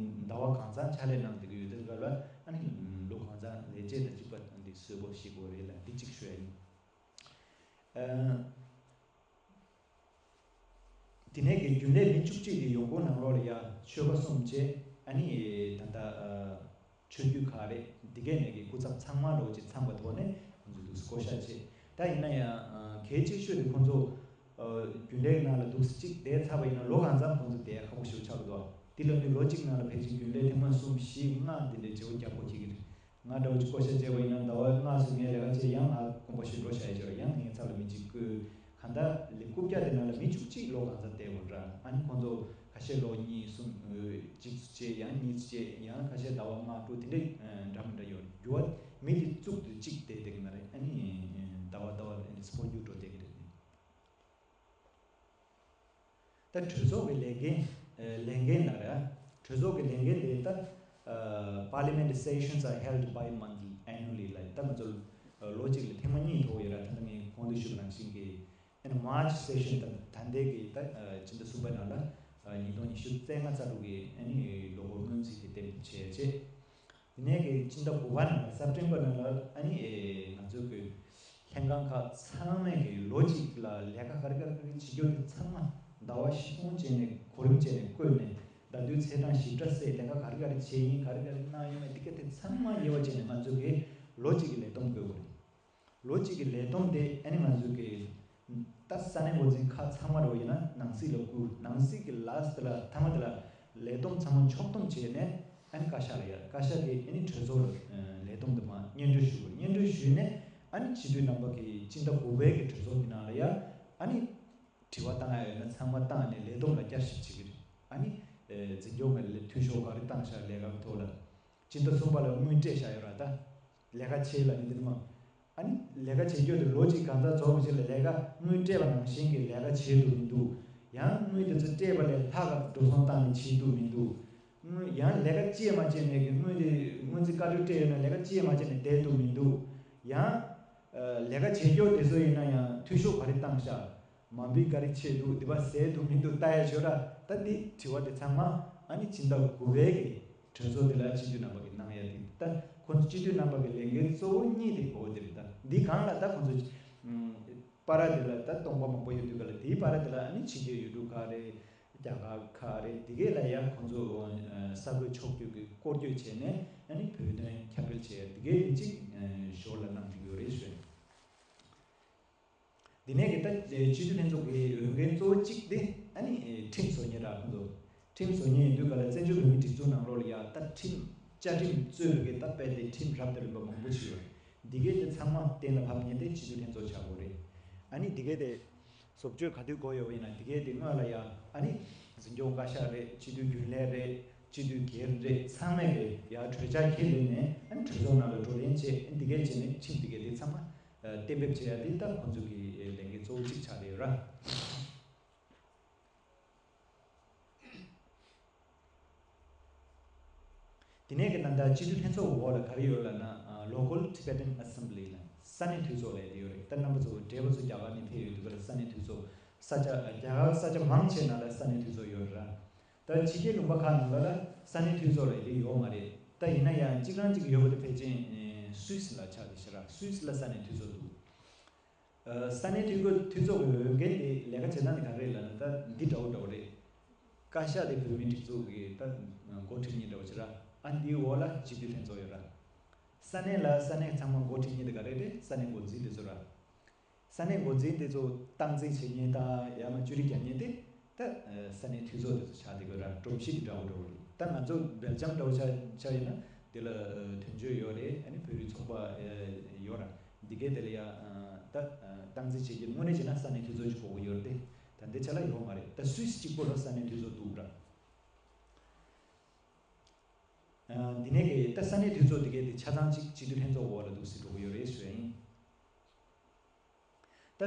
ཟླ་བ་གང་ཙམ་ཕྱག་ལས་གནང་བསྡད་ཀྱི་ཡོད། དེ་སྐབས་ལ་ཨ་ནི་ལོ་གང་ཙམ་ལས་བྱེད་དང་གཅིག་པ་འདི་གསོལ་ཕོགས་ཞིག་དགོས་རེད་ལ། འདི་གཅིག་ཞུ་ཡ་ཡིན། དེ་ནས་ཀྱི་རྒྱུན་ལས་མི་བཅུ་གཅིག་གི་ཡོང་སྒོ་ནང་ལོགས་ལ་ཡ་ཆོལ་ཁ་གསུམ་བཅས་ཨ་ནི་ད་ལྟ་ཆོས་བརྒྱུད་ཁག་རེད། འདི་གས་ནས་ཀྱི་སྐུ་ཚབ་ཚང་མ་ལོགས་ཀྱི་ཚང་བ་ཐོག་ནས་ཁོང་ཚོ་འདུག་སེ་བསྐོ་བཞག་བྱས། ད་ཡིན་ན་ཡང་གལ་ཆེ་ཤོས་དེ་ཁོང་ཚོ་རྒྱུན་ལས་ནང་ལ་འདུག་སེ་གཅིག་བསྡད་ཚར་བ་ཡིན་ན་ལོ་གང་ཙམ་ཁོང་ཚོ་བསྡད་ཁག་པོ་ཞིག་ཆགས་འདུག་དེ་ལ་ནི་ལོ་གཅིག་ནང་ལ་ཕལ་ཆེར་རྒྱུན་ལས་ཐེངས་མ་གསུམ་བཞི་ལྔ་དེ་འདྲའི་བརྗེ་པོ་རྒྱག་དགོས་ཀྱི་རེད། ང་འདྲ་བོ་ཅིག་བསྐོ་བཞག་བྱས་པ་ཡིན་ན་ཟླ་བ་ལྔ་ཙམ་ངའི་ལས་ཀ་བྱས། ཡང་ང་དགོངས་པ་ཞུ་འགྲོ་བྱ་ཡི་ཅོར་ཡང་ངའི་ཚབ་ལ་མི་གཅིག་བསྐོས། གང་ལྟར་ལས་རྐུབ་བཀྱག་དེ་ནང་ལ་མི་བཅུ་གཅིག་ལོ་གང་ཙམ་བསྡད་དགོས་ར། ཨ་ནི་ཁོང་ཚོ་ཁ་ཤས་ལོ་གཉིས་གསུམ་གཅིག་ཙམ་བྱས། ཡང་གཉིས་ཙམ་བྱས། ཡང་ཁ་ཤས་ཟླ་བ་ལྔ་དྲུག་དེ་འདྲས་འདྲ་མི་འདྲ་ཡོད་རྒྱུ་བ། མི་དེ་གཙུག་ཏུ་གཅིག་བསྡད་བསྡད་ཀྱི་མ་རེད། ཨ་ནི་ཟླ་བ་ཟླ་བ་ལ་ཨ་ནི་འཕོ་འགྱུར་འགྲོ་བསྡད་ཀྱི་རེད། ད་གྲོས་ཚོགས་ཀྱི་ལས་འགན་ཨ་ལས་འགན་ལ་ར། གྲོས་ཚོགས་ཀྱི་ལས་འགན་དེ་ད་ཨ་Parliament sessions are held bi-monthly, annually ལ་ད་ང་ཚོ་ཨ་ལོ་གཅིག་ལ་ཐེངས་མ་གཉིས་ཐོགས་ཡོད་ར། ད་ལྟ་ངས་གོང་དུ་ཞུས་པ་ནང་བཞིན་གྱི་ཨ་ནི་March session ད་ད་ལྟའི་གི་ད་ཨ་སྤྱི་ཟླ་གསུམ་པའི་ནང་ལ་ཨ་ཉིས་སྟོང་ཉི་ཤུ་རྩ་ལྔ་རྩ་དྲུག་གི་ཨ་ནི་ལོ་འཁོར་སྔོན་རྩིས་དེ་འདེམས་བྱས་རྗེས། དེ་ནས་ཀྱི་སྤྱི་ཟླ་དགུ་པ་ནང་ལ་September ནང་ལ་ཨ་ནི་ཨེ་ང་ཚོ་གི་ལྷན་ཁང་ཁག་ཚང་མས་ཀྱི་ལོ་གཅིག་ལ་ལས་ཀ་ག་རེ་ག་རེ་ག་རེ་བྱེད་རྒྱུ་དེ་ཚང་མ་ཟླ་བ་བཞི་སྟོང་བྱས་ནས་གོ་རིམ་བྱས་ནས་བཀོད་ནས། ཟླ་དུས་ཚེས་གྲངས་ཞིབ་ཕྲ་བསྲེས། ལས་ཀ་ག་རེ་ག་རེ་བྱས་ཡིན། ག་རེ་ག་རེ་གནང་ཡོད་མེད་དེ་ག་དེ་ཚང་མ་དབྱེ་བ་བྱས་ནས་ང་ཚོ་གི་ལོ་གཅིག་གི་ལས་བསྡོམས་བཀོད་དགོས་རེད། ལོ་གཅིག་གི་ལས་བསྡོམས་དེ་ཨ་ནི་ང་ཚོ་གི་ད་ས་གནས་འགོ་འཛིན་ཁག་ཚང་མ་རོ་ཡིན་ན་ནང་སྲིད་ལ་བསྐུར། ནང་སྲིད་ཀྱི་last དེ་ལ་མཐའ་མ་དེ་ལ་ལས་བསྡོམས་ཚང་མ་ཕྱོགས་བསྡོམས་བྱས་ནས་ཨ་ནི་བཀའ་ཤག་ལ་ཡ། བཀའ་ཤག་གིས་ཨ་ནི་གྲོས་ཚོགས་ལ་ལས་བསྡོམས་དེ་མར་སྙན་སྒྲོན་ཞུ་དགོས། སྙན་སྒྲོན་ཞུས་ནས་ཨ་ནི་སྤྱི་འཐུས་རྣམ་པ་གིས་སྤྱི་ཟླ་དགུ་པའི་གི་གྲོས་ཚོགས་ཀྱི་ནང་ལ་ཡ་ཨ་ནི་དྲི་བ་བཏང་ཡ་ཡོད་ན་ཚང་མ་བཏང་ནས་ལས་བསྡོམས་ལ་བསྐྱར་ཞིབ་བྱེད་ཀྱི་རེད། ཨ་ནི་འཛིན་སྐྱོང་གི་འཐུས་ཤོར་ག་རེ་བཏང་ཤག་ལས་ཀ་གི་ཐོག་ལ། སྤྱི་ཟླ་གསུམ་པ་ལ་དངུལ་སྤྲད་བཞག་ཡོད་ར། ད་ལས་ཀ་བྱེད་ལ་ནི་འདིར་མ། ཨ་ནི་ལས་ཀ་བྱེད་རྒྱུ་དེ་ལོ་གཅིག་གང་ཙམ་རྫོགས་པའི་རྗེས་ལ་ལས་ཀ་དངུལ་སྤྲད་པ་ནང་བཞིན་གྱི་ལས་ཀ་བྱེད་ཐུབ་མི་འདུག་ཡང་དངུལ་དེ་ཚོ་སྤྲད་པ་ལས་ལྷག་ག་འགྲོ་སོང་བཏང་ནས་བྱེད་ཐུབ་མི་འདུག་དངུལ་ཡང་ལས་ཀ་བྱེད་མ་བྱེད་ནས་ཀྱི་དངུལ་དེ་སྔོན་རྩིས་བཀའ་འཁྲོལ་སྤྲད་ཡོད་ན་ལས་ཀ་བྱེད་མ་བྱེད་ནས་བསྡད་ཐུབ་མི་འདུག་ཡང་ལས་ཀ་བྱེད་རྒྱུ་དེ་ཚོ་ཡིན་ན་ཡང་འཐུས་ཤོར་ག་རེ་བཏང་ཤག་མ་འབིག་ག་རེ་བྱས་འདུག་འདི་པ་ཟས་འདུག་མི་འདུག་ལྟ་ཡ་ཆོས་ར། ད་འདི་དྲི་བ་དེ་ཚང་མ་ཨ་ནི་སྤྱི་ཟླ་དགུ་པའི་གི་གྲོས་ཚོགས་དེ་ལ་སྤྱི་འཐུས་རྣམ་པ་གི་གནང་ཡ་དེ། ད་ཁོ་ཚོ་སྤྱི་འཐུས་རྣམ་པ་གི་ལས་འགན་གཙོ་བོ་གཉིས་དེ་འོ་དེ་རེད། ད་འདི་སྒང་ལ་ད་ཁོ་ཚོ་ཨུམ་པ་ར་དེ་ལ་ད་སྟོང་པ་མང་པོ་ཡོད་དུས་ག་ལ་དེའི་པ་ར་དེ་ལ་ཨ་ནི་ཕྱི་རྒྱལ་ཡུལ་གྲུ་ག་རེ། རྒྱ་གར་ཁག་རེད། དེ་གས་ལ་ཡང་ཁོང་ཚོ་ཨ་གསར་འགོད་ཕྱོགས་བསྐྱོད་ཀྱི་སྐོར་སྐྱོད་བྱས་ནས་ཨ་ནི་བོད་དོན་ཁྱབ་སྤེལ་བྱས་ཡ་དེ་གས་དེ་གཅིག་ཨ་ཞོར་ལ་གནང་བསྡད་ཡོད་རེད་ཞུ། འདི་ནས་ཀྱི་ད་སྤྱི་འཐུས་ལྷན་ཚོགས་ཀྱི་འོས་འགན་གཙོ་བོ་གཅིག་དེ་ཨ་ནི་ཁྲིམས་བཟོ་མཁན་ར། ཁོང་ཚོ་ཁྲིམས་བཟོ་མཁན་ཡིན་དུས་ག་ལ་བཙན་བྱོལ་བོད་མིའི་སྒྲིག་འཛུགས་ནང་ལོགས་ལ་ཡ་ད་ཁྲིམས་བཅའ་ཁྲིམས་གཙོས་པའི་གི་ད་དཔེ་དེ་ཁྲིམས་རབ་དང་རིམ་པ་མང་པོ་ཞིག་ཡོད་རེད། འདི་གས་དེ་ཚང་མ་གཏན་ལ་ཕབ་མཁན་དེ་སྤྱི་འཐུས་ལྷན་ཚོགས་ཆགས་དགོས་རེད། ཨ་ནི་འདི་གས་དེ་བཟོ་བཅོས་ག་དུས་དགོས་ཡོད་པ་ཡིན་ན་འདི་གས་དེ་སྔོན་ལ་ཡ་ཨ་ནི་འཛིན་སྐྱོང་བཀའ་ཤག་རེད། སྤྱི་འཐུས་རྒྱུན་ལས་རེད། སྤྱི་འཐུས་སྒེར་རེད། ཚང་མས་རེད་ཡ་གྲོས་འཆར་ཁས་ལེན་ནས་ཨ་ནི་གྲོས་ཚོགས་ནང་ལ་བགྲོ་གླེང་བྱས། ཨ་ནི་འདི་གས་བྱས་ནས་ཁྲིམས་འདི་གས་དེ་ཚང་མ་གཏན་འབེབས་བྱེད་ཡ་དེ་ད་ཁོང་ཚོ་གི་ལས་འགན་གཙོ་བོ་གཅིག་ཆགས་བསྡད་ཡོད་ར། དེ་ནས་ཀྱི་ད་ལྟ་སྤྱི་འཐུས་ལྷན་ཚོགས་འོག་ལ་ག་རེ་ཡོད་ལབ་ན། ཨ་Local Tibetan Assembly ལ་ས་གནས་འཐུས་ཚོགས་ལབ་དེ་ཡོད་རེད། ད་རྣམ་པ་ཚོ་བགྲེས་པ་ཚོ་རྒྱ་གར་ནས་ཕེབས་ཡོད་དུས་ག་ལ་ས་གནས་འཐུས་ཚོགས་ས་ཆ་རྒྱ་གར་ས་ཆ་མང་ཆེ་ནང་ལ་ས་གནས་འཐུས་ཚོགས་ཡོད་རེད་ར། ད་ཕྱི་རྒྱལ་ལུང་པ་ཁག་ནང་ལ་ལ་ས་གནས་འཐུས་ཚོགས་ལབ་དེ་ཡོད་མ་རེད། ད་ཡིན་ན་ཡང་གཅིག་རང་གཅིག་ཡོད་པ་དེ་ཕལ་ཆེར་ཨེ་སུད་སི་ལ་ཆགས་དེ་ཤི་ར། སུད་སི་ལ་ས་གནས་འཐུས་ཚོགས་འདུག་ཨ་ས་གནས་འཐུས་སྐོར་འཐུས་ཚོགས་ཀྱི་འོས་འགན་དེ་ལས་ཀ་བྱེད་སྟངས་དེ་ག་རེ་རེད་ལབ་ན། ད་འདི་འདྲ་བོ་འདྲ་བོ་རེད། བཀའ་ཤག་དེ་བོད་མིའི་སྒྲིག་འཛུགས་ཀྱི་ད་འགོ་ཁྲིད་མཁན་འདྲ་བོ་ཅིག་ར། ཨ་འདིའི་འོག་ལ་སྤྱི་འཐུས་ལྷན་ཚོགས་ཡོད་ར། ས་གནས་ལ་ས་གནས་ཚང་མ་འགོ་ཁྲིད་མཁན་དེ་ག་རེ་རེད། ས་གནས་འགོ་འཛིན་དེ་ཚོ་ར། ས་གནས་འགོ་འཛིན་དེ་ཚོ་སྟངས་འཛིན་བྱེད་མཁན་དང་ཡང་ན་ཅོ་འདྲི་རྒྱག་མཁན་དེ་ད་ས་གནས་འཐུས་ཚོགས་དེ་ཚོ་ཆགས་བསྡད་ཀྱི་ར། སྒྲོམ་གཞི་དེ་འདྲ་བོ་འདྲ་བོ་རེད། ད་ང་ཚོ་སྦེལ་ཇམ་འདྲ་བོ་ཆགས་ཆགས་ཡིན་ན་དེ་ལ་དོན་གཅོད་ཡོད་རེད། ཨ་ནི་བོད་རིགས་ཚོགས་པ་ཡོད་ར། འདི་གའི་དེ་ལ་ཡ་ད་སྟངས་འཛིན་བྱེད་རྒྱུ་དངོས་གནས་བྱས་ན་ས་གནས་འཐུས་ཚོགས་ཅིག་དགོས་ཀྱི་ཡོད་རེད་དེ། ད་འདི་ཆ་ལ་ཡོད་མ་རེད། ད་སུད་སི་གཅིག་པོ་ལ་ས་གནས་འཐུས་ཚོགས་འདུག་ར། འདི་ནས་ཀྱི་ད་ས་གནས་འཐུས་ཚོགས་འདི་གའི་དེ་ཆ་ཚང་གཅིག་སྤྱི་འཐུས་ལྷན་ཚོགས་འོག་ལ་འདུག་སེ་འགྲོ་གི་ཡོད་རེད་ཞུ་ཡ་ཡིན། ད་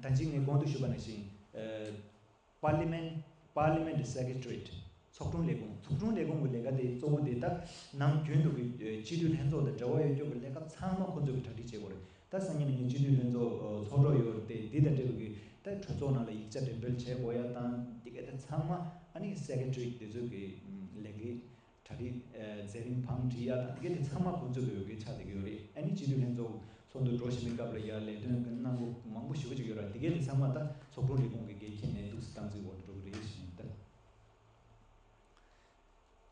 ད་ཅི་ངས་གོང་དུ་ཞུས་པ་ནང་བཞིན་Parliament Parliament Secretariat ཚོགས་དྲུང་ལས་ཁུངས། ཚོགས་དྲུང་ལས་ཁུངས་ཀྱི་ལས་ཀ་དེ་གཙོ་བོ་དེ་ད་ནམ་རྒྱུན་དུ་གི་སྤྱི་འཐུས་ལྷན་ཚོགས་དང་འབྲེལ་བ་ཡོད་རྒྱུ་གི་ལས་ཀ་ཚང་མ་ཁོ་ཚོས་གི་གྲ་སྒྲིག་བྱེད་དགོས་རེད། ད་སང་ཉིན་ནས་སྤྱི་འཐུས་ལྷན་ཚོགས་ཚོགས་འགྲོ་ཡོད་རེད་དེ། འདི་དང་འབྲེལ་བའི་གི་ད་གྲོས་ཚོགས་ནང་ལ་ཡིག་ཆ་འགྲེམས་སྤེལ་བྱེད་དགོས་ཡ་དང་འདི་ག་ད་ཚང་མ་ཨ་ནི་Secretariat དེ་ཚོས་གི་ལས་ཀའི་གྲ་སྒྲིག་ཨ་མཛད་རིམ་བང་སྒྲིག་ཡ་དང་དེ་ག་དེ་ཚང་མ་ཁོང་ཚོ་གི་འོས་འགན་ཆགས་བསྡད་ཀྱི་ཡོད་རེད། ཨ་ནི་སྤྱི་འཐུས་ལྷན་ཚོགས་ཚོགས་འདུ་འགྲོ་བཞིན་པའི་སྐབས་ལ་ཡ་ལས་དོན་གི་གནང་སྒོ་མང་པོ་ཞེ་པོ་ཅིག་ཡོད་ར། དེ་ག་དེ་ཚང་མ་ད་ཚོགས་དྲུང་ལས་ཁུངས་ཀྱི་འགན་འཁྱེར་ནས་འདུག་སེ་སྟངས་འཛིན་འོག་ཏུ་འགྲོ་གི་རེད་ཞེས་ད།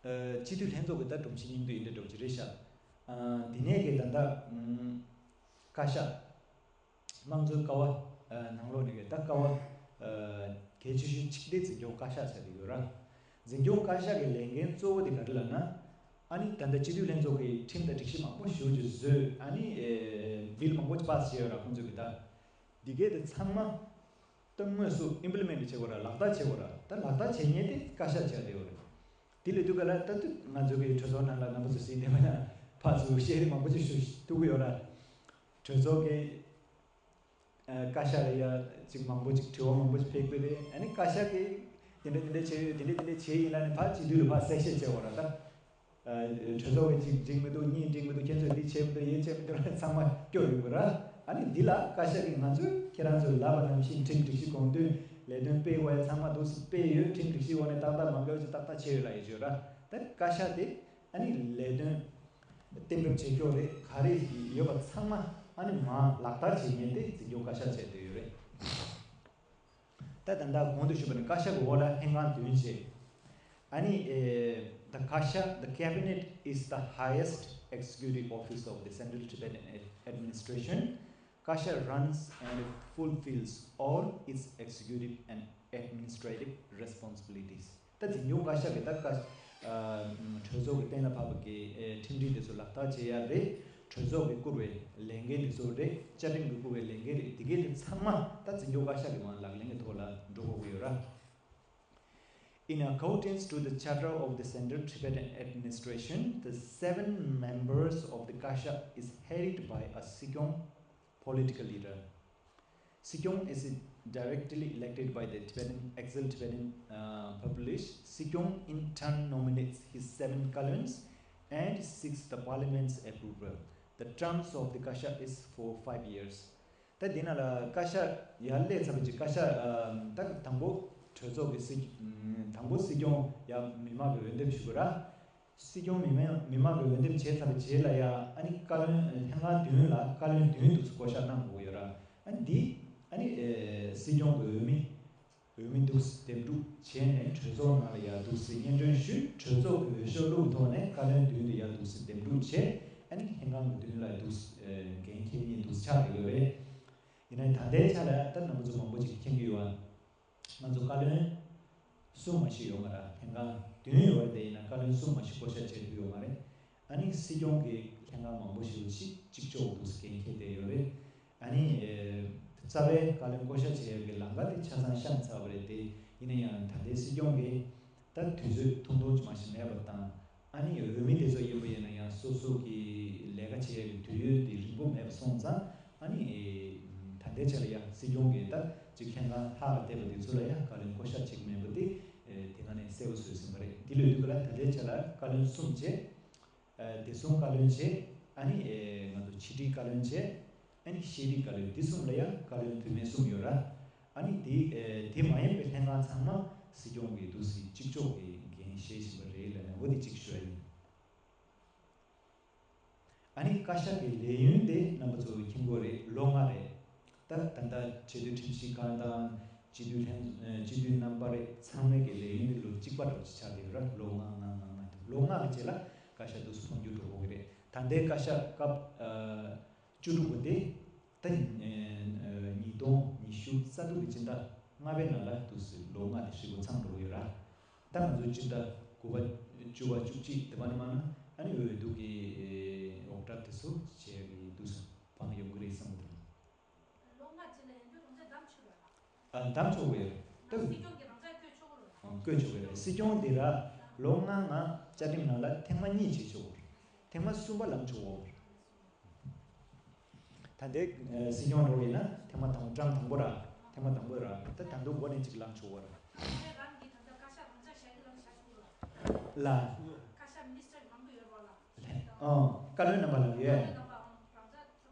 ཨ་སྤྱི་འཐུས་ལྷན་ཚོགས་ཀྱི་ད་སྒྲོམ་གཞི་སྙིང་བསྡུས་འདི་འདྲ་འདྲ་བོ་ཅིག་རེད་ཤག་ཨ་དེ་ནས་ཀྱི་ད་ལྟ་ཨམ་བཀའ་ཤག་དམངས་གཙོའི་ཀ་བ་ཨ་ནང་ལོགས་ནས་ཀྱི་ད་ཀ་བ་ཨ་གལ་ཆེ་ཤོས་གཅིག་དེ་འཛིན་སྐྱོང་བཀའ་ཤག་ཆགས་བསྡད་ཡོད་ར། འཛིན་སྐྱོང་བཀའ་ཤག་གི་ལས་འགན་གཙོ་བོ་དེ་ག་རེ་ལབ་ན། ཨ་ནི་ད་ལྟ་སྤྱི་འཐུས་ལྷན་ཚོགས་ཀྱིས་ཁྲིམས་དང་སྒྲིག་གཞི་མང་པོ་ཞེ་པོ་ཅིག་བཟོས། ཨ་ནི་ཨེ་བིལ་མང་པོ་ཅིག་པཱ་སི་བྱས་ཡོད་ར། ཁོང་ཚོས་ཀྱི་ད་འདི་གས་དེ་ཚང་མ་ད་དངོས་སུ་ཨིམ་པི་ལི་མེན་ཊི་བྱེད་དགོས་ར། ལག་བསྟར་བྱེད་དགོས་ར། ད་ལག་བསྟར་བྱེད་མཁན་དེ་བཀའ་ཤག་བྱས་བསྡད་ཡོད་རེད། དེ་ལས་དུས་ག་ལ་ད་དུ་ང་ཚོ་གི་གྲོས་ཚོགས་ནང་ལ་རྣམ་པ་ཚོ་གཟིགས་བསྡད་པ་ན་ཕར་ཚུར་བཤད་རིགས་མང་པོ་ཅིག་ཞུ་ཐུབ་ཀྱི་ཡོད་ར། གྲོས་ཚོགས་ཀྱི་ཨ་བཀའ་ཤག་ལ་ཡ་ཅིག་མང་པོ་ཅིག་དྲི་བ་མང་པོ་ཅིག་ཕེབས་ཀྱི་རེད། ཨ་ནི་བཀའ་ཤག་གིས་དེ་འདྲ་དེ་འདྲ་བྱས་ཡོད། དེ་འདྲ་དེ་འདྲ་བྱས་ཡིན་ལབ་ནས་ཕར་སྤྱི་འཐུས་ལ་ཕར་གསལ་བཤད་བྱས་པ་ར། ད་ཨ་གྲོས་ཚོགས་ཀྱི་ཅིག་འགྲིག་མི་འདུག་གཉིས་འགྲིག་མི་འདུག་ཁྱེད་ཚོས་འདི་བྱས་མི་འདུག་ཡེ་བྱས་མི་འདུག་ལབ་ཚང་མ་སྐྱོར་ཡོང་གི་ར། ཨ་ནི་འདི་ལ་བཀའ་ཤག་གིས་ང་ཚོས་ཁྱེད་རང་ཚོས་ལབ་པ་ནང་བཞིན་ཁྲིམས་སྒྲིག་གཞི་དགོངས་དོན་ལས་དོན་སྤེལ་དགོས་ཡ་ཚང་མ་འདུག་སེ་སྤེལ་ཡོད། ཁྲིམས་སྒྲིག་གཞི་འོག་ནས་ཏག་ཏག་མ་འགལ་བ་ཅིག་ཏག་ཏག་བྱས་ཡོད་ལབ་ཡོད་ཅོ་ར། ད་བཀའ་ཤག་དེ་ཨ་ནི་ལས་དོན་གཏན་འབེབས་བྱེད་ཕྱོགས་རེད། ག་རེ་ཡོད་པ་ཚང་མ་ཨ་ནི་མར་ལག་བསྟར་བྱེད་མཁན་དེ་འཛིན་སྐྱོང་བཀའ་ཤག་བྱས་བསྡད་ཡོད་རེད། ད་ད་ལྟ་གོང་དུ་ཞུས་པ་ནི་བཀའ་ཤག་གི་འོག་ལ་ལྷན་ཁང་བདུན་བྱས། ཨ་ནི་ཨེ་the བཀའ་ཤག the cabinet is the highest executive office of the Central Tibetan Ad- Administration. བཀའ་ཤག runs and fulfills all its executive and administrative responsibilities. ད་འཛིན་སྐྱོང་བཀའ་ཤག་གིས་ད་བཀའ་ཨ་གྲོས་ཚོགས་ཀྱི་གཏན་ལ་ཕབ་པ་གི་ཨེ་ཁྲིམས་སྒྲིག་དེ་ཚོ་ལག་བསྟར་བྱེད་ཡ་རེད། གྲོས་ཚོགས་ཀྱིས་བསྐུར་བའི་ལས་འགན་དེ་ཚོ་རེད། བཅའ་ཁྲིམས་ཀྱིས་བསྐུར་བའི་ལས་འགན་རེད། དེ་གས་དེ་ཚང་མ་ད་འཛིན་སྐྱོང་བཀའ་ཤག་གི་མར་ལག་ལེན་གྱི་ཐོག་ལ་འགྲོ་དགོས་ཀྱི་ཡོད་ར། In accordance to the Charter of the Central Tibetan Administration, the seven members of the Kashak is headed by a Sikyong political leader. Sikyong is directly elected by the Tibetan Exiled Tibetan uh, Population. Sikyong in turn nominates his seven columns and seeks the parliament's approval. The terms of the Kashak is for five years. ད་འདི་ན་ལ་བཀའ་ཤག་ཡར་སླེབས་ཚར་བའི་རྗེས་བཀའ་ཤག་ཨ་ད་དང་པོ་གྲོས་ཚོགས་ཀྱི་སྲིད་ཨམ་དང་པོ་སྲིད་སྐྱོང་ཡ་མི་མང་གི་འོས་འདེམས་ཞུ་དགོས་ར། སྲིད་སྐྱོང་མི་མང་མི་མང་གི་འོས་འདེམས་བྱས་ཚར་བའི་རྗེས་ལ་ཡ་ཨ་ནི་བཀའ་བློན་ལྷན་ཁང་བདུན་ལ་བཀའ་བློན་བདུན་འདུག་སེ་བསྐོ་བཞག་གནང་དགོས་ཡོད་ར། ཨ་ནི་འདི་ཨ་ནི་ཨེ་སྲིད་སྐྱོང་གི་འོས་མི་ འོས་མི་འདུག་སེ་འདེམས་སྒྲུག་བྱས་ནས་གྲོས་ཚོགས་ནང་ལ་ཡར་འདུག་སེ་སྙན་སྒྲོན་ཞུས། གྲོས་ཚོགས་ཀྱི་འོས་ཤོག་བླུགས་ཐོག་ནས་བཀའ་བློན་མདུན་དུ་ཡར་འདུག་སེ་འདེམས་སྒྲུག་བྱས། ཨ་ནི་ལྷན་ཁང་གི་མདུན་ལ་འདུག་སེ་འགན་འཁྱེར་མཁན་འདུག་སེ་ཆགས་བསྡད་ཡོད་རེད། ཡིན་ནའི་ད་ལྟའི་ཆ་ལ་ད་རྣམ་པ་ཚོ་མང་པོ་ཅིག་མཁྱེན་གྱི་ཡོད་ཨ། ང་ཚོ་བཀའ་བློན་གསུམ་མ་ཞིག་ཡོད་མ་རེད། ལྷན་ཁང་བདུན་ཡོད་རེད། དེ་ཡིན་ན་བཀའ་བློན་གསུམ་མ་ཞིག་བསྐོ་བཞག་བྱེད་ཐུབ་ཡོད་མ་རེད། ཨ་ནི་སྲིད་སྐྱོང་གི་ལྷན་ཁང་མང་པོ་ཞིག་ལ་ཅིག་གཅིག་ལྕོགས་འདུག་སེ་འགན་འཁྱེར་བསྡད་ཡོད་རེད། ཨ་ནི་ཨེ་རྩ་བའི་བཀའ་བློན་བསྐོ་བཞག་བྱེད་ཡག་གི་ལམ་ཁ་དེ་ཆ་ཚང་བཤམས་ཚར་བ་རེད་དེ། ཡིན་ན་ཡང་ད་ལྟའི་སྲིད་སྐྱོང་གིས་ད་དུས་ཚོད་ཐུང་ཐུང་ཅིག་མ་ཞིག་མེད་པ་དང་། ཨ་ནི་འོས་མི་དེ་ཚོ་ཡིན་པ་ཡིན་ན་ཡང་སོ་སོ་གི་ལས་ཀ་བྱེད་ཡག་གི་དུས་ཡུན་དེ་རིང་པོ་མེད་པ་སོང་ཙང་། ཨ་ནི་ད་ལྟའི་ཆ་ལ་ཡང་སྲིད་སྐྱོང་གིས་ད་ཅིག་ལྷན་ཁང་ལྷག་ལ་བསྡད་པ་དེ་ཚོ་ལ་ཡང་བཀའ་བློན་བསྐོ་བཞག་བྱེད་ཀྱི་མེད་པ་དེ་དེ་སྔ་ནས་གསལ་པོ་བཟོས་ཟིན་པ་རེད། འདི་ལོའི་དུས་སྐབས་ལ་ད་ལྟའི་ཆ་ལ་བཀའ་བློན་གསུམ་བྱས། ཨ་བདེ་སྲུང་བཀའ་བློན་བྱས། ཨ་ནི་ཨེ་ང་ཚོ་ཕྱི་དྲིལ་བཀའ་བློན་བྱས། ཨ་ནི་ཤེས་རིག་བཀའ་བློན། འདི་གསུམ་ལ་ཡང་བཀའ་བློན་བུད་མེད་གསུམ་ཡོད་ར། ཨ་ནི་དེ་ཨེ་དེ་མ་ཡིན་པའི་ལྷན་ཁང་ཚང་མ་སྲིད་སྐྱོང་གིས་འདུག་སེ་གཅིག་ལྕོགས་ཀྱི་འགན་བཞེས་བཞིན་པ་རེད་ལབ་ནས་འོ་དེ་གཅིག་ཞུ་ཡ་ཡིན། ཨ་ནི་བཀའ་ཤག་གི་ལས་ཡུན་དེ་རྣམ་པ་ཚོ་མཁྱེན་གྱི་ཡོད་རེད། ལོ་ལྔ་རེད། ད་ད་ལྟ་སྤྱི་འཐུས་ཁྲིམས་ཞིབ་ཁང་དང་སྤྱི་འཐུས་ལྷན་སྤྱི་འཐུས་རྣམ་པ་རེད། ཚང་མའི་གི་ལས་ཡུན་དེ་ལོ་གཅིག་པ་འདྲ་བོ་ཅིག་ཆགས་བསྡད་ཡོད་ར། ལོ་ལྔ་ལྔ་ལྔ་ལྔ་དེ། ལོ་ལྔ་གི་རྗེས་ལ་བཀའ་ཤག་འདུག་སེ་ཕམ་རྒྱུ་འགྲོ་གི་རེད། ད་ལྟའི་བཀའ་ཤག་སྐབས་ཨ་བཅུ་དྲུག་པ་དེ་ད་ཉིས་སྟོང་ཉི་ཤུ་རྩ་དྲུག་གི་སྤྱི་ཟླ་ལྔ་པའི་ནང་ལ་འདུག་སེ་ལོ་ལྔ་དེ་ཧྲིལ་པོ་ཚང་འགྲོ་གི་ཡོད་ར། ད་ང་ཚོ་སྤྱི་ཟླ་དགུ་པ་བཅུ་པ་བཅུ་གཅིག་དེ་པ་ནས་མ་ན་ཨ་ནི་འོས་བསྡུ་གི་འོག་གྲབས་དེ་ཚོ་བྱས་གི་འདུག་སེ་བང་ཡོང་གི་རེད་བསམ་གི་འདུག་ལོ་ལྔ་རྗེས་ལ་ཡང་བསྐྱར་རང་བཙན་བདམས་ཆོག་རེད་ལ། ཨ་བདམས་ཆོག་གི་རེད། ད་སྲིད་སྐྱོང་གིས་རང་བཙན་བཀོད་ཆོག་གི་རེད། ཨ་བཀོད་ཆོག་གི་རེད། སྲིད་སྐྱོང་དེ་ར་ལོ་ལྔ་ང་བཅའ་ཁྲིམས་ནང་ལ་ཐེངས་མ་གཉིས་བྱེད་ཆོག་གི་རེད། ཐེངས་མ་གསུམ་པ་ལངས་ཆོག་གི་རེད། ད་ལྟའི་ཨ་སྲིད་སྐྱོང་རོགས་ཡིན་ན་ཐེངས་མ་དང་པོ་ཊརམ་དང་པོ་ར། ཐེངས་མ་དང་པོ་ར། ད་ད་དུང་འགོ་ནས་ཅིག་ལངས་ཆོག་གི་རེད། ལ། བཀའ་བློན་རྣམ་པ་ལ་ཡོད།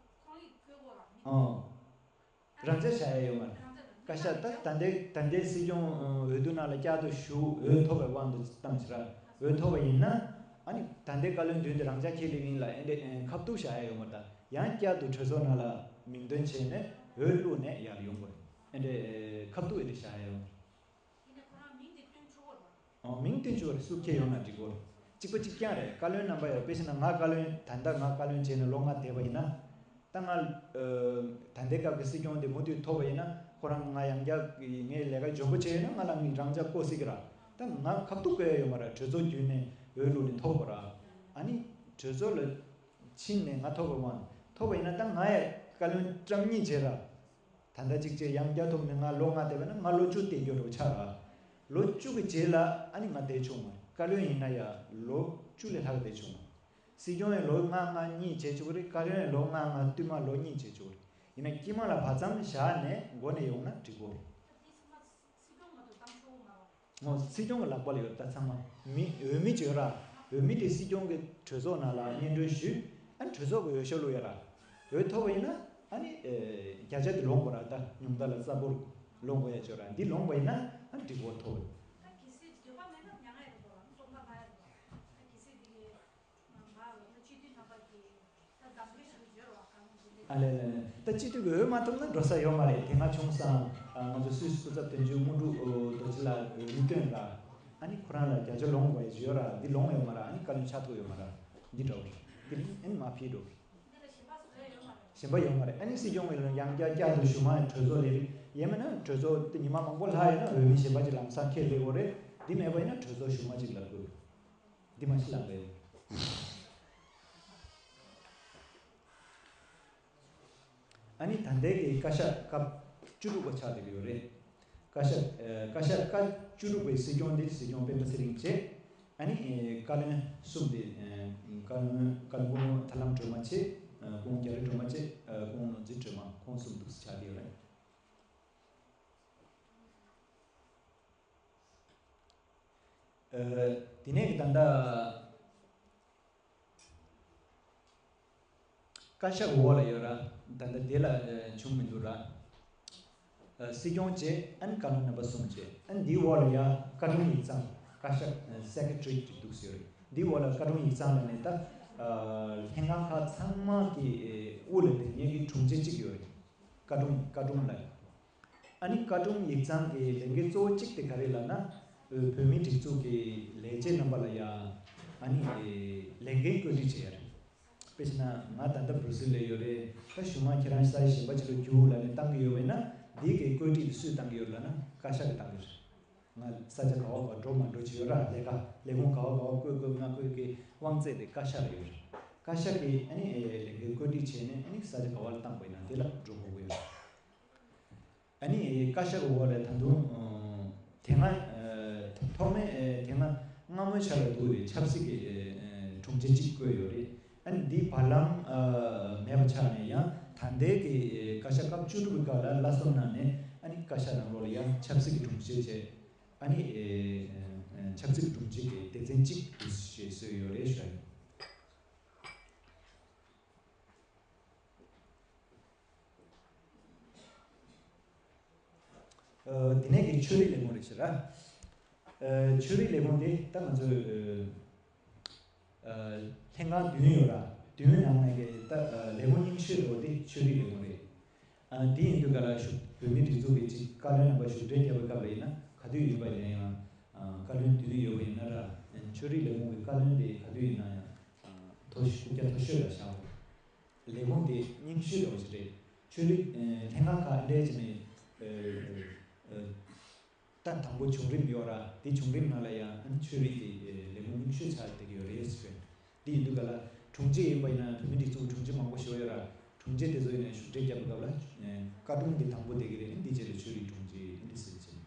ཨང་། རང་བཙན་བཞག་ཡ་ཡོད་མ་རེད། བཀའ་ཤག་ད་ད་ལྟའི་ད་ལྟའི་སྲིད་སྐྱོང་འོས་བསྡུ་ནང་ལ་བསྐྱར་དུ་ཞུགས། འོས་ཐོབ་པའི་དབང་དུ་བཏང་ཕྱིར་འོས་ཐོབ་པ་ཡིན་ན། ཨ་ནི་ད་ལྟའི་བཀའ་བློན་མདུན་དུ་རང་འཇགས་འཁྱེར་སླེབས་ཡིན་ལ། ཨེ་འདྲ་ཁ་ཐུག་བཞག་ཡ་ཡོད་མ་རེད། ད་ཡང་བསྐྱར་དུ་གྲོས་ཚོགས་ནང་ལ་མིང་འདོན་བྱས་ནས་འོས་བླུགས་ནས་ཡར་ཡོང་དགོས། ཨེ་འདྲ་ཁ་ཐུག་ཨེ་འདྲ་བཞག་ཡ་ཡོད་མ་རེད། ཡིན་ནའི་ཁོ་རང་མིང་དེ་བཏོན་ཆོག་གི་རེད་པ། ཨོ་མིང་བཏོན་ཆོག་རེད། སུ་འཁྱེར་ཡོང་ན་འགྲིག་གོ། གཅིག་པ་གཅིག་རྐྱང་རེད། བཀའ་བློན་རྣམ་པ་ཡོད། དཔེ་བྱས་ན་ང་བཀའ་བློན་ད་ལྟ་ང་བཀའ་བློན་བྱས་ནས་ལོ་ལྔ་བསྡད་པ་ཡིན་ན། ད་ང་ཨ་ད་ལྟའི་སྐབས་ཀྱི་སྲིད་སྐྱོང་དེ་མུ་མཐུད་ཐོབ་པ་ཡིན་ན། ཁོ་རང་ང་ཡང་བསྐྱར་ངའི་ལས་ཀ་འཇོན་པོ་བྱས་ཡོད་ན་ང་ལ་མིང་རང་འཇགས་བསྐོ་སྲིད་ཀྱི་ར། ད་ང་ཁ་ཐུག་བསྐོ་ཡ་ཡོད་མ་རེད། གྲོས་ཚོགས་བརྒྱུད་ནས་འོས་བླུགས་ནས་ཐོབ་དགོས་ར། ཨ་ནི་གྲོས་ཚོགས་ལ་ཕྱིན་ནས་ང་ཐོབ་པ་མ་ཐོབ་པ་ཡིན་ན་ད་ང་ཡ་བཀའ་བློན་ཊརམ་གཉིས་བྱས་ར། ད་ལྟ་གཅིག་བྱས་ཡང་བསྐྱར་ཐོབ་ནས་ང་ལོ་ལྔ་བསྡད་པ་ན་ང་ལོ་བཅུ་བསྡད་རྒྱུ་འདྲ་བོ་ཆགས་ར། ལོ་བཅུ་གི་རྗེས་ལ་ཨ་ནི་ང་བསྡད་ཆོག་མ་རེད། བཀའ་བློན་ཡིན་ན་ཡ་ལོ་བཅུ་ལས་ལྷག་བསྡད་ཆོག་མ་རེད། སྲིད་སྐྱོང་ཡང་ལོ་ལྔ་ལྔ་གཉིས་བྱེད་ཆོག་གི་རེད། བཀའ་བློན་ཡང་ལོ་ལྔ་ལྔ་བསྟུད་མར་ལོ་གཉིས་བྱེད་ཆོག་གི་རེད། ཡིན་ན་དཀྱིལ་མ་ལ་བར་མཚམས་བཞག་ནས་འགོ་ནས་ཡོང་ན་འགྲིག་གོ། ཨོ་སྲིད་སྐྱོང་གི་ལག་པ་ལ་ཡོད་ད་ཚང་མ། མི་འོས་མི་བྱོས་ར། འོས་མི་དེ་སྲིད་སྐྱོང་གི་གྲོས་ཚོགས་ནང་ལ་སྙན་སྒྲོན་ཞུས། ཨ་ནི་གྲོས་ཚོགས་ཀྱི་འོས་ཤོག་བླུགས་ཡ་ར། འོས་ཐོབ་པ་ཡིན་ན་ཨ་ནི་ཨེ་བརྒྱ་ཆ་དེ་ལོངས་དགོས་ར། ད་ཉུང་མཐའ་ལ་རྩ་འབོར་ལོངས་དགོས་ཡ་བྱོས་ར། འདི་ལོངས་པ་ཡིན་ན་ཨ་ནི་འགྲིག་གོ་ཐོབ། ཨ་ལས་ལས་ལས། ད་སྤྱི་འཐུས་ཀྱི་འོས་མ་ཐོབ་ན་འགྲོ་ས་ཡོད་མ་རེད། དེ་སྔ་བྱུང་སོང་། ང་ཚོ་སུད་སི་སྐུ་ཚབ་དོན་གཅོད་དངོས་གྲུབ་རྡོ་རྗེ་ལགས་འོས་མི་བཏོན་ར། ཨ་ནི་ཁོ་རང་ལ་བརྒྱ་ཆ་ལོངས་དགོས་ཡ་ཡོད་ར། འདི་ལོངས་ཡོད་མ་ར། ཨ་ནི་བཀའ་བློན་ཆགས་ཐུབ་ཡོད་མ་ར། འདི་འདྲ་བོ་རེད། འདི་ནི་ཨ་ནི་མ་ཕྱིན་འགྲོ། གཞན་པ་ཡོད་མ་རེད། ཨ་ནི་སྲིད་སྐྱོང་གིས་ཡང་བསྐྱར་བསྐྱར་དུ་ཞུ་མ་གྲོས་ཚོགས་ལས་རིགས་ཡས་མེད་ན་གྲོས་ཚོགས་དེ་ཉི་མ་མང་པོ་ལྷག་ཡོད་ན་འོས་མི་གཞན་པ་ཅིག་ལམ་སང་འཁྱེར་སླེབས་དགོས་རེད། འདི་མེད་པ་ཡིན་ན་གྲོས་ཚོགས་ཞུ་མ་ཅིག་ལ་དགོས། འདི་མ་གཞི་ལ་འབད། ཨ་ནི་ད་ལྟའི་གི་བཀའ་ཤག་སྐབས་བཅུ་དྲུག་པ་ཆགས་བསྡད་ཀྱི་ཡོད་རེད། བཀའ་ཤག་ཨ་བཀའ་ཤག་སྐབས་བཅུ་དྲུག་པའི་སྲིད་སྐྱོང་དེ་སྲིད་སྐྱོང་སྤེན་པ་ཚེ་རིང་བྱས། ཨ་ནི་ཨ་བཀའ་བློན་གསུམ་དེ་ཨ་བཀའ་བློན་བཀའ་བློན་སྐུ་ངོ་ཐར་ལམ་སྒྲོལ་མ་བྱས། ཨ་སྐུ་ངོ་རྒྱ་རི་སྒྲོལ་མ་བྱས། ཨ་སྐུ་ངོ་ནོར་འཛིན་སྒྲོལ་མ། ཁོང་གསུམ་འདུག་སེ་ཆགས་བསྡད་ཡོད་རེད། ཨ་དེ་ནས་ད་ལྟ་བཀའ་ཤག་འོག་ལ་ཡོད་ར། ད་ལྟ་དེ་ལ་ཨ་བྱུང་མི་འདུག་ར། ཨ་སྲིད་སྐྱོང་བྱས། ཨ་ནི་བཀའ་བློན་རྣམ་པ་གསུམ་བྱས། ཨ་ནི་འདིའི་འོག་ལ་ཡ་བཀའ་དྲུང་ཡིག་ཚང་། བཀའ་ཤག་ཨ་སེ་ཀེ་ཊི་རི་ཅིག་འདུག་སེ་ཡོད་རེད། འདིའི་འོག་ལ་བཀའ་དྲུང་ཡིག་ཚང་ལ་ནས་ད་ཨ་ལྷན་ཁང་ཁག་ཚང་མ་གི་ཨ་དབུ་ལ་དེ་ཉེ་གི་དྲུང་ཆེ་གཅིག་ཡོད་རེད། བཀའ་དྲུང་བཀའ་དྲུང་ལ། ཨ་ནི་བཀའ་དྲུང་ཡིག་ཚང་གི་ལས་འགན་གཙོ་བོ་གཅིག་དེ་ག་རེ་ལབ་ན། བོད་མིའི་སྒྲིག་འཛུགས་ཀྱི་ལས་བྱེད་རྣམ་པ་ལ་ཡང་ཨ་ནི་ལས་འགན་བཀོད་སྒྲིག་བྱེད་ཡ་རེད། དཔེ་བྱས་ན་ང་ད་ལྟ་བྷར་སིལ་ལ་ཡོད་རེད། ད་གཞུག་མ་ཁྱེད་རང་ས་ཆ་གཞན་པ་ཅིག་ལ་རྒྱུགས་ལབ་ནས་བཏང་གི་ཡོད་པ་ཡིན་ན། འདིའི་གི་བཀོད་སྒྲིག་དེ་སུས་བཏང་གི་ཡོད་ལབ་ན་བཀའ་ཤག་གིས་བཏང་གི་རེད། ང་ས་ཆ་ག་བ་ག་བ་འགྲོ་མ་འགྲོ་བྱེད་ཡོད་ར། ལས་ཀ་ལས་ཁུངས་ག་བ་ག་བ་བསྐོས་དགོས་མ་བསྐོས་ཀྱི་དབང་ཚད་དེ་བཀའ་ཤག་ལ་ཡོད་རེད། བཀའ་ཤག་གིས་ཨ་ནི་ལས་འགན་བཀོད་སྒྲིག་བྱས་ནས་ཨ་ནི་ས་ཆ་ག་བ་ལ་བཏང་དགོས་ན་དེ་ལ་འགྲོ་དགོས་ཀྱི་ཡོད་རེད། ཨ་ནི་བཀའ་ཤག་གི་འོག་ལ་ད་དུང་དེ་སྔ་ཐོག་མའི་དེ་སྔ་སྔ་མོའི་ཆར་ལ་འདུག་རེད། ཆབ་སྲིད་ཀྱི་དྲུང་ཆེ་གཅིག་བསྐོས་ཡོད་རེད། ཨ་ནི་འདིའི་བར་ལམ་མེད་པ་ཆགས་ནས་ཡང་ད་ལྟའི་གི་བཀའ་ཤག་སྐབས་བཅུ་དྲུག་པའི་སྐབས་ལ་བླ་སྲོག་གནང་ནས་ཨ་ནི་བཀའ་ཤག་ནང་ལོགས་ལ་ཡང་ཆབ་སྲིད་ཀྱི་དྲུང་ཆེ་བྱས། ཨ་ནི་ཆབ་སྲིད་ཀྱི་དྲུང་ཆེ་གི་སྡེ་ཚན་གཅིག་འདུག་ཞེས་གསོལ་ཡོད་རེད་ཞུ་ཡ་ཡིན། ཨ། དེ་ནས་ཀྱི་ཆོས་རིག་ལས་ཁུངས་རེད་ཤག་ར། ཨ། ཆོས་རིག་ལས་ཁུངས་དེ་ད་ང་ཚོའི་ཨ། ལྷན་ཁང་བདུན་ཡོད་ར། བདུན་ནང་ནས་ཀྱི་ད་ཨ། ལས་ཁུངས་རྙིང་ཤོས་འདྲ་བོ་དེ་ཆོས་རིག་ལས་ཁུངས་རེད། ཨ། དེ་ཡིན་དུས་ག་ལ་ཞུ་བོད་མིའི་སྒྲིག་འཛུགས་ཀྱི་ཅིག་བཀའ་བློན་རྣམ་པ་བཞུགས་གྲལ་བརྒྱབ་པའི་སྐབས་ལ་ཡིན་ན་ག་དུས་ཡིན་པ་ཡིན་ན་ཡང་། ཨ། བཀའ་བློན་བདུན་ཡོད་པ་ཡིན་ན་ར། ཨ། ཆོས་རིག་ལས་ཁུངས་ཀྱི་བཀའ་བློན་དེ་ག་དུས་ཡིན་ན་ཡང་། ཨ། མཐོ་ཤོས་རྒྱ་མཐོ་ཤོས་ལ་བཞག་པ་རེད། ལས་ཁུངས་དེ་རྙིང་ཤོས་འདྲ་བོ་ཞིག་རེད། ཆོས་རིག་ཨ། ལྷན་ཁང་ཁག་འདྲ་བྱས་ནས་ཨ། ཨ། ད་དང་པོ་བྱུང་རིམ་ཡོད་ར། དེ་བྱུང་རིམ་ནང་ལ་ཡང་ཨ་ནི་ཆོས་རིག་དེ་ཨ། ལས་ཁུངས་རྙིང་ཤོས་ཆགས་བསྡད་ཀྱི་ཡོད་རེད་ཟེར། དེ་ཡིན་དུས་ག་ལ་དྲུང་ཆེ་ཡིན་པ་ཡིན་ན་བོད་མིའི་སྒྲིག་འཛུགས་དྲུང་ཆེ་མང་པོ་ཞིག་ཡོད་ར། དྲུང་ཆེ་དེ་ཚོ་ཡིན་ན་བཞུགས་གྲལ་བརྒྱབ་པའི་སྐབས་ལ་ཨ། བཀའ་དྲུང་དེ་དང་པོ་བསྡད་ཀྱི་རེད། ཨ་ནི་དེ་རྗེས་ལ་ཆོས་རིག་དྲུང་ཆེ་ཨ་ནི་དེ་ཟེར་བྱས།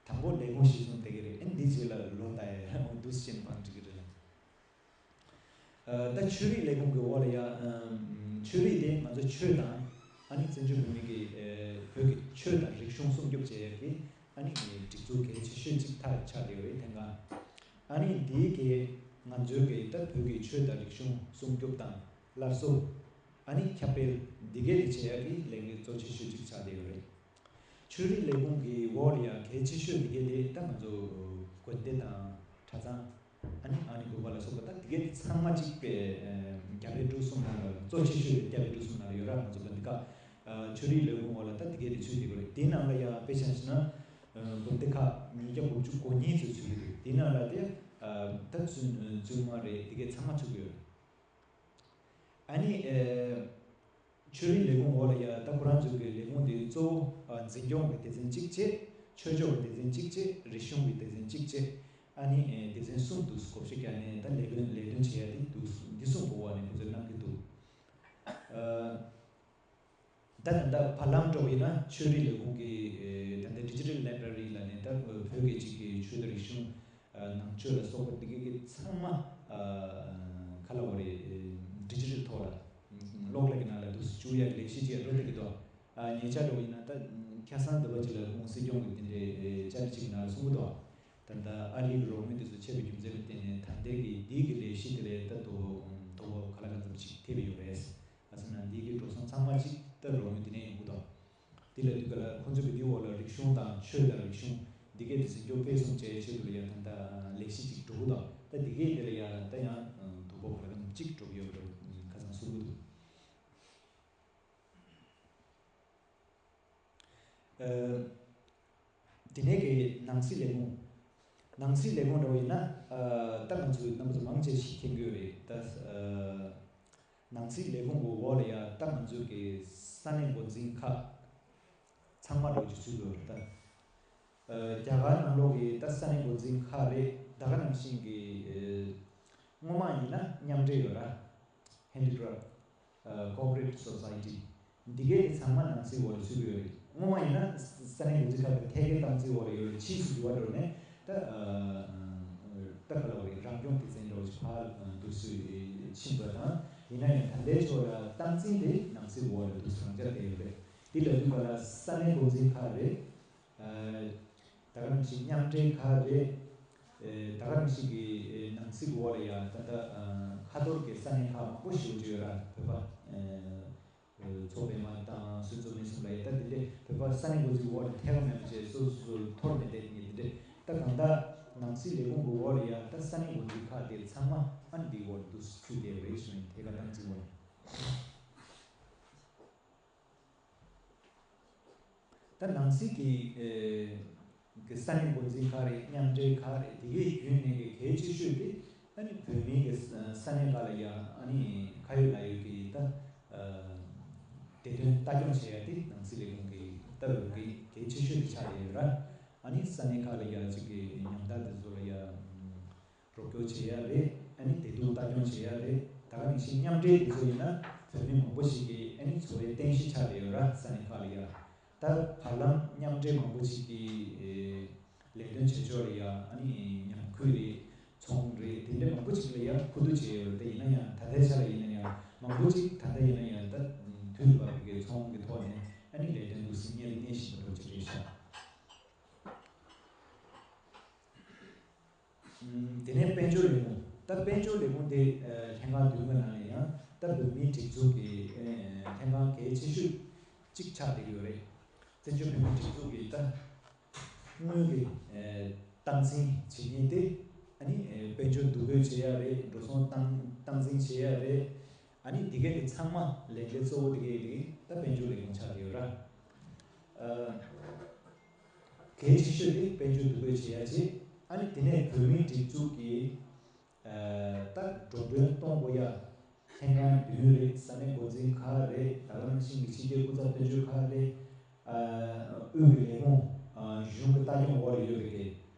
དང་པོ་ལས་ཁུངས་གཞི་བཟུང་བསྡད་ཀྱི་རེད། ཨ་ནི་འདི་རྗེས་ལ་ལོ་ཟླ་ཡི་འདུག་སེ་བྱས་ནས་བང་སྒྲིག་གི་རེད། ཨ། ད་ཆོས་རིག་ལས་ཁུངས་ཀྱི་འོག་ལ་ཡང་ཨམ། ཆོས་རིག་དེ་ང་ཚོ་ཆོས་དང་ཨ་ནི་བཙན་བྱོལ་བོད་མི་གི་ཨ། བོད་ཀྱི་ཆོས་དང་རིག་གཞུང་སྲུང་སྐྱོབ་བྱེད་ཡག་གི་ཨ་ནི་སྒྲིག་འཛུགས་གལ་ཆེ་ཤོས་གཅིག་ཐག་ཆགས་བསྡད་ཡོད་རེད། ལྷན་ཁང་། ཨ་ནི་འདིའི་གི་ང་ཚོའི་གི་ད་བོད་ཀྱི་ཆོས་དང་རིག་གཞུང་སྲུང་སྐྱོབ་དང་སླར་གསོ། ཨ་ནི་ཁྱབ་སྤེལ་འདི་གས་དེ་བྱེད་ཡག་གི་ལས་འགན་གཙོ་ཆེ་ཤོས་གཅིག་ཆགས་བསྡད་ཡོད་རེད། ཆོས་རིག་ལས་ཁུངས་ཀྱི་འོག་ལ་ཡང་གལ་ཆེ་ཤོས་དེ་གས་དེ་ད་ང་ཚོ་དགོན་སྡེ་དང་གྲྭ་ཚང་། ཨ་ནི་ཨ་ནི་དགོན་པ་ལ་སོགས་པ་ད་དེ་གས་དེ་ཚང་མ་གཅིག་པའི་རྒྱ་བལ་འབྲུག་གསུམ་ནང་ལ་གཙོ་ཆེ་ཤོས་དེ་རྒྱ་བལ་འབྲུག་གསུམ་ནང་ལ་ཡོད་ར། ང་ཚོ་དགོན་སྡེ་ཁག་ཆོས་རིག་ལས་ཁུངས་འོག་ལ་ད་དེ་གས་དེ་ཚུད་དེ་གི་རེད། དེའི་ནང་ལ་ཡང་དཔེ་ཆ་བཞག་ན་དགོན་སྡེ་ཁག་ཉིས་བརྒྱ་དགུ་བཅུ་གོ་གཉིས་ཚོད་ཚུད་ཀྱི་འདུག་དེའི་ནང་ལ་དེ་ད་བཙུན་བཙུན་མ་རེད། དེ་གས་ཚང་མ་ཚུད་ཀྱི་ཡོད་རེད། ཨ་ནི་ཨེ། ཆོས་རིག་ལས་ཁུངས་འོག་ལ་ཡ་ད་ཁོ་རང་ཚོའི་གི་ལས་ཁུངས་དེ་གཙོ་བོ་ཨ། འཛིན་སྐྱོང་གི་སྡེ་ཚན་གཅིག་བྱས། ཆོས་ཕྱོགས་ཀྱི་སྡེ་ཚན་གཅིག་བྱས། རིག་གཞུང་གི་སྡེ་ཚན་གཅིག་བྱས། ཨ་ནི་ཨེ། སྡེ་ཚན་གསུམ་འདུག་བགོ་བཤའ་བརྒྱབ་ནས་ད་ལས་དོན་ལས་དོན་བྱེད་ཡ་དེ་འདུག་འདི་གསུམ་གི་འོག་ནས་ཁོ་ཚོས་གནང་གི་འདུག་ཨ། ད་ད་ལྟ་བར་ལམ་འགྲོ་བ་ཡིན་ན་ཆོས་རིག་ལས་ཁུངས་ཀྱི་ཨེ། ད་ལྟ་Digital Library་ལབ་ནས་ད་བོད་ཀྱི་གཅིག་གི་ཆོས་དང་རིག་གཞུང་། ནང་ཆོས་ལ་སོགས་པ་འདི་གའི་གི་ཚང་མ་ག་ལབ་དགོས་རེད། ཌི་ཇི་ཊལ་ཐོག་ལ་གློག་ཀླད་ཀྱི་ནང་ལ་འདུག་སེ་བཅུག་ཡག་གི་ལས་གཞི་ཅིག་འགྲོ་བསྡད་ཀྱི་འདུག་ཨ། ཉེ་ཆར་འདྲ་བོ་ཡིན་ན་ད་ཁ་སང་འདི་པ་ཅིག་ལ་ཁོང་སྲིད་སྐྱོང་གི་དེ་འདྲའི་བཅར་འདྲི་ཅིག་གི་ནང་ལ་གསུང་གི་འདུག་ད་ལྟ་ཨ་རི་གི་རོགས་དངུལ་དེ་ཚོ་ཆད་པའི་རྒྱུ་མཚན་ལ་བརྟེན་ནས་ད་ལྟའི་གི་འདི་གི་ལས་གཞི་དེ་ལ་ད་དོ་དོ་ག་ལ་ག་ཙམ་ཅིག་ཐེབས་ཡོད་རེད། ཨ་ཙི་ན་འདི་གི་འགྲོ་སོང་ཚང་མ་ཅིག་ད་རོགས་དངུལ་དེ་ནས་ཡོང་གི་འདུག་དེ་ལ་དུས་ག་ལ་ཁོང་ཚོ་གི་དེའི་འོག་ལ་རིག་གཞུང་དང་ཆོས་དང་རིག་གཞུང་འདི་གའི་དེ་ཚོ་མགྱོགས་སྤེལ་གསུམ་བྱེད་ཆེད་དུ་ལ་ཡང་ད་ལྟ་ལས་གཞི་ཅིག་འགྲོ་གི་འདུག་ད་འདི་གའི་དེ་ལ་ཡང་ད་ཡང་དོ་ཕོག་ག་ལ་ཅིག་འགྲོ་གི་ཡོད་པ་འདྲ་ཁ་སང་གསུང་གི་འདུག་ཨ། དེ་ནས་ཀྱི་ནང་སྲིད་ལས་ཁུངས། ནང་སྲིད་ལས་ཁུངས་འདྲ་བོ་ཡིན་ན། ཨ། ད་ང་ཚོའི་རྣམ་པ་ཚོ་མང་ཆེ་ཞིག་མཁྱེན་གྱི་ཡོད་རེད་ད། ཨ། ནང་སྲིད་ལས་ཁུངས་ཀྱི་འོག་ལ་ཡ་ད་ང་ཚོའི་གི་ས་གནས་འགོ་འཛིན་ཁག་ཚང་མ་འདྲ་བོ་ཅིག་ཚུད་ཀྱི་ཡོད་རེད་ད། ཨ། རྒྱ་གར་ནང་ལོགས་ཀྱི་ད་ས་གནས་འགོ་འཛིན་ཁག་རེད། ད་ག་ནང་བཞིན་གྱི། ཨ། སྔོན་མ་ཡིན་ན་མཉམ་འབྲེལ་ཡོད་ར། Handicraft། ཨ། Cooperative Society། འདི་གའི་དེ་ཚང་མ་ནང་སྲིད་འོག་ལ་ཚུད་ཀྱི་ཡོད་རེད། སྔོན་མ་ཡིན་ན་ས་གནས་འགོ་འཛིན་ཁག་གི་ཐད་ཀའི་ཏང་སྲིད་འོག་ལ་ཡོད་རེད། ཕྱིས་སུ་འགྱུར་བ་འགྲོ་ནས་ད། ཨ། ད་ག་ལབ་དགོས་རེད། རང་སྐྱོང་སྡེ་ཚན་འདྲ་བོ་ཞིག་ཕར་འདུག་སེ་ཕྱིན་པ་དང་། ཡིན་ན་ཡང་ད་ལྟའི་ཆོག་ལ་སྟངས་འཛིན་དེ་ནང་སྲིད་འོག་ལ་འདུག་སེ་རང་འཇགས་བསྡད་ཡོད་རེད། འདི་ལ་འདུག་ག་ལ་ས་གནས་འགོ་འཛིན་ཁག་རེད། ཨ། ད་ག་ནང་བཞིན་མཉམ་འབྲེལ་ཁག་རེད། ཨ། ད་ག་ནང་བཞིན་གྱི་ནང་སྲིད་འོག་ལ་ཡང་ད་ལྟ། ཨ། ཁ་ཐོར་གྱི་ས་གནས་ཁག་མང་པོ་ཞིག་ཡོད་ཀྱི་ཡོད་ར། བོད་པ། ཨ། མཚོ་པདྨ་དང་སོ་སོ་མི་གསུམ་ལ་ཡང་ད་འདི་འདྲས་བོད་པ་ས་གནས་འགོ་འཛིན་འོག་ལ་ཐད་ཀ་མེད་པ་བྱས་སོ་སོ་སོ་འཐོར་ནས་བསྡད་མཁན་འདི་འདྲས། ད་གང་ལྟར་ནང་སྲིད་ལས་ཁུངས་ཀྱི་འོག་ལ་ཡང་ད་ས་གནས་འགོ་འཛིན་ཁག་དེ་ཚང་མ་ཨ་ནི་འདིའི་འོག་ལ་འདུག་སེ་ཚུད་བསྡད་ཡོད་རེད་ཞུ་ནས་ཐད་ཀ་བཏང་ཚིག་འོག་ལ། ནང་སྲིད་ཀྱི་ཨེ་གི་ས་གནས་འགོ་འཛིན་ཁག་རེད། མཉམ་འབྲེལ་ཁག་རེད། དེ་གའི་བརྒྱུད་ནས་ཀྱི་གལ་ཆེ་ཤོས་དེ་ཨ་ནི་བོད་མིའི་གི་ས་གནས་ཁག་ལ་ཡ་ཨ་ནི་ཁ་ཡོད་ལག་ཡོད་ཀྱི་ད་ཨ་བདེ་དོན་ལྟ་སྐྱོང་བྱེད་ཡ་དེ་ནང་སྲིད་ལས་ཁུངས་ཀྱི་ལྟ་བའི་གི་གལ་ཆེ་ཤོས་དེ་ཆགས་ཡོད་ར། ཨ་ནི་ས་གནས་ཁག་ལ་ཡ་གཅིག་གི་ཉམ་ཐག་དེ་ཚོ་ལ་ཡ་རོགས་སྐྱོར་བྱེད་ཡ་རེད། ཨ་ནི་བདེ་སྡུག་ལྟ་སྐྱོང་བྱེད་ཡ་རེད། ད་ག་ནང་བཞིན་མཉམ་འབྲེལ་དེ་ཚོ་ཡིན་ན་བོད་མི་མང་པོ་ཞིག་གི་ཨ་ནི་འཚོ་བའི་རྟེན་གཞི་ཆགས་བསྡད་ཡོད་ར། ས་གནས་ཁག་ལ་ཡ། ད་བར་ལམ་མཉམ་འབྲེལ་མང་པོ་ཞིག་གི་ལས་དོན་བྱེད་ཕྱོགས་ལ་ཡ་ཨ་ནི་ཉམས་རྒུད་རེད། ཚོང་རེད། དེ་འདྲ་མང་པོ་ཞིག་ལ་ཡ་ཁུ་བསྡུ་བྱས་ཡོད་རེད། ད་ཡིན་ན་ཡང་ད་ལྟའི་ཆ་ལ་ཡིན་ན་ཡང་མང་པོ་ཞིག་ད་ལྟ་ཡིན་ན་ཡང་ད་དུས་ལ་བབ་པའི་ཚོང་གི་ཐོག་ནས་ཨ་ནི་ལས་དོན་འདུག་སེ་གཉེར་གཉེར་བཞིན་པ་འདྲ་བོ་ཅིག་རེད་ཤག་དེ་ནས་དཔལ་འབྱོར་ལས་ཁུངས། ད་དཔལ་འབྱོར་ལས་ཁུངས་དེ་ལྷན་ཁང་བདུན་གི་ནང་ནས་ཡང་ད་བོད་མིའི་སྒྲིག་འཛུགས་ཀྱི་ལྷན་ཁང་གལ་ཆེ་ཤོས་གཅིག་ཆགས་བསྡད་ཀྱི་ཡོད་རེད། བཙན་བྱོལ་བོད་མིའི་སྒྲིག་འཛུགས་ཀྱི་ད་དངུལ་གྱི་སྟངས་འཛིན་བྱེད་མཁན་དེ་ཨ་ནི་དཔལ་འབྱོར་འདུ་འགོད་བྱེད་ཡ་རེད། འགྲོ་སོང་སྟངས་སྟངས་འཛིན་བྱེད་ཡ་རེད། ཨ་ནི་འདི་ག་དེ་ཚང་མ་ལས་འགན་གཙོ་བོ་དེ་ག་དེ་ད་དཔལ་འབྱོར་ལས་ཁུངས་ཆགས་ཀྱི་ཡོད་ར། གལ་ཆེ་ཤོས་དེ་དཔལ་འབྱོར་འདུ་འགོད་བྱེད་ཡ་བྱེད། ཨ་ནི་དེ་ནས་བོད་མིའི་སྒྲིག་འཛུགས་ཀྱི་ད་འགྲོ་གྲོན་གཏོང་དགོས་ཡ་ལྷན་ཁང་བདུན་རེད། ས་གནས་འགོ་འཛིན་ཁག་རེད། ད་ག་ནང་བཞིན་གྱི་ཕྱི་རྒྱལ་སྐུ་ཚབ་དོན་གཅོད་ཁག་རེད། དབུས་ཀྱི་ལས་ཁུངས་གཞུང་གི་ལྟ་སྐྱོང་འོག་ལ་ཡོད་པའི་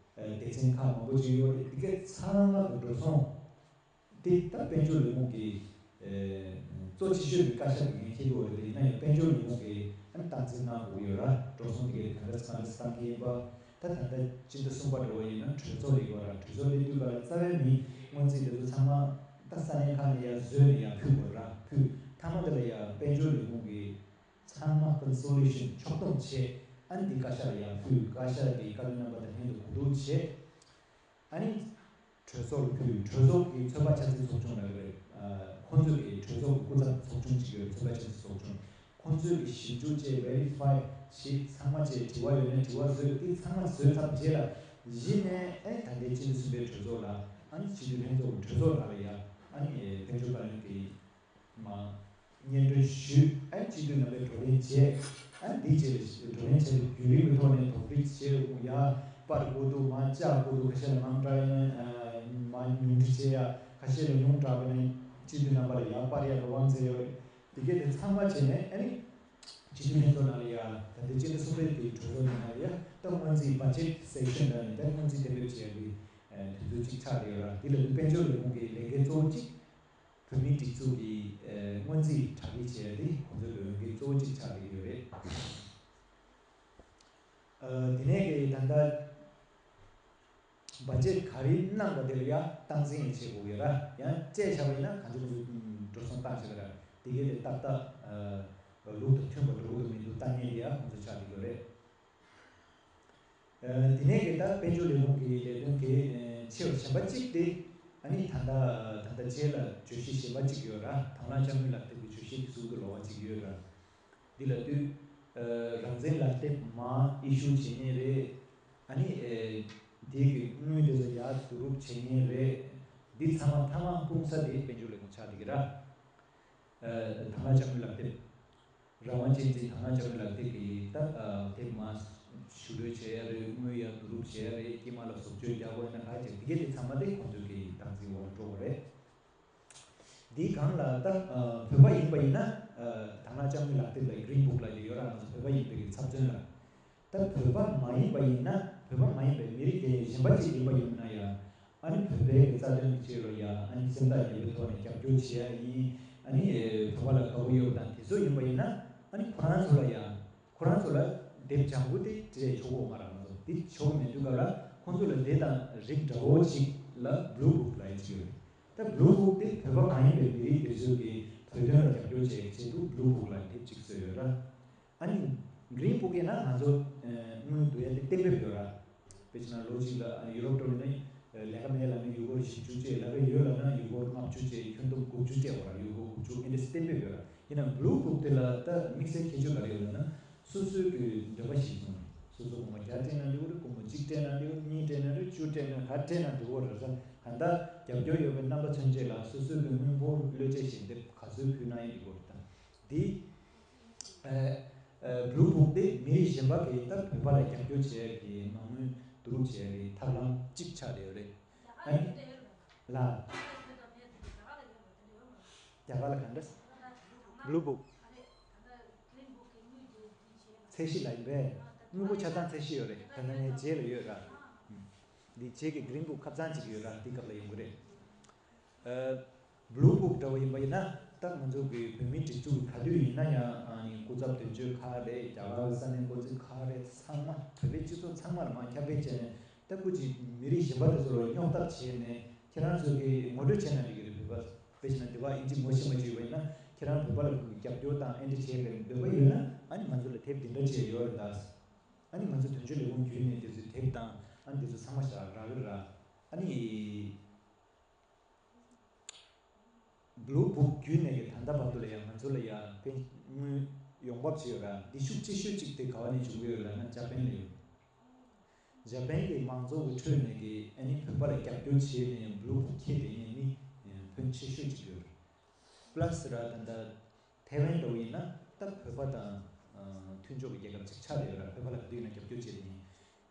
སྡེ་ཚན་ཁག་མང་པོ་ཅིག་ཡོད་རེད། དེ་ག་ཚང་མ་གི་འགྲོ་སོང་དེ་ད་དཔལ་འབྱོར་ལས་ཁུངས་ཀྱི་གཙོ་ཆེ་ཤོས་ཀྱི་བཀའ་ཤག་གི་ངས་ཁྱེད་དུ་འོས་དེ་ཡིན་ན་ཡང་དཔལ་འབྱོར་ལས་ཁུངས་ཀྱི་ཨ་ནི་སྟངས་འཛིན་གནང་དགོས་ཡོད་ར། འགྲོ་སོང་དེ་གའི་ག་འདྲ་ག་འདྲ་བཏང་གི་ཡིན་པ། ད་ད་ལྟ་སྤྱི་ཟླ་གསུམ་པ་འགྲོ་བ་ཡིན་ན་གྲོས་ཚོགས་སླེབས་དགོས་ར། གྲོས་ཚོགས་སླེབས་དུས་ག་ལ་རྩ་བའི་མི་སྔོན་རྩིས་དེ་ཚོ་ཚང་མ་ད་ས་གནས་ཁག་ནས་ཡར་བཟོས་ནས་ཡར་ཕུལ་དགོས་ར། ཕུལ་མཐའ་མ་དེ་ལ་ཡར་དཔལ་འབྱོར་ལས་ཁུངས་ཀྱི་ཚང་མ་ཀོན་སོ་ལི་ཤན་ཕྱོགས་བསྡོམས་བྱས། ཨ་ནི་འདི་བཀའ་ཤག་ལ་ཡར་ཕུལ། བཀའ་ཤག་གི་བཀའ་བློན་རྣམ་པ་དང་ལྷན་དུ་གོ་བསྡུར་བྱས། ཨ་ནི་གྲོས་ཚོགས་ལ་ཕུལ། གྲོས་ཚོགས་ཀྱི་ཚོད་དཔག་འཆར་ཚད་ཚོགས་ཆུང་ལ་རེད། ཁོང་ཚོས་ཀྱི་གྲོས་ཚོགས་ཀྱི་སྐུ་ཚབ་ཚོགས་ཆུང་ཅིག་ཡོད། ཚོད་དཔག་འཆར་ཚད་ཚོགས་ཆུང་། ཁོང་ཚོས་ཀྱི་ཞིབ་འཇུག་བྱས། ཝེ་རི་ཕའི་བྱས། ཚང་མ་བྱས། དྲི་བ་ཡོད་ན་དྲི་བ་བཟོས། དེ་ཚང་མ་བཟོས་ཚར་རྗེས་ལ་གཞི་ནས་ཨེ་ད་ལྟའི་སྤྱི་ཟླ་གསུམ་པའི་གྲོས་ཚོགས་ལ་ཨ་ནི་སྤྱི་འཐུས་ལྷན་ཚོགས་ཀྱི་གྲོས་ཚོགས་ནང་ལ་ཡ་ཨ་ནི་དཔལ་འབྱོར་བཀའ་བློན་གྱི་མ་སྙན་སྒྲོན་ཞུས། ཨ་ནི་སྤྱི་འཐུས་རྣམ་པས་བགྲོ་གླེང་བྱས། ཨ་ནི་འདིའི་རྗེས་ལ་བགྲོ་གླེང་བྱས་ཏེ་རྒྱུན་རིང་གི་ཐོག་ནས་དོགས་འདྲི་བྱས། ཡར་སྤར་དགོས་འདུག་མར་བཅག་དགོས་འདུག་ཁ་ཤས་ལ་མང་དྲགས་ཡིན་ན་མར་ཉུང་འཕྲི་བྱས་ཡ། ཁ་ཤས་ལ་ཉུང་དྲགས་པ་ན་སྤྱི་འཐུས་རྣམ་པ་ལ་ཡར་སྤར་ཡ་དགོས་དབང་བཙལ་ཡོད་རེད། དེ་གས་དེ་ཚང་མ་བྱས་ནས་ཨ་ནི་སྤྱི་འཐུས་ལྷན་ཚོགས་ནང་ལ་ཡ་ད་ལྟའི་སྤྱི་ཟླ་གསུམ་པའི་དེའི་གྲོས་ཚོགས་ནང་ལ་ཡ་ད་སྔོན་རྩིས་བར་ཆད་སེ་ཤན་ལ་ནི་ད་སྔོན་རྩིས་གཏན་འབེབས་བྱས་ཡ་གི་དུས་ཚོད་ཅིག་ཆགས་ཡོད་ར། དེ་ལ་དཔལ་འབྱོར་ལས་ཁུངས་ཀྱི་ལས་འགན་གཙོ་བོ་གཅིག་བོད་མིའི་སྒྲིག་འཛུགས་ཀྱི་སྔོན་རྩིས་གྲ་སྒྲིག་བྱས་ཏེ་ཁོང་ཚོའི་ལས་འགན་གཙོ་བོ་གཅིག་ཆགས་ཀྱི་ཡོད་རེད། དེ་ནས་ཀྱི་ད་ལྟ་བ་ཇེཊ་ག་རེ་གནང་པ་དེ་ལ་ཡང་སྟངས་འཛིན་ཡང་བྱེད་དགོས་ཡོད་ར། ཡང་བཅད་བཞག་པ་ཡིན་ན་གང་ཅི་མི་འགྲོ་སོང་བཏང་བྱེད་ཀྱི་ར། དེ་གས་དེ་ཏག་ཏག་ལུགས་དང་མཐུན་པ་འགྲོ་གི་འདུག་མི་འདུག་ལྟ་མཁན་དེ་ཡང་ཁོང་ཚོ་ཆགས་ཀྱི་ཡོད་རེད། དེ་ནས་ཀྱི་ད་དཔལ་འབྱོར་ལས་ཁུངས་ཀྱི་ལས་དོན་གལ་ཆེ་བ་གཞན་པ་གཅིག་དེ་ཨ་ནི་ད་ལྟ་ད་ལྟ་རྗེས་ལ་བརྗོད་གཞི་གཞན་པ་གཅིག་ཡོད་ར། དང་བླངས་དཔྱ་དངུལ་ལག་དེབ་ཀྱི་བརྗོད་གཞི་དེ་ཟུར་དུ་ལོགས་པ་གཅིག་ཡོད་ར། འདི་ལ་ལྟོས། རང་བཙན་ལག་དེབ་མར་ཨི་ཤུ་བྱེད་མཁན་རེད། ཨ་ནི་དེ་གི་དངུལ་དེ་ཚོ་ཡར་བསྡུ་རུབ་བྱེད་མཁན་རེད། འདི་ཚང་མ་མཐའ་མ་སྤུངས་ས་དེ་དཔལ་འབྱོར་ལས་ཁུངས་ཆགས་བསྡད་ཀྱི་ར། དང་བླངས་དཔྱ་དངུལ་ལག་དེབ། རང་དབང་ཅན་གྱི་དང་བླངས་དཔྱ་དངུལ་ལག་དེབ་ཀྱི་ད་དེབ་མར་ཞུ་འདོད་བྱེད་ཡ་རེད། དངུལ་ཡར་བསྡུ་རུབ་བྱེད་ཡ་རེད། དཀྱིལ་མ་ལ་བཟོ་བཅོས་རྒྱག་དགོས་ན་ག་ཅིག་དེ་གས་དེ་ཚང་མ་དེ་ཁོང་ཚོའི་གི་སྟངས་འཛིན་འོག་ལ་འགྲོ་དགོས་རེད། འདིའི་སྒང་ལ་ད་བོད་པ་ཡིན་པ་ཡིན་ན་དང་བླངས་དཔྱ་དངུལ་ལག་དེབ་ལ་གི་Green Book་ལ་ཡོད་ར། ང་ཚོ་བོད་པ་ཡིན་པའི་གི་ཚབ་མཚོན་ལ། ད་བོད་པ་མ་ཡིན་པ་ཡིན་ན་བོད་པ་མ་ཡིན་པའི་མི་རིགས་དེ་གཞན་པ་ཅིག་ཡིན་པ་ཡིན་ན་ཡང་ཨ་ནི་བོད་པའི་གི་རྩ་དོན་གྱི་ཆེད་ལ་ཡང་ཨ་ནི་སེམས་ཐག་ཉེ་པོའི་ཐོག་ནས་རྒྱབ་སྐྱོར་བྱེད་ཡ་ཡིན། ཨ་ནི་བོད་པ་ལ་དགའ་པོ་ཡོད་པ་དང་དེ་ཚོ་ཡིན་པ་ཡིན་ན་ཨ་ནི་ཁོ་རང་ཚོ་ལ་ཡང་ཁོ་རང་ཚོ་ལ་དེབ་ལྗང་གུ་དེ་སྤྲད་ཆོག་གི་ཡོད་མ་རེད། ང་ཚོ་དེ་ཆོག་གི་མེད་དུས་སྐབས་ལ་ཁོང་ཚོ་ལ་དེ་དང་རིགས་འདྲ་བོ་ཅིག་ལ་Blue Book་ལབ་ཡ་ཅིག་ཡོད་རེད། ད་Blue Book་དེ་བོད་པ་མ་ཡིན་པའི་མི་རིགས་དེ་ཚོས་ཀྱི་བོད་དོན་ལ་རྒྱབ་སྐྱོར་བྱེད་ཡའི་ཆེད་དུ་Blue Book་ལབ་དེབ་ཅིག་བཟོས་ཡོད་ར། ཨ་ནི་Green Book་ཡིན་ན་ང་ཚོ་དངུལ་བསྡུ་ཡ་དེ་གཏན་འབེབས་ཡོད་ར། དཔེ་བྱས་ན་ལོ་གཅིག་ལ་ཨ་ནི་ཡུ་རོབ་འགྲོ་ཡིན་ན་ལས་ཀ་མེད་ལབ་ན་ཡུ་གུར་བཞི་བཅུ་བཅད། ལས་ཀ་ཡོད་ལབ་ན་ཡུ་གུར་ལྔ་བཅུ་བཅད། ཁྱོན་བསྡོམས་དགུ་བཅུ་བཅད་པ་ར། ཡུ་གུར་དགུ་བཅུ་ཨེ་འདྲ་གཏན་འབེབས་ཡོད་ར། ཡིན་ན་Blue Book་དེ་ལ་ད་དམིགས་བསལ་ཁྱད་ཆོས་ག་རེ་ཡོད་ལབ་ན། སོ་སོའི་གི་འདོད་པ་གཞིར་བཟུང་ནས་སོ་སོ་སྒོར་མོ་བརྒྱ་སྤྲད་ན་འགྲིག་གི་རེད། སྒོར་མོ་གཅིག་སྤྲད་ན་འགྲིག་གི་རེད། གཉིས་སྤྲད་ན་འགྲིག་གི་རེད། བཅུ་སྤྲད་ན་ག་སྤྲད་ན་འགྲིག་གི་རེད། ད་གང་ལྟར་རྒྱབ་སྐྱོར་ཡོད་པའི་རྣམ་པ་མཚོན་ཆེད་ལ་སོ་སོའི་གི་དངུལ་འབོར་བློས་བཅད་བཞིན་དེ་ག་ཚོད་ཕུལ་ན་ཡང་འགྲིག་གི་རེད། ད་འདི་ཨེ་ ཨ། Blue Book དེ་མི་རིགས་གཞན་པ་གིས་ད་བོད་པ་ལ་རྒྱབ་སྐྱོར་བྱེད་ཡག་གི་མ་དངུལ་བསྡུ་རུབ་བྱེད་ཡག་གི་ཐབས་ལམ་གཅིག་ཆགས་བསྡད་ཡོད་རེད། ཨ་ནི། ལ། རྒྱ་གར་ལ་ག་འདྲ། Blue Book ཚད་གཞི་ལ་ཡིན་པས། དངུལ་ཕོགས་ཆ་ཚང་ཚད་གཞི་ཡོད་རེད། ད་ནི་ངའི་རྗེས་ལ་ཡོད་ར། འདི་རྗེས་ཀྱི་Green Book ཁབ་ཚང་གཅིག་ཡོད་ར། འདི་སྐབས་ལ་ཡོང་གི་རེད། ཨ། Blue Book འདྲ་བོ་ཡིན་པ་ཡིན་ན། ད་ང་ཚོ་གི་བོད་མིའི་སྒྲིག་འཛུགས་ཀྱི་ག་དུས་ཡིན་ན་ཡང་། ཨ་ནི་སྐུ་ཚབ་དོན་གཅོད་ཁག་རེད། རྒྱ་གར་ས་གནས་འགོ་འཛིན་ཁག་རེད། ཚང་མ་བོད་པའི་སྤྱི་ཚོགས་ཚང་མ་ལ་མར་ཁྱབ་སྤེལ་བྱས་ནས། ད་སྐུ་མཁྱེན་མི་རིགས་གཞན་པ་དེ་ཚོ་ལ་རྙོག་དྲ་བྱས་ནས། ཁྱེད་རང་ཚོ་གིས་ངོ་སྤྲོད་བྱས་ན་འགྲིག་གི་རེད། བོད་པ་དཔེ་བྱས་ན་འདི་བ་ཨིན་ཇི་ངོ་ཤེས་མ་བྱས་པ་ཡིན་ན། ཁྱེད་རང་བོད་པ་ལ་རྒྱབ་སྐྱོར་དང་ཨེ་འདྲ་བྱས་པའི་འདོད་པ་ཡོད་ན། ཨ་ནི་ང་ཚོ་ལ་དེབ་འདི་འདྲ་བྱས་ཡོད་རེད་ད། ཨ་ནི་ང་ཚོ་དོན་གཅོད་ལས་ཁུངས་བརྒྱུད་ནས་དེ་ཚོའི་དེབ་དང་ཨ་ནི་དེ་ཚོ་ཚང་མ་ཞག་རག་གི་ར། ཨ་ནི། Blue Book བརྒྱུད་ནས་ཀྱི་ད་ལྟ་བར་དུ་ལ་ཡང་ང་ཚོ་ལ་ཡང་དཔེ་དངུལ་ཡོང་འབབ་ཅིག་ཡོད་ར། འདི་ཤུགས་ཆེ་ཤོས་ཅིག་དེ་ག་བ་ནས་བྱུང་གི་ཡོད་ལབ་ན་འཇར་པན་ལ་ཡོད། འཇར་པན་གྱི་མང་ཚོགས་ཀྱི་ཁྲོད་ནས་ཀྱི་ཨ་ནི་བོད་པ་ལ་རྒྱབ་སྐྱོར་བྱས་ནས་Blue Book ཁྱེར་བསྡད་མཁན་ནི་ཕོན་ཆེ་ཤོས་ཅིག་ཡོད། Plus ར་ད་ལྟ་ཐའེ་ཝན་འདྲ་བོ་ཡིན་ན་ད་བོད་པ་དང་མཐུན་ཕྱོགས་ཀྱི་རྒྱལ་ཁབ་ཅིག་ཆགས་བསྡད་ཡོད་ར། བོད་པ་ལ་ག་དུས་ཡིན་ན་རྒྱབ་སྐྱོར་བྱེད་མཁན།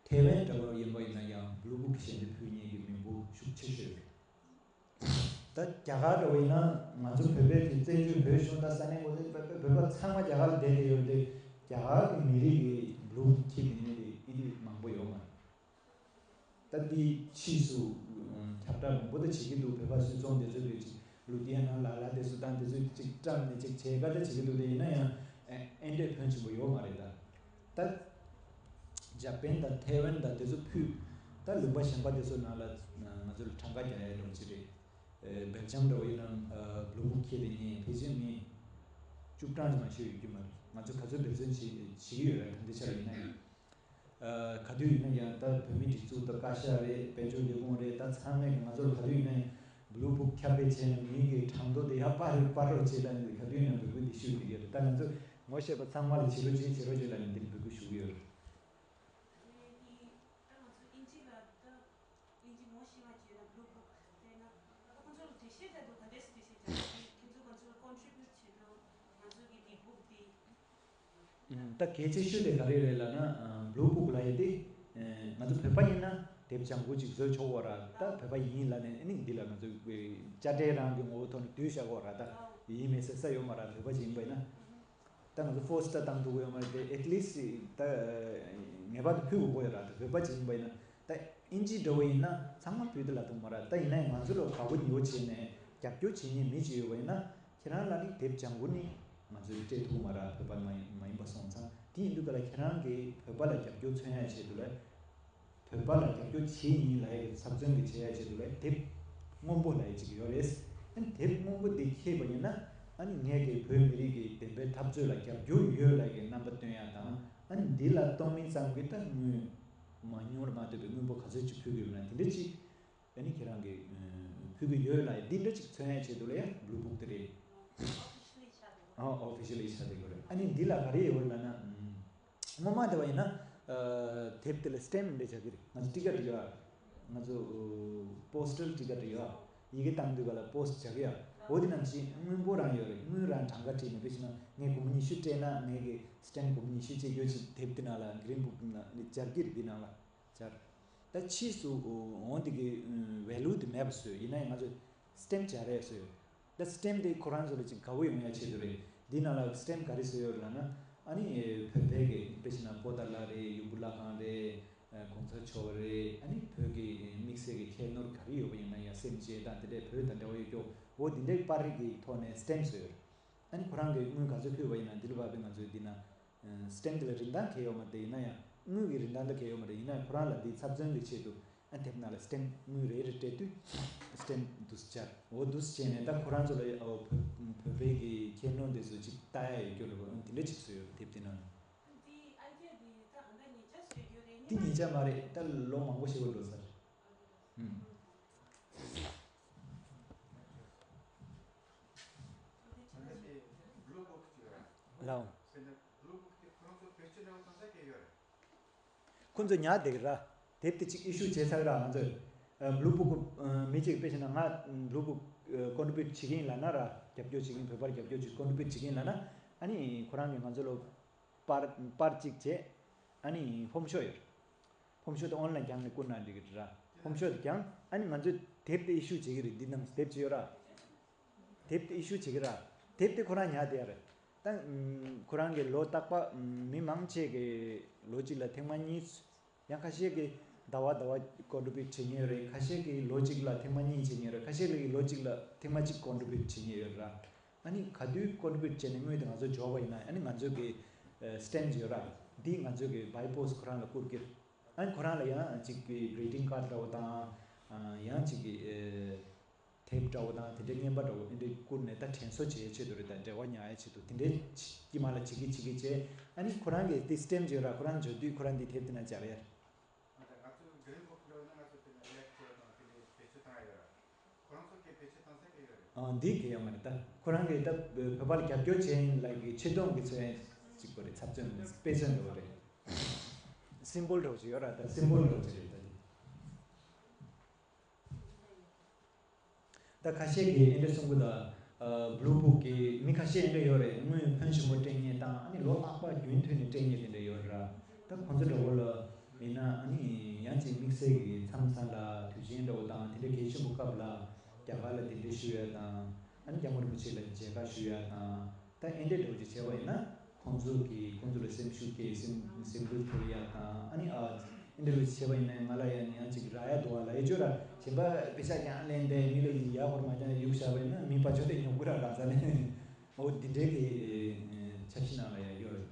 ཐའེ་ཝན་འདྲ་བོ་ཡིན་པ་ཡིན་ན་ཡང་Blue Book གི་ཞལ་འདེབས་ཕུལ་མཁན་གྱི་མི་འབོར་ཤུགས་ཆེ་ཤོས་རེད། ད་རྒྱ་གར་འདྲ་བོ་ཡིན་ན་ང་ཚོ་བོད་པའི་གི་བཙན་བྱོལ་བོད་གཞུང་དང་ས་གནས་འགོ་འཛིན་བོད་པ་ཚང་མ་རྒྱ་གར་ལ་བསྡད་བསྡད་ཡོད་དེ། རྒྱ་གར་གྱི་མི་རིགས་ཀྱི་Blue Book ཁྱེར་མཁན་དེ་ཨི་དེ་མང་པོ་ཡོད་མ་རེད། ད་འདི་ཕྱིས་སུ་ཁྱབ་བསྒྲགས་མང་པོ་ད་བྱེད་ཀྱི་འདུག་བོད་པ་སུད་ཚོང་དེ་ཚོ་གིས་ཅིག་ལུ་དི་ཡ་ན་ལ་ལ་དེ་ཚོ་དང་དེ་ཚོ་ཅིག་བཀྲམ་ནས་ཅིག་བྱེད་ཀ་ད་བྱེད་ཀྱི་འདུག་དེ་ཡིན་ན་ཡང་ཨེ་འདྲས་ཕོན་ཆེན་པོ་ཡོད་མ་རེད་ད། ད་འཇར་པན་དང་ཐའེ་ཝན་དང་དེ་ཚོ་ཕུད། ད་ལུང་པ་གཞན་པ་དེ་ཚོ་ནང་ལ་ང་ཚོ་ལ་གྲངས་ཀ་རྒྱག་ཡ་འདྲ་བོ་ཅིག་རེད། ཨེ་སྦེལ་ཇམ་འདྲ་བོ་ཡིན་ན་ཨ་Blue Book ཁྱེར་དེ་ཉིན་ཕལ་ཆེར་མི་བཅུ་གྲངས་ཅིག་མ་ཞིག་ཡོད་རྒྱུ་མ་རེད། ང་ཚོ་ག་ཚོད་འབད་བརྩོན་བྱེད་བྱེད་ཀྱི་ཡོད་རེད། ད་འདི་ཆ་ལ་ཡིན་ན་ཡང་། ཨ་ག་དུས་ཡིན་ན་ཡང་ད་བོད་མིའི་སྒྲིག་འཛུགས་དང་བཀའ་ཤག་རེད། དཔལ་འབྱོར་ལས་ཁུངས་རེད། ད་ཚང་མས་ང་ཚོར་ག་དུས་ཡིན་ན་ཡང་Blue Book ཁྱབ་སྤེལ་བྱས་ནས་མིང་གི་གྲངས་ཐོ་དེ་ཡར་སྤར་རོགས་སྤར་རོགས་བྱེད་ལབ་ནས་ག་དུས་ཡིན་ན་འབོད་སྐུལ་འདི་ཞུ་གི་ཡོད་རེད། ད་ང་ཚོ་ངོ་ཤེས་པ་ཚང་མ་ལ་བྱེད་རོགས་བྱེད་བྱེད་རོགས་བྱེད་ལབ་ནས་འདིར་འབོད་སྐུལ་ཞུ་གི་ཡོད་རེད། ད་ང་ཚོ་ཨིན་ཇི་ལ་ད་ཨིན་ཇི་ངོ་ཤེས་པ་བྱས་ན་Blue Book བལྟས་ན་ད་ཁོང་ཚོར་འགྲེལ་བཤད་རྒྱག་འདུག་ག་འདྲས་འགྲེལ་བཤད་རྒྱག་གི་ཁྱེད་ཚོ་ང་ཚོ་ལ་contribute བྱེད་འདུག་ང་ཚོ་གི་འདི་book འདི། ད་གལ་ཆེ་ཤོས་དེ་ག་རེ་རེད་ལབ་ན། Blue Book ལབ་ཡས་དེ་ང་ཚོ་བོད་པ་ཡིན་ན་དེབ་ལྗང་གུ་ཅིག་བཟོས་ཆོག་གོ་ར། ད་བོད་པ་ཡིན་ལབ་ནས་ཨ་ནི་འདི་ལ་ང་ཚོ་དཔེ་དཔྱ་ཁྲལ་རང་གི་ངོ་བོ་ཐོག་ནས་བསྡུས་བཞག་གོ་ར། ད་ཡིན་མིན་ཟེར་ས་ཡོད་མ་ར། བོད་པ་ཅིག་ཡིན་པ་ཡིན་ན། ད་ང་ཚོ་force ད་བཏང་ཐུབ་ཀྱི་ཡོད་མ་རེད་དེ། at least ད་ངེས་པར་དུ་ཕུལ་དགོས་ཀྱི་ཡོད་ར། ད་བོད་པ་ཅིག་ཡིན་པ་ཡིན་ན། ད་ཨིན་ཇི་འདྲ་བོ་ཡིན་ན་ཚང་མ་བོད་དུ་ལབ་ཐུབ་མ་ར། ད་ཡིན་ན་ཡང་ང་ཚོ་ལ་དགའ་པོ་ཉེ་བོ་བྱས་ནས་རྒྱབ་སྐྱོར་བྱེད་མཁན་མི་ཅིག་ཡོད་པ་ཡིན་ན། ཁྱེད་རང་ལ་ནི་དེབ་ལྗང་གུ་ནི་ང་ཚོས་སྤྲད་ཐུབ་མ་ར། བོད་པ་མ་ཡིན་མ་ཡིན་པ་སོང་ཙང་། དེ་ཡིན་དུས་ག་ལ་ཁྱེད་རང་གིས་བོད་པ་ལ་རྒྱབ་སྐྱོར་མཚོན་ཡ་ཆེད་དུ་ལ། བོད་པ་ལ་རྒྱབ་སྐྱོར་བྱེད་ཡིན་ལབ་ཡ་གི་ཚབ་མཚོན་གྱི་བྱེད་ཡ་ཆེད་དུ་ལ་དེབ་སྔོན་པོ་ལབ་ཡ་ཅིག་ཡོད་རེད། ཨ་ནི་དེབ་སྔོན་པོ་འདི་ཁྱེར་བ་ཡིན་ན། ཨ་ནི་ངས་ཀྱི་བོད་མི་རིགས་ཀྱི་བདེན་པའི་འཐབ་རྩོད་ལ་རྒྱབ་སྐྱོར་ཡོད་ལབ་ཡ་གི་རྣམ་པ་སྟོན་ཡ་དང་། ཨ་ནི་འདི་ལ་གཏོང་མིན་ཙམ་གྱི་ད་དངུལ་མང་ཉུང་ལ་མ་ལྟོས་པའི་དངུལ་འབོར་ག་ཚོད་ཅིག་ཕུལ་གྱི་ཡོད་ན་དེ་འདྲ་ཅིག་ཨ་ནི་ཁྱེད་རང་གིས་ཕུལ་གྱི་ཡོད་ལབ་ཡ་འདི་འདྲ་ཅིག་མཚོན་ཡ་ཆེད་དུ་ལ་ཡ་Blue Book དེ་རེད། ཨོ་ཨོ་ཕི་ཤལ་ལི་ཆགས་བསྡད་ཡོད་རེད། ཨ་ནི་འདི་ལ་ག་རེ་ཡོད་ལབ་ན། སྔོན་མ་དེ་བ་ཡིན་ན། ཨ་དེབ་དེ་ལ་stamp འདྲ་བྱ་གི་རེད། ང་ཚོ་ཊི་ཀ་ཊི་ཡོད། ང་ཚོ་postal ཊི་ཀ་ཊི་ཡོད། ཡི་གེ་བཏང་དུས་ག་ལ་post བྱ་གི་ཡོད། འོ་དེ་ནང་བཞིན་དངུལ་འབོར་རང་ཡོད་རེད། དངུལ་རང་གྲངས་ཀ་བྲིས་ནས་དཔེ་བྱས་ན་ངས་སྒོར་མོ་ཉི་ཤུ་སྤྲད་ན་ངས་ཀྱི་stamp སྒོར་མོ་ཉི་ཤུ་བཅད་རྒྱུ་ཅིག་དེབ་དེ་ནང་ལ་Green Book ནང་ནས་སྦྱར་གྱི་རེད། འདི་ནང་ལ་སྦྱར། ད་ཕྱིས་སུ་འོང་དེ་གི་value དེ་མེད་པ་བཟོས། ཡིན་ན་ཡང་ང་ཚོ་stamp སྦྱར་རེད་བཟོས་ཡོད། ད་stamp དེ་ཁོ་རང་ཚོ་ལ་ཅིག་དགའ་བོ་ཡོང་ཡ་ཆེད་དུ་རེད། འདི་ནང་ལ་stamp ག་རེ་བཟོས་ཡོད་ལབ་ན། ཨ་ནི་བོད་པའི་གི་དཔེ་བྱས་ན་པོ་ཏཱ་ལ་རེད། ཡུམ་བུ་བླ་ཁང་རེད། གོང་ས་མཆོག་རེད། ཨ་ནི་བོད་ཀྱི་དམིགས་བསལ་གྱི་ཁྱད་ནོར་ག་རེ་ཡོད་པ་ཡིན་ན་ཡང་སེམས་ཅན་དང་དེ་འདྲའི་བོད་དང་འབྲེལ་བ་ཡོད་ཀྱོག་འོ་འདི་འདྲའི་པར་རིས་ཀྱི་ཐོག་ནས་stamp བཟོས་ཡོད། ཨ་ནི་ཁོ་རང་གིས་དངུལ་ག་ཚོད་ཕུལ་བ་ཡིན་ན་འདི་ལ་བབས་པའི་ང་ཚོས་འདི་ན་stamp དེ་ལ་རིན་ཐང་གང་ཡང་ཡོད་མ་རེད། ཡིན་ན་ཡང་དངུལ་གྱི་རིན་ཐང་ད་གང་ཡང་ཡོད་མ་རེད། ཡིན་ན་ཡང་ཁོ་རང་ལ་འདི་ཚབ་མཚོན་གྱི་ཆེད་དུ་ཨ་དེབ་ནང་ལ་stamp དངུལ་རེ་རེ་སྤྲད་དུས་stamp འདུག་སེ་སྦྱར། འོ་འདུག་སེ་བྱས་ནས་ད་ཁོ་རང་ཚོ་ལ་ཨོ་བོད་བོད་པའི་གི་ཁྱད་ནོར་འདི་ཚོ་ཅིག་ལྟ་ཡ་ཡོད་རྒྱུ་རེད་པ། འདི་འདྲ་ཅིག་བཟོས་ཡོད་རེད་དེབ་དེ་ནང་ལ། འདི་idea འདི་ད་ད་ལྟ་ཉེ་ཆར་བཟོས་རྒྱུ་རེད། འདི་ཉེ་ཆར་མ་རེད། ད་ལོ་མང་པོ་ཞིག་འགྲོ་ཚར། ཨུམ། ལའོ། ཁོང་ཚོ་ཉར་བསྡད་ཀྱི་ར། དེབ་དེ་གཅིག་issue བྱས་ཚར་ར། ང་ཚོས་Blue Book མི་གཅིག་དཔེ་བྱས་ན་ང་Blue Book contribute བྱེད་ཀྱི་ཡིན་ལབ་ན་ར། རྒྱབ་སྐྱོར་བྱེད་ཀྱི་ཡིན། བོད་པར་རྒྱབ་སྐྱོར་བྱེད། contribute བྱེད་ཀྱི་ཡིན་ལབ་ན། ཨ་ནི་ཁོ་རང་གིས་ང་ཚོ་ལ་ པར་པར་གཅིག་བྱས། ཨ་ནི་ཕོམ་ཤོ་ཡོད། ཕོམ་ཤོ་དེ་ཨོན་ལན་བརྒྱངས་ནས་བསྐུར་ན་འགྲིག་གི་རེད་ར། ཕོམ་ཤོ་དེ་བརྒྱངས། ཨ་ནི་ང་ཚོས་དེབ་དེ་ཨི་ཤུ་བྱེད་ཀྱི་རེད། འདི་ནང་དེབ་ཅིག་ཡོད་ར། དེབ་དེ་ཨི་ཤུ་བྱེད་ཀྱི་ར། དེབ་དེ་ཁོ་རང་ཉར་བསྡད་ཡ་རེད། ད་ཁོ་རང་གི་ལོ་རྟག་པ་མི་མང་ཆེ་གི་ལོ་གཅིག་ལ་ཐེངས་མ་གཉིས། ཡང་ཁ་ཤས་ཀྱིས་ཟླ་བ་ཟླ་བ་ཀོན་ཊི་བིའུ་ཊི་བྱེད་མཁན་རེད། ཁ་ཤས་ཀྱིས་ལོ་གཅིག་ལ་ཐེངས་མ་གཉིས་བྱེད་མཁན་རེད། ཁ་ཤས་ཀྱིས་ལོ་གཅིག་ལ་ཐེངས་མ་གཅིག་ཀོན་ཊི་བིའུ་ཊི་བྱེད་མཁན་ཡོད་ར། ཨ་ནི་ག་དུས་ཀོན་ཊི་བིའུ་ཊི་བྱས་ནས་དངུལ་དེ་ང་ཚོ་འབྱོར་བ་ཡིན་ན། ཨ་ནི་ང་ཚོ་གི་སི་ཊེམ་ཡོད་ར། འདི་ང་ཚོ་གི་བའི་པོ་སི་ཁོ་རང་ལ་བསྐུར་གི། ཨ་ནི་ཁོ་རང་ལ་ཡང་གཅིག་གི་གི་རི་ཊིང་ཀཱཌ་འདྲ་བོ་དང་། ཡང་གཅིག་གི་དེབ་འདྲ་བོ་དང་དེ་འདྲའི་རྔན་པ་འདྲ་བོ་དེ་འདྲའི་བསྐུར་ནས། ད་དྲན་གསོ་བྱེད་ཆེད་དུ་རེད། ད་འབྲེལ་བ་ཉར་ཡ་ཆེད་དུ་དེ་འདྲའི་དཀྱིལ་མ་ལ་བྱེད་ཀྱི་བྱེད་ཀྱི་བྱས། ཨ་ནི་ཁོ་རང་གི་དེ་སི་ཊེམ་ཡོད་ར། ཁོ་རང་འབྱོར་དུས་ཁོ་རང་འདི་དེབ་དེ་ན་སྦྱར་ཡ། ང་ཚོ་གྲོས་ཚོགས་ཀྱི་ལོ་ན་ང་ཚོ་དེ་ལ་ལེགས་བྱས་དང་དེ་འདྲའི་བེད་སྤྱོད་བཏང་ཡ་ཡོད་ར། ཁོ་རང་ཚོ་གི་བེད་སྤྱོད་བཏང་ས་གི་ཡོད་རེད། ཨ། འདི་གི་ཡོད་མ་རེད། ད་ཁོ་རང་གིས་ད་བོད་པ་ལ་རྒྱབ་སྐྱོར་བྱེད་ཡིན་ལབ་གི་ཆེ་མཐོང་གི་ཚོད་ཡིན་གཅིག་པོ་རེད། ཚབ་མཚོན་དཔེ་མཚོན་འདྲ་བོ་རེད། སིམ་བོལ་འདྲ་བོ་ཅིག་ཡོད་ར། ད་སིམ་བོལ་འདྲ་བོ་ཅིག་རེད། ད་འདི། ད་ཁ་ཤས་ཀྱིས་ཨེ་འདྲ་གསུང་གི་འདུག། ཨ། བླུ་བུག་གི་མི་ཁ་ཤས་ཨེ་འདྲ་ཡོད་རེད། དངུལ་ཕོན་ཆེན་པོ་སྤྲད་མཁན་དང་། ཨ་ནི་ལོ་ལྷག་པ་རྒྱུན་མཐུད་ནས་སྤྲད་མཁན་དེ་འདྲ་ཡོད་རེད་ར། ད་ཁོང་ཚོ་འདྲ་བོ་ལ་མིན་ན། ཨ་ནི་ཡང་ཅིག་དམིགས་བསལ་གྱི་མཚམས་མཚམས་ལ་དུས་ཆེན་འདྲ་བོ་དང་དེ་འདྲ་གལ་ཆེན་པོ་སྐབས་ལ་རྒྱ་གར་ལ་གདན་འདྲེན་ཞུ་ཡ་དང་། ཨ་ནི་སྐྱབས་མགོན་རིན་པོ་ཆེ་ལ་མཇལ་ཁ་ཞུ་ཡ་དང་། ད་ཨེ་འདྲ་འདྲ་བོ་ཅིག་བྱས་པ་ཡིན་ན། ཁོང་ཚོ་གིས་ཁོང་ཚོ་ལ་སེམས་ཤུགས་སྐྱེད། སེམས་སེམས་འགུལ་ཐེབས་ཡ་དང་། ཨ་ནི། ཨ། ཨེ་འདྲ་བྱས་པ་ཡིན་ན་ང་ལ་ཡང་ཡང་ཅིག་རག་ཡ་འདུག་ཨ་ལབ་ཡ་ཅིག་ཡོད་ར། གཞན་པ་པེ་ཤ་རྐྱང་ལེན་ཏེ་མི་ལ་ཡ་ཧོར་མ་རྐྱང་གཡུག་བཞག་པ་ཡིན་ན་མི་ཕར་ཕྱོགས་དེ་ཉོབ་གི་ར། གང་ཟེར་ན། འོ་འདི་འདྲའི་གི་འཆར་གཞི་ནང་ལ་ཡ་ཡོད་རེད།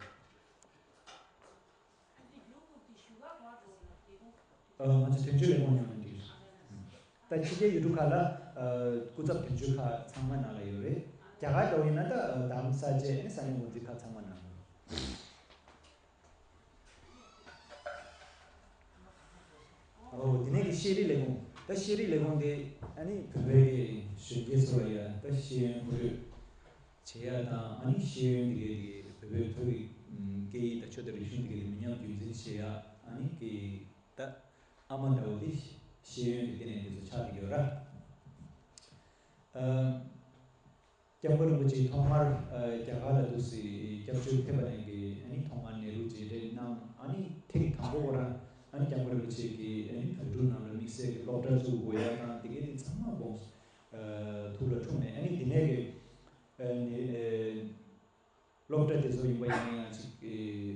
ཨ། ང་ཚོ་དོན་གཅོད་ལས་ཁུངས་ཡོང་ན་འགྲིག་རེད། ད་ཕྱི་རྒྱལ་ཡུལ་གྲུ་ཁག་ལ། ཨ། སྐུ་ཚབ་དོན་གཅོད་ཁག་ཚང་མ་ནང་ལ་ཡོད་རེད། རྒྱ་གར་འདྲ་བོ་ཡིན་ན་ད་རྡ་རམ་ས་བཅས་ཨ་ནི་ས་གནས་འགོ་འཛིན་ཁག་ཚང་མ་ནང་ལ་ཡོད། ཨོ། དེ་ནས་ཀྱི་ཤེས་རིག་ལས་ཁུངས། ད་ཤེས་རིག་ལས་ཁུངས་དེ་ཨ་ནི་བོད་པའི་གཞོན་སྐྱེས་ཚོ་ལ་ཡ་ད་ཤེས་ཡོན་གོ་སྒྲིག་བྱེད་ཡ་དང་། ཨ་ནི་ཤེས་ཡོན་དེ་གའི་དེ་བོད་པའི་བོད་ཀྱི་སྐད་ཡིག་དང་ཆོས་དང་རིག་གཞུང་དེ་གའི་དེ་མི་ཉམས་རྒྱུན་འཛིན་བྱེད་ཡ། ཨ་ནི་ཀྱི་ད་ཨ་མ་འདྲ་བོ་དེ་ཤེས་ཡོན་གྱི་སྟེང་ནས་དེ་ཚོ་ཆགས་ཀྱི་ཡོད་ར། ཨ། སྐྱབས་མགོན་རིན་པོ་ཆེ་ཐོག་མར། ཨ། རྒྱ་གར་ལ་འདུག་སེ་སྐྱབས་བཅོལ་ཕེབས་པ་ནས་ཀྱི་ཨ་ནི་ཐོག་མར་ནེ་རུ་མཇལ་འཕྲད་གནང་། ཨ་ནི་ཐེངས་དང་པོ་ཁོ་རང་ཨ་ནི་སྐྱབས་མགོན་རིན་པོ་ཆེ་གིས་ཨ་ནི་བོད་ཕྲུག་རྣམས་ལ་དམིགས་བསལ་གྱི་སློབ་གྲྭ་བཙུགས་དགོས་ཡ་དང་དེ་གའི་དེ་ཚང་མ་དགོངས། ཨ། ཐུགས་ལ་འཁྲུངས་ནས། ཨ་ནི་དེ་ནས་ཀྱི་ཨ་ནི་ཨ་སློབ་གྲྭ་དེ་ཚོ་ཡིན་པ་ཡིན་ན་ཡང་ཅིག་ཨ།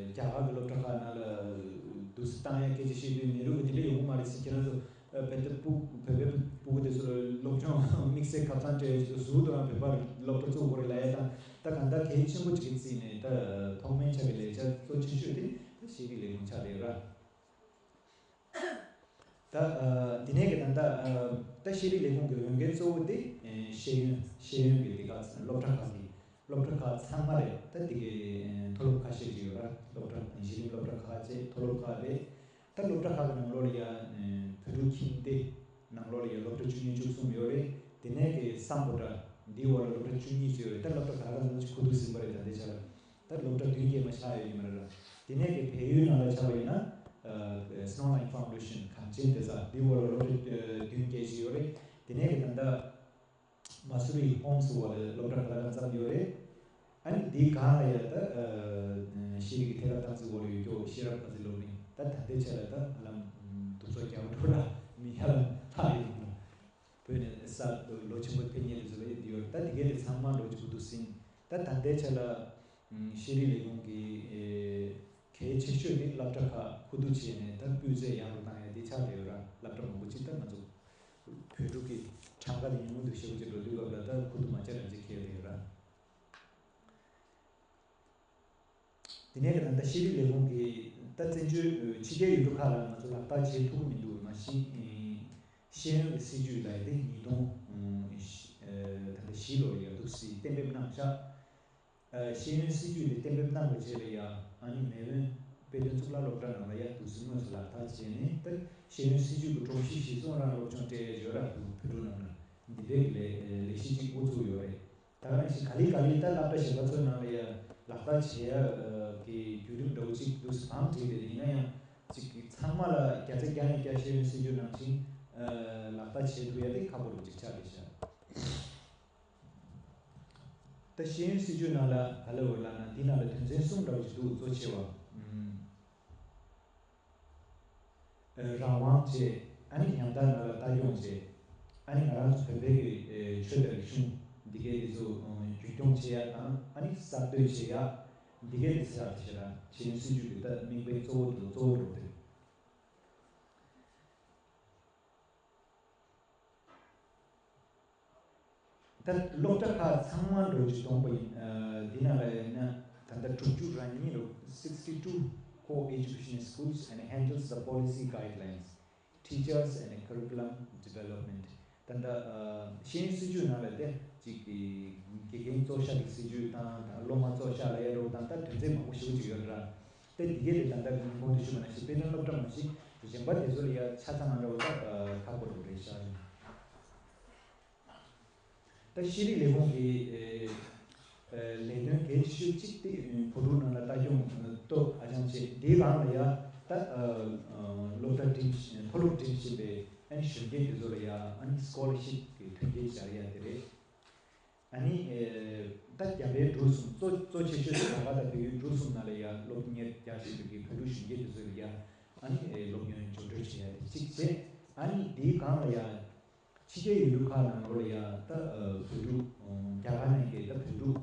རྒྱ་གར་གྱི་སློབ་གྲྭ་ཁག་ནང་ལ་འདུག་སེ་བཏང་ཡ་སྐད་ཆ་བཤད་དུས་ནེ་རུ་གིས་དེ་འདྲ་ཡོང་གི་མ་རེད་ཟེར། ཁྱེད་རང་ཚོ་བོད་པའི་སྤུ་བོད་པའི་སྤུ་གུ་དེ་ཚོ་ལ་སློབ་སྦྱོང་དམིགས་བསལ་ཁ་ཚང་སྤྲད་ཡ་ཅིག་ཟུར་དུ་རང་བོད་པར་སློབ་གྲྭ་བཙུགས་དགོས་རེད་ལབ་ཡ་དང་། ད་གང་ལྟར་གལ་ཆེན་པོ་ཅིག་གི་རྩིས་ནས་ད་ཐོག་མའི་ཆ་གི་ལས་འཆར་གཙོ་ཆེ་ཤོས་དེ་ད་ཤེས་རིག་ལས་ཁུངས་ཆགས་བསྡད་ཡོད་ར། ད་ཨ་འདི་ནས་ཀྱི་ད་ལྟ་ཨ་ད་ཤེས་རིག་ལས་ཁུངས་ཀྱི་འོས་འགན་གཙོ་བོ་དེ་ཨ་ཤེས་ཡོན། ཤེས་ཡོན་གྱི་དེ་ག་སློབ་གྲྭ་ཁག་གི་སློབ་གྲྭ་ཁག་ཚང་མ་རེད། ད་དེ་གའི་ཨ་མཐོ་སློབ་ཁ་ཤས་ཅིག་ཡོད་ར། སློབ་གྲྭ་གཞི་རིམ་སློབ་གྲྭ་ཁག་བཅས་མཐོ་སློབ་ཁག་རེད། ད་སློབ་གྲྭ་ཁག་གི་ནང་ལོགས་ལ་ཡ་ཨ་བོད་ཕྲུག་ཁྱིམ་སྡེ་ནང་ལོགས་ལ་ཡ་སློབ་གྲྭ་བཅུ་གཉིས་བཅུ་གསུམ་ཡོད་རེད། དེ་ནས་ཀྱི་སམ་བྷོ་ཊ་འདིའི་འོག་ལ་སློབ་གྲྭ་བཅུ་གཉིས་ཙམ་ཡོད་རེད། ད་སློབ་གྲྭ་ག་རེ་ག་རེ་ཅིག་ཁུ་བསྡུ་ཟིན་པ་རེད། ད་ལྟའི་ཆ་ལ། ད་སློབ་གྲྭ་བདུན་བརྒྱད་མ་ཆག་ཡོད་ཀྱི་མ་རེད་ལ། དེ་ནས་ཀྱི་བལ་ཡུལ་ནང་ལ་ཆ་བ་ཡིན་ན། ཨ་Snow Line Foundation གངས་ཅན་བདེ་རྩ་འདི་འོག་ལ་སློབ་གྲྭ་ཨ་བདུན་བརྒྱད་ཅིག་ཡོད་རེད། དེ་ནས་ཀྱི་ད་ལྟ་མ་སུ་རི་ཧོམ་སི་འོག་ལ་སློབ་གྲྭ་ག་ལ་གང་འཚམ་ཡོད་རེད། ཨ་ནི་འདིའི་སྒང་ལ་ཡ་ད་ཨ་ཤེས་རིག་གི་ཐད་ཀར་སྟངས་འཛིན་འོག་ལ་ཡོད་རྒྱུ་ཤེས་རབ་དཀར་རྩེ་སློབ་གླིང་། ད་ད་ལྟའི་ཆ་ལ་ད་ཧ་ལམ་དུམ་ཚོགས་བརྒྱ་པོ་འགྲོ་ལ་མི་ཡར་ལྷག་ཡོད་ཀྱི་མ་རེད། བོད་ནས་ས་ལོ་ཆེན་པོ་ཕེབས་མཁན་དེ་ཚོ་ལ་ཡོད་དེ་ཡོད། ད་དེ་གའི་དེ་ཚང་མ་འགྲོ་གི་འདུག་ཟིན། ད་ད་ལྟའི་ཆ་ལ་ཨ་ཤེས་རིག་ལས་ཁུངས་ཀྱི་ཨེ་གལ་ཆེ་ཤོས་དེ་སློབ་གྲྭ་ཁག་ཁུ་བསྡུ་བྱས་ནས་ད་སྤུས་ཚད་ཡག་རུ་བཏང་ཡ་དེ་ཆགས་བསྡད་ཡོད་ར། སློབ་གྲྭ་མང་པོ་ཅིག་ད་ང་ཚོ་བོད་ཕྲུག་གི་གྲངས་ཀ་དེ་ཉུང་ཉུང་དུ་ཞེ་པོ་ཅིག་འགྲོ་དུས་སྐབས་ལ་ད་ཁུ་བསྡུ་མ་བྱས་རང་བྱས་ཁེལ་བསྡད་ཡོད་ར། དེ་ནས་ཀྱི་ད་ལྟ་ཤེས་རིག་ལས་ཁུངས་ཀྱིས་ད་བཙན་བྱོལ་ཕྱི་རྒྱལ་ཡུལ་གྲུ་ཁག་ལ་ང་ཚོ་ལག་བསྟར་བྱེད་ཐུབ་ཀྱི་མི་འདུག་མ་གཞི་ཤེས་ཡོན་གྱི་སྲིད་ཇུས་ལ་ཡ་དེ་ཉིས་སྟོང་ད་ལྟ་བཞི་ལོ་ལ་ཡ་འདུག་སེ་གཏན་འབེབས་གནང་ཤག་ཤེས་ཡོན་སྲིད་ཇུས་དེ་གཏན་འབེབས་གནང་བའི་རྗེས་ལ་ཡ་ཨ་ནི་མེས་དབོན་དཔེ་སྟོན་གཙུག་ལག་སློབ་གྲྭ་ནང་ལ་ཡ་འདུག་སེ་དངོས་སུ་ལག་བསྟར་བྱས་ནས། ད་ཤེས་ཡོན་སྲིད་ཇུས་ཀྱི་སྒྲོམ་གཞི་གཞིར་བཟུང་རང་སློབ་སྦྱོང་སྤྲད་ཡ་ཡོད་ར། བོད་ཕྲུག་རྣམས་ལ་འདི་འདྲའི་ལས་ལས་གཞི་གཅིག་འགོ་བཙུགས་ཡོད་རེད། ད་ག་ནང་བཞིན་ག་ལེ་ག་ལེ་ད་སློབ་གྲྭ་གཞན་པ་ཚོའི་ནང་ལ་ཡ་ལག་བསྟར་བྱེད་ཡ་གི་བརྒྱུད་རིམ་འདྲ་བོ་གཅིག་འདུག་སེ་བང་བསྒྲིགས་པ་རེད། ཡིན་ན་ཡང་གཅིག་གི་ཚང་མ་ལ་བརྒྱ་ཆ་བརྒྱ་ནས་བརྒྱ་ཤེས་ཡོན་སྲིད་ཇུས་ནང་བཞིན་ལག་བསྟར་བྱེད་ཐུབ་ཡ་དེ་ཁག་པོ་རུ་གཅིག་ཆགས་བསྡད་ཤག་ད་ཤེས་ཡོན་སྲིད་བྱུས་ནང་ལ་ག་ལ་འོས་ལབ་ན། འདི་ནང་ལ་དོན་ཚན་གསུམ་འདྲ་བོ་ཞིག་འདུག། གཙོ་ཆེ་བ། ཨུམ། ཨ། རང་དབང་བཅས། ཨ་ནི་ཉམ་ཐག་ནང་ལ་ལྟ་སྐྱོང་བཅས། ཨ་ནི་ང་རང་ཚོ་བོད་པའི་གི་ཨེ་ཆོས་དང་རིག་གཞུང་འདི་གའི་དེ་ཚོ་ཨ་རྒྱུན་སྐྱོང་བྱེད་ཡ་དང་། ཨ་ནི་གསར་གཏོད་བྱེད་ཡ། འདི་གའི་དེ་ཚོ་ཡག་ཆེ་ར། ཤེས་ཡོན་སྲིད་བྱུས་ཀྱི་ད་དམིགས་འབེན་གཙོ་བོ་དང་གཙོ་བོ་འགྲོ་དེ། ད་སློབ་གྲྭ་ཁག་ཚང་མ་འགྲོ་རྒྱུ་གཏོང་པ་ཡིན། ཨ། འདི་ནང་ལ་ཡིན་ན་ད་ལྟ་དྲུག་ཅུ་རེ་གཉིས་རེད། Sixty two co-educational schools and handles the policy guidelines, teachers and curriculum development. ད་ལྟ་ཨ་ཤེས་ཡོན་སྲིད་བྱུས་ནང་ལ་དེ་གཅིག་གི་དགེ་རྒན་བཙོག་ཤ་གི་སྲིད་བྱུས་དང་། ད་སློབ་མ་བཙོག་ཤ་ལབ་ཡ་རོགས་དང་། ད་དོན་ཚན་མང་པོ་ཞེ་པོ་ཅིག་ཡོད་ར། དེ་འདི་གས་དེ་ད་ལྟ་གོང་དུ་ཞུས་པ་ནང་བཞིན་དཔེ་སྟོན་སློབ་གྲྭ་མང་ཞིག་གཞན་པ་དེ་ཚོ་ལ་ཡ་ཆ་ཚང་མ་འདྲ་བོ་ད་ཁག་པོ་རེད་ཤག། ད་ཤེས་རིག་ལས་ཁུངས་ཀྱི་ཨེ་ཨེ་ལས་དོན་གལ་ཆེ་ཤོས་གཅིག་དེ་བོད་ཕྲུག་རྣམས་ལ་ལྟ་སྐྱོང་སྟོབས་ཨ་ཅང་བྱེད། དེའི་སྒང་ལ་ཡ་ད་ཨ་ཨ་སློབ་གྲྭ་འགྲིམ། མཐོ་སློབ་འགྲིམ་བཞིན་པའི་ཨ་ནི་གཞོན་སྐྱེས་དེ་ཚོ་ལ་ཡ་ཨ་ནི་སི་ཀོ་ལར་ཤིབ་ཀྱི་མཐུན་རྐྱེན་སྦྱར་ཡ་དེ་རེད། ཨ་ནི་ཨེ་ད་རྒྱ་བལ་འབྲུག་གསུམ་གཙོ་གཙོ་ཆེ་ཤོས་དེ་རྒྱ་གར་དང་བལ་ཡུལ་འབྲུག་གསུམ་ནང་ལ་ཡ་སློབ་གཉེར་རྒྱག་བཞིན་པའི་གི་བོད་ཕྲུག་གཞོན་སྐྱེས་དེ་ཚོ་ལ་ཡ་ཨ་ནི་ཨེ་སློབ་ཡོན་སྦྱོར་སྤྲོད་བྱེད་ཡ་དེ་གཅིག་བྱས། ཨ་ནི་དེའི་སྒང་ལ་ཡ་ཕྱི་རྒྱལ་ཡུལ་གྲུ་ཁག་ནང་ལོགས་ལ་ཡ་ད་ཨ་བོད་ཕྲུག་རྒྱ་གར་ནས་ཀྱི་ད་བོད་ཕྲུག་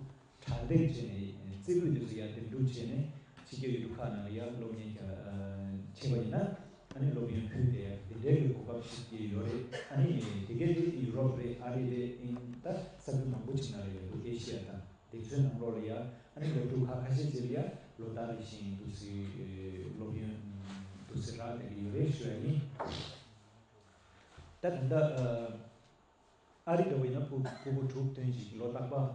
གྲ་སྒྲིག་བྱས་ནས་རྩེ་ཕུད་དེ་ཚོ་ཡར་འདེམས་སྒྲུག་བྱས་ནས་ཕྱི་རྒྱལ་ཡུལ་གྲུ་ཁག་ནང་ལ་ཡར་སློབ་གཉེར་རྒྱག་བྱས་པ་ཡིན་ན། ཨ་ནི་སློབ་ཡོན་ཕུལ་ཏེ་དེ་འདྲའི་གི་གོ་སྐབས་ཤིག་ཡོད་རེད། ཨ་ནི་དེ་གའི་དེ་ཡུ་རོབ་རེད། ཨ་རི་རེད། ཨིན། ད་ས་ཁུལ་མང་པོ་ཅིག་ནང་ལ་ཡོད་འདུག། ཨེ་ཤི་ཡ་དང་དེ་ཚོའི་ནང་ལོགས་ལ་ཡ་ཨ་ནི་སློབ་ཕྲུག་ཁག་ཁ་ཤས་ཅིག་ལ་ཡ་ལོ་ལྟར་རེ་བཞིན་འདུག་སེ་སློབ་ཡོན་འདུག་སེ་རག་བསྡད་ཀྱི་ཡོད་རེད་ཞུ་ཡ་ཡིན། ད་ད་ལྟ་ཨ་རི་འདྲ་བོ་ཡིན་ན་ཕྲུ་ཕྲུ་གུ་དྲུག་བདུན་ཞིག་ལོ་རྟག་པར་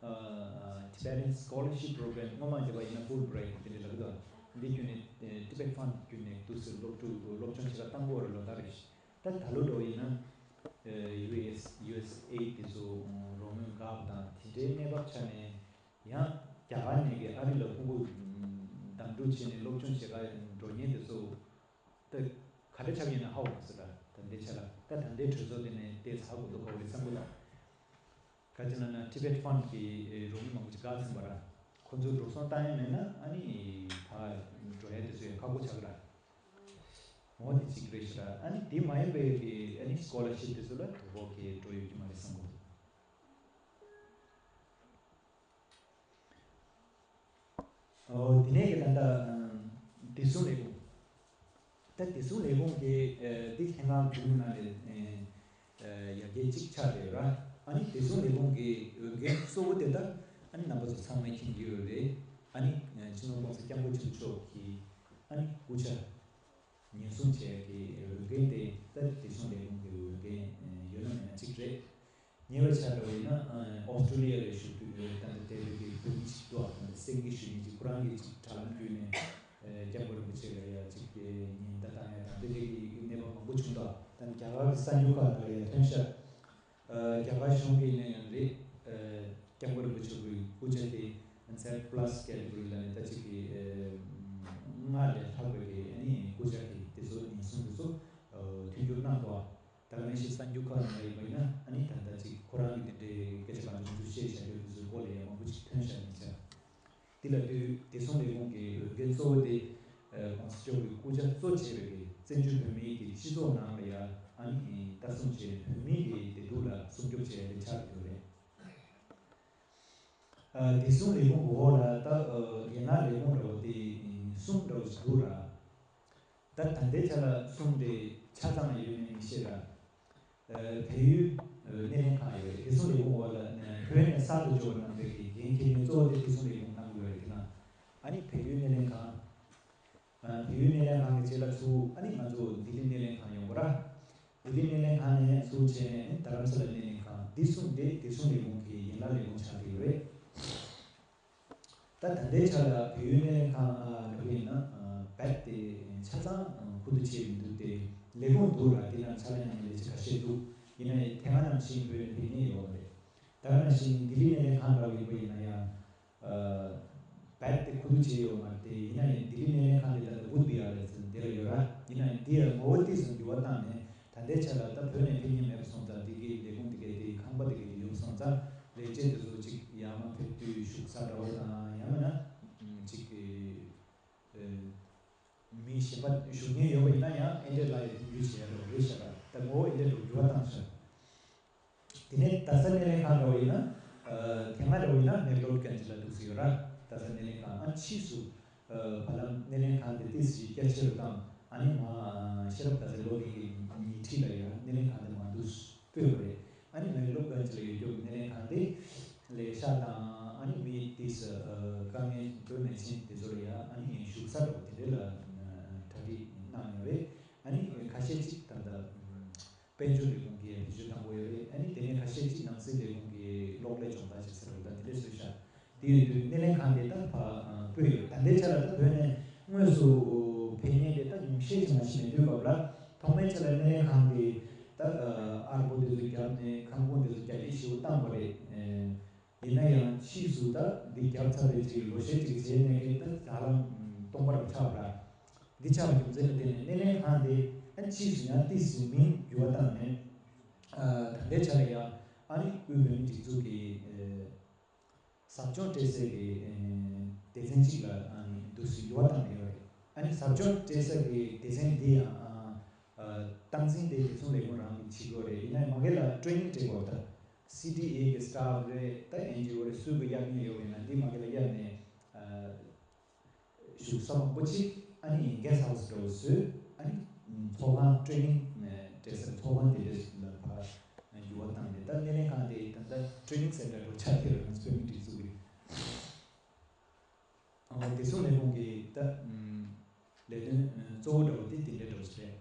ཨ་Tibetan Scholarship Program། སྔོན་མ་བརྒྱབ་པ་ཡིན་ན་Fulbright དེ་འདྲ་ལབ་ཀྱི་འདུག། འདི་བརྒྱུད་ནས་ཨ་Tibet Fund བརྒྱུད་ནས་འདུག་སེ་སློབ་ཕྲུག་སློབ་སྦྱོང་བྱེད་ག་བཏང་དགོས་རེད་ལོ་ལྟར་རེ་བཞིན། ད་ད་ལོ་འདྲ་བོ་ཡིན་ན་ཨ་ཡུ་ཨེས་ཡུ་ཨེས་ཨེ་དེ་ཚོ་རོགས་དངུལ་འགག་པ་དང་དེ་འདྲའི་གནས་བབ་ཆ་ནས། ཡང་རྒྱ་གར་ནས་ཀྱི་ཨ་རི་ལ་ཕྲུ་གུ་གདན་དྲུག་བྱས་ནས་སློབ་སྦྱོང་བྱེད་ག་འགྲོ་མཁན་དེ་ཚོ་ད་ག་འདྲ་ཆགས་ཡིན་ན་ཧ་གོ་མ་སོང་། ད་ད་ལྟའི་ཆ་ལ་ད་ད་ལྟའི་གྲོས་ཚོགས་དེ་ནས་དེ་ཚ་གོ་འདུག་ག་བའི་བསམ་བློ་དང་། ག་ཅི་ལབ་ན་Tibet Fund གི་རོགས་དངུལ་མང་པོ་ཅིག་བཀག་ཟིན་པ་ར། ཁོ་ཚོ་འགྲོ་སོང་བཏང་ཡ་མེད་ན་ཨ་ནི་ཕར་འགྲོ་ཡ་དེ་ཚོ་ཡང་ཁག་པོ་ཆགས་ཀྱི་ར། འོ་དེ་གཅིག་རེད་ཤག་ར། ཨ་ནི་དེ་མ་ཡིན་པའི་གི་ཨ་ནི་སི་ཀོ་ལར་ཤིབ་དེ་ཚོ་ལ་དོ་ཕོག་གི་འགྲོ་ཡོད་ཀྱི་མ་རེད་བསམ་གོ་འདུག། ཨོ། དེ་ནས་ཀྱི་ད་ལྟ་ཨམ་བདེ་སྲུང་ལས་ཁུངས། ད་བདེ་སྲུང་ལས་ཁུངས་ཀྱི་ཨ་འདི་ལྷན་ཁང་བདུན་ནང་ནས་ཨ་ཡར་རྒྱས་གཅིག་ཆགས་བསྡད་ཡོད་ར། ཨ་ནི་བདེ་སྲུང་ལས་ཁུངས་ཀྱི་འོས་འགན་གཙོ་བོ་དེ་ད་ཨ་ནི་རྣམ་པ་ཚོ་ཚང་མས་མཁྱེན་གྱི་ཡོད་རེད། ཨ་ནི་ཨ་སྤྱི་ནོར་༸གོང་ས་༸སྐྱབས་མགོན་ཆེན་པོ་མཆོག་གི་ཨ་ནི་སྐུ་ཕྱྭ་ཉེན་སྲུང་བྱེད་ཡག་གི་འོས་འགན་དེ་ད་བདེ་སྲུང་ལས་ཁུངས་ཀྱི་འོས་འགན་ཡོད་ན་མེད་ན་གཅིག་རེད། ཉེ་བའི་ཆར་འདྲ་བོ་ཡིན་ན་ཨོ་སི་ཀྲོ་ལི་ཡ་ལ་བཞུགས་དུས་ད་ལྟ་དེ་བོད་ཀྱི་བོད་མི་ཞིག་འདུག་ཨ། སེང་གེ་ཞུ་མཁན་ཅིག་ཁོ་རང་གིས་ཅིག་དྲ་ལམ་བརྒྱུད་ནས་༸སྐྱབས་མགོན་རིན་པོ་ཆེ་ལ་ཡ་ཅིག་ཉེན་བརྡ་བཏང་ཡ་དང་དེ་འདྲའི་གི་གནས་བབ་མང་པོ་བྱུང་འདུག། ད་རྒྱ་གར་གྱི་གསར་འགྱུར་ཁག་ནང་ལ་ཡ་ཐོན་ཤག། རྒྱ་གར་གཞུང་གིས་ནས་ཡང་རེད། ༸སྐྱབས་མགོན་རིན་པོ་ཆེ་གི་སྐུ་ཕྱྭ་དེ་ཛེཌ་པ་ལ་སི་ཀེ་ཊི་གོ་རི་ལ་ནས་ད་ཅིག་གི་ལྔ་ལས་ལྷག་པའི་གི་ཨ་ནི་སྐུ་ཕྱྭ་གི་དེ་ཚོ་ཉེན་སྲུང་དེ་ཚོ་མཐུན་འགྱུར་གནང་འདུག། ད་ག་ནང་བཞིན་གསར་འགྱུར་ཁག་ནང་ལ་ཡིན་པ་ཡིན་ན་ཨ་ནི་ད་ལྟ་ཅིག་ཁོ་རང་གི་དེ་འདྲའི་སྐད་ཆ་གང་བྱུང་བྱུང་བཤད་བྱ་རྒྱུ་དེ་ཚོའི་སྐོར་ལ་ཡང་མང་པོ་ཅིག་ཐོན་བཞག་ཡིན་ཆ། འདི་ལ་ལྟོས་བདེ་སྲུང་ལས་ཁུངས་ཀྱི་འོས་འགན་གཙོ་བོ་དེ་༸གོང་ས་མཆོག་གི་སྐུ་ཕྱྭ་གཙོ་བྱས་པའི་གི་བཙན་བྱོལ་བོད་མིའི་གི་སྤྱི་ཚོགས་ནང་ལ་ཡ་ཨ་ནི་ལྟ་སྲུང་བྱས་བོད་མིའི་གི་བདེ་སྡུག་ལ་སྲུང་སྐྱོབ་བྱས་ཏེ་ཆགས་ཡོད་རེད། ཨ་བདེ་སྲུང་ལས་ཁུངས་འོག་ལ་ད་ཨ་རྒན་ལགས་ལས་ཁུངས་འདྲ་བོ་དེ་གསུམ་འདྲ་བོ་ཞིག་འདུག་ར། ད་ད་ལྟའི་ཆ་ལ་གསུམ་དེ་ཆ་ཚང་ཡོད་མེད་མི་ཤེས་ར། ཨ་བལ་ཡུལ་ཨ་སྣེ་ལེན་ཁང་ཡོད་རེད། བདེ་སྲུང་ལས་ཁུངས་འོག་ལ་ཨ་བོད་ནས་གསར་དུ་འབྱོར་བ་རྣམས་ཀྱི་འགན་འཁྱེར་མཁན་གཙོ་བོ་དེ་བདེ་སྲུང་ལས་ཁུངས་གནང་གི་ཡོད་རེད། དེ་ན་ཨ་ནི་བལ་ཡུལ་སྣེ་ལེན་ཁང་། ཨ་བལ་ཡུལ་སྣེ་ལེན་ཁང་གི་རྗེས་ལ་ཚུར་ཨ་ནི་ང་ཚོ་ལྡི་ལི་སྣེ་ལེན་ཁང་ཡོང་གི་ར། ལྡི་ལི་སྣེ་ལེན་ཁང་ནས་ཚུར་བྱས་ནས་ཨ་ནི་རྡ་རམ་ས་ལ་སྣེ་ལེན་ཁང་། འདི་གསུམ་དེ་བདེ་སྲུང་ལས་ཁུངས་ཀྱི་ཡན་ལག་ལས་ཁུངས་ཆགས་ཀྱི་ཡོད་རེད། ད་ད་ལྟའི་ཆ་ལ་བལ་ཡུལ་སྣེ་ལེན་ཁང་ཨ་འདྲ་པོ་ཡིན་ན་ཨ་བེད་དེ་ཆ་ཚང་ཨ་ཁུ་བསྡུ་བྱས་མི་འདུག་སྟེ། ལས་ཁུངས་འདུག་ར། དེ་ནང་ཕྱག་ལས་གནང་མཁན་ལས་བྱེད་ཁ་ཤས་འདུག། ཡིན་ན་ཡང་དེ་སྔ་ནང་བཞིན་བོད་ནས་ཕེབས་མཁན་ཡོད་མ་རེད། ད་ག་ནང་བཞིན་ལྡི་ལི་སྣེ་ལེན་ཁང་འདྲ་བོ་ཡིན་པ་ཡིན་ན་ཡང་། ཨ་བེད་དེ་ཁུ་བསྡུ་བྱས་ཡོད་མ་རེད་དེ། ཡིན་ན་ཡང་ལྡི་ལི་སྣེ་ལེན་ཁང་དེ་ད་ལྟ་བུད་པའི་ཡ་རེད་ཟེར་འདི་ལ་ཡོད་ར། ཡིན་ན་ཡང་འདི་ཡང་ངོ་བོ་ཏོག་ཙམ་འགྱུར་བ་བཏང་ནས་ད་ལྟའི་ཆ་ལ་ད་བོད་ནས་ཕེབས་མཁན་མེད་པ་སོང་ཙང་། འདི་གི་ལས་ཁུངས་འདི་གའི་དེ་ཁང་པ་འདི་གའི་དེ་ཡོང་སོང་ཙང་ལས་བྱེད་དེ་ཚོ་ཅིག་ཡར་མར་ཕེབས་ ར་ད་ས་སྣེ་ལེན་ཁང་། ཨ་ཕྱིས་སུ་ཨ་བར་ལམ་སྣེ་ལེན་ཁང་དེ་ཏོག་ཙམ་རྒྱ་ཆེ་རུ་བཏང་། ཨ་ནི་མ་ཤེས་རབ་ད་ས་ལོ་ལེགས་ཀྱི་ཉེ་འཁྲིས་ལ་ཡང་སྣེ་ལེན་ཁང་དེ་མར་འདུག་སྤོས་པ་རེད། ཨ་ནི་ང་ཡི་སློབ་གྲྭ་ཅིག་ལ་ཡོད་རྒྱུ་གི་སྣེ་ལེན་ཁང་དེ་ལས་ཤག་དང་། ཨ་ནི་མི་ཏོག་ཙམ་དཀའ་ངལ་བོད་ནས་ཕྱིན་དེ་ཚོ་ལ་ཡང་ཨ་ནི་བཞུགས་ས་འདྲ་པོ་དེ་འདྲ་ལ་གྲ་སྒྲིག་གནང་ཡོད་རེད། ཨ་ནི་ཁ་ཤས་ཅིག་ད་ལྟ་དཔལ་འབྱོར་ལས་ཁུངས་ཀྱིས་བེད་སྤྱོད་བཏང་དགོས་ཡོད་རེད། ཨ་ནི་དེ་ནས་ཁ་ཤས་ཅིག་ནང་སྲིད་ལས་ཁུངས་ཀྱིས་གློག་ཀླད་སྦྱོང་བརྡར་བྱེད་ས་རེད། ད་དེ་འདྲས་བཟོས་ཤག་དེ་ཡོད་དུས་སྣེ་ལེན་ཁང་དེ་ད་ཕར་སྤོས་ཡོད། ད་ལྟའི་ཆ་ལ་ད་བོད་ནས་དངོས་སུ་ཕེབས་མཁན་དེ་ད་ཉུང་ཤས་ཅིག་མ་ཞིག་མེད་དུས་སྐབས་ལ། ཐོག་མའི་ཆ་ལ་སྣེ་ལེན་ཁང་གིས་ད་ཨར་པོ་དེ་ཚོ་བརྒྱབ་ནས་ཁང་ཁུངས་དེ་ཚོ་རྒྱ་སྐྱེད་ཞེ་པོ་བཏང་པ་རེད། ཡིན་ན་ཡང་ཕྱིས་སུ་ད་འདི་བརྒྱབ་ཚར་བའི་རྗེས་ལོ་ཤས་ཅིག་རྗེས་ནས་ད་ཧ་ལམ་སྟོང་པ་རང་ཆགས་པ་ར། འདི་ཆགས་པའི་རྒྱུ་མཚན་ལ་བརྟེན་ནས་སྣེ་ལེན་ཁང་དེ་ཨ་ཕྱིས་སུ་ཡང་ཏོག་ཙམ་མིང་འགྱུར་བ་བཏང་ནས། ཨ་ད་ལྟའི་ཆ་ལ་ཡང་ཨ་ནི་དབུས་བོད་མིའི་སྒྲིག་འཛུགས་ཀྱི་ཨ་ཟབ་སྦྱོང་སྤྲད་སའི་གི་ཨ་སྡེ་ཚན་གཅིག་ལ་ཨ་ནི་འདུག་སེ་འགྱུར་བ་བཏང་ནས་ཡོད་རེད། ཨ་ནི་ཟབ་སྦྱོང་སྤྲད་ས་གི་སྡེ་ཚན་འདི་ཡང་ཨ་ཨ་སྟངས་འཛིན་དེ་རྒྱལ་སྲུང་ལས་ཁུངས་རང་གིས་བྱེད་དགོས་རེད། ཡིན་ན་མ་གི་ལ་ཊེ་རེ་ནིང་སྤྲད་དགོས། ད་སི་ཌི་ཨེ་གི་སི་ཊཱཕ་རེད། ད་ཨེན་ཇི་ཨོ་རེད། སུ་གི་གཡར་མྱོང་ཡོད་པ་ཡིན་ན་འདི་མ་གི་ལ་གཡར་ནས་ཨ་བཞུགས་ས་མང་པོ་ཅིག་ཨ་ནི་གེ་སི་ཊི་ཧའུ་སི་འདྲ་བོ་བཟོས། ཨ་ནི་ཚོགས་ཁང་ཊེ་རེ་ནིང་སྤྲད་ས་ཚོགས་ཁང་དེ་འདྲ་ཞིག་ལ་ཕར་འགྱུར་བ་བཏང་ནས། ད་སྣེ་ལེན་ཁང་དེ་ད་ལྟ་ཊེ་རེ་ནིང་སེན་ཊར་འདྲ་བོ་ཆགས་བསྡད་ཡོད་རེད། ང་ཚོ་བོད་མིའི་སྒྲིག་འཛུགས་ཀྱི། ཨ་བདེ་སྲུང་ལས་ཁུངས་ཀྱི་ད་ལས་དོན་གཙོ་བོ་འདྲ་བོ་དེ་དེ་འདྲ་འདྲ་བོ་ཞིག་རེད།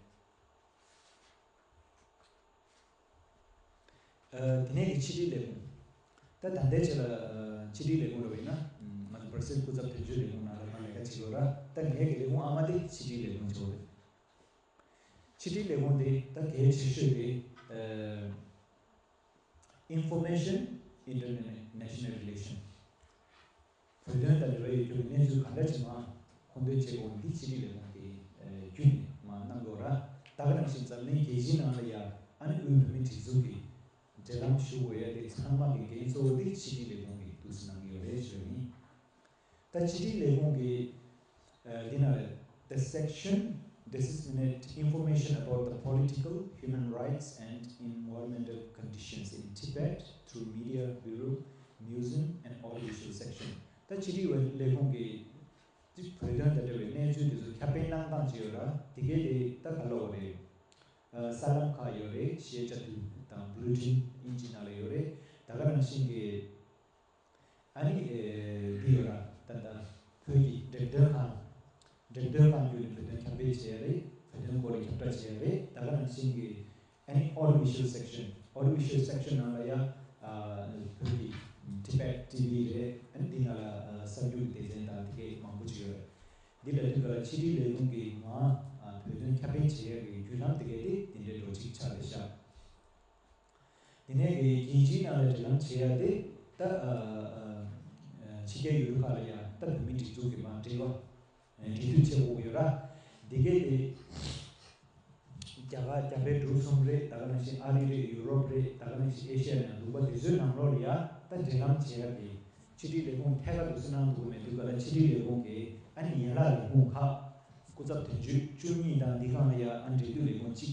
ཨ་དེ་ནས་ཀྱི་ཕྱི་དྲིལ་ལས་ཁུངས། ད་ད་ལྟའི་ཆ་ལ་ཨ་ཕྱི་དྲིལ་ལས་ཁུངས་ལ་བས་ན་ང་ཚོ་བར་སེལ་སྐུ་ཚབ་དོན་གཅོད་ལས་ཁུངས་ནང་ལ་ང་ལས་ཀ་བྱེད་ཀྱི་ཡོད་ར། ད་ངའི་གི་ལས་ཁུངས་ཨ་མ་དེ་ཕྱི་དྲིལ་ལས་ཁུངས་ཆགས་ཀྱི་ཡོད་རེད། ཕྱི་དྲིལ་ལས་ཁུངས་དེ་ད་གལ་ཆེ་ཤོས་དེ་ཨ་Information International Relation། བོད་དོན་དང་འབྲེལ་བ་ཡོད་རྒྱུ་གི་གནས་ཚུལ་ག་འདྲ་ཅིག་མར་མཁོ་འདོན་བྱེད་དགོས་འདི་ཕྱི་དྲིལ་ལས་ཁུངས་ཀྱིས་ཨ་བརྒྱུད་ནས་མར་གནང་དགོས་ར། ད་ག་ནང་བཞིན་འཛམ་གླིང་རྒྱལ་སྤྱིའི་ནང་ལ་ཡ་ཨ་ནི་དབུས་བོད་མིའི་སྒྲིག་འཛུགས་ཀྱི་འབྲེལ་ལམ་ཞུ་དགོས་ཡ་དེ་ཚང་མ་གི་འགན་གཙོ་བོ་དེ་ཕྱི་དྲིལ་ལས་ཁུངས་ཀྱིས་འདུག་སེ་གནང་གི་ཡོད་རེད་ཞུ་ཡ་ཡིན། ད་ཕྱི་དྲིལ་ལས་ཁུངས་ཀྱི་ཨ་འདི་ན་རེད། The section disseminate information about the political, human rights and environmental conditions in Tibet through media, bureau, museum and audiovisual section། ད་ཕྱི་དྲིལ་ལས་ཁུངས་ཀྱི་བོད་དོན་དང་འབྲེལ་བའི་གནས་ཚུལ་དེ་ཚོ་ཁྱབ་སྤེལ་གནང་སྟངས་ཅིག་ཡོད་ར། དེ་གའི་དེ་ད་ག་ལབ་དགོས་རེད། ཨ་གསར་ལམ་ཁག་ཡོད་རེད། གཞས་བཅའ་དུས་དང་བུ་ལེ་ཊིན་ཨིན་ཇི་ནང་ལ་ཡོད་རེད། ད་ག་ནང་བཞིན་གྱི་ཨ་ནི་ཨེ་འདི་ཡོད་ར། ད་ལྟ་བོད་ཀྱི་འགྲེམས་སྟོན་ཁང་། འགྲེམས་སྟོན་ཁང་བརྒྱུད་ནས་བོད་དོན་ཁྱབ་སྤེལ་བྱས་རེད། བོད་དོན་སྐོར་ལ་ཁྱབ་བསྒྲགས་བྱས་རེད། ད་ག་ནང་བཞིན་གྱི་ཨ་ནི་audio visual section། audio visual section ནང་ལ་ཡ་ཨ་བོད་ཀྱི་Tibet T V རེད། ཨ་ནི་འདི་ནང་ལ་ཨ་གསར་འགྱུར་གྱི་སྡེ་ཚན་དང་དེ་གའི་མང་པོ་ཅིག་ཡོད་རེད། འདི་ལ་དུས་ག་ལ་ཕྱི་དྲིལ་ལས་ཁུངས་ཀྱིས་མ་ཨ་བོད་དོན་ཁྱབ་སྤེལ་བྱེད་ཡག་གི་བརྒྱུད་ལམ་དེ་གའི་དེ་དེ་འདྲའི་འགྲོ་གཅིག་ཆགས་བསྡད་ཤག་དེ་ནས་ཀྱི་རྒྱལ་སྤྱིའི་ནང་ལ་འབྲེལ་ལམ་བྱེད་ཡ་དེ་ད་ཨ་ཨ་ཕྱི་རྒྱལ་ཡུལ་གྲུ་ཁག་ལ་ཡང་ད་བོད་མིའི་སྒྲིག་འཛུགས་ཀྱི་མ་འབྲེལ་བ་འབྲེལ་མཐུད་བྱེད་དགོས་ཡོད་ར། འདི་གའི་དེ་རྒྱ་གར་རྒྱ་བལ་འབྲུག་གསུམ་རེད། ད་ག་ནང་བཞིན་ཨ་རི་རེད། ཡུ་རོབ་རེད། ད་ག་ནང་བཞིན་ཨེ་ཤི་ཡ་ནང་ལུང་པ་དེ་ཚོའི་ནང་ལོགས་ལ་ཡང་ད་འབྲེལ་ལམ་བྱེད་ཡ་གི་ཕྱི་དྲིལ་ལས་ཁུངས་ཐད་ཀར་དུ་སུ་གནང་འདུག་མེད་དུས་ག་ལ་ཕྱི་དྲིལ་ལས་ཁུངས་ཀྱི་ཨ་ནི་ཡན་ལག་ལས་ཁུངས་ཁག་སྐུ་ཚབ་དོན་གཅོད་བཅུ་གཉིས་དང་འདི་སྒང་ལ་ཡང་ཨ་འབྲེལ་མཐུད་ལས་ཁུངས་གཅིག་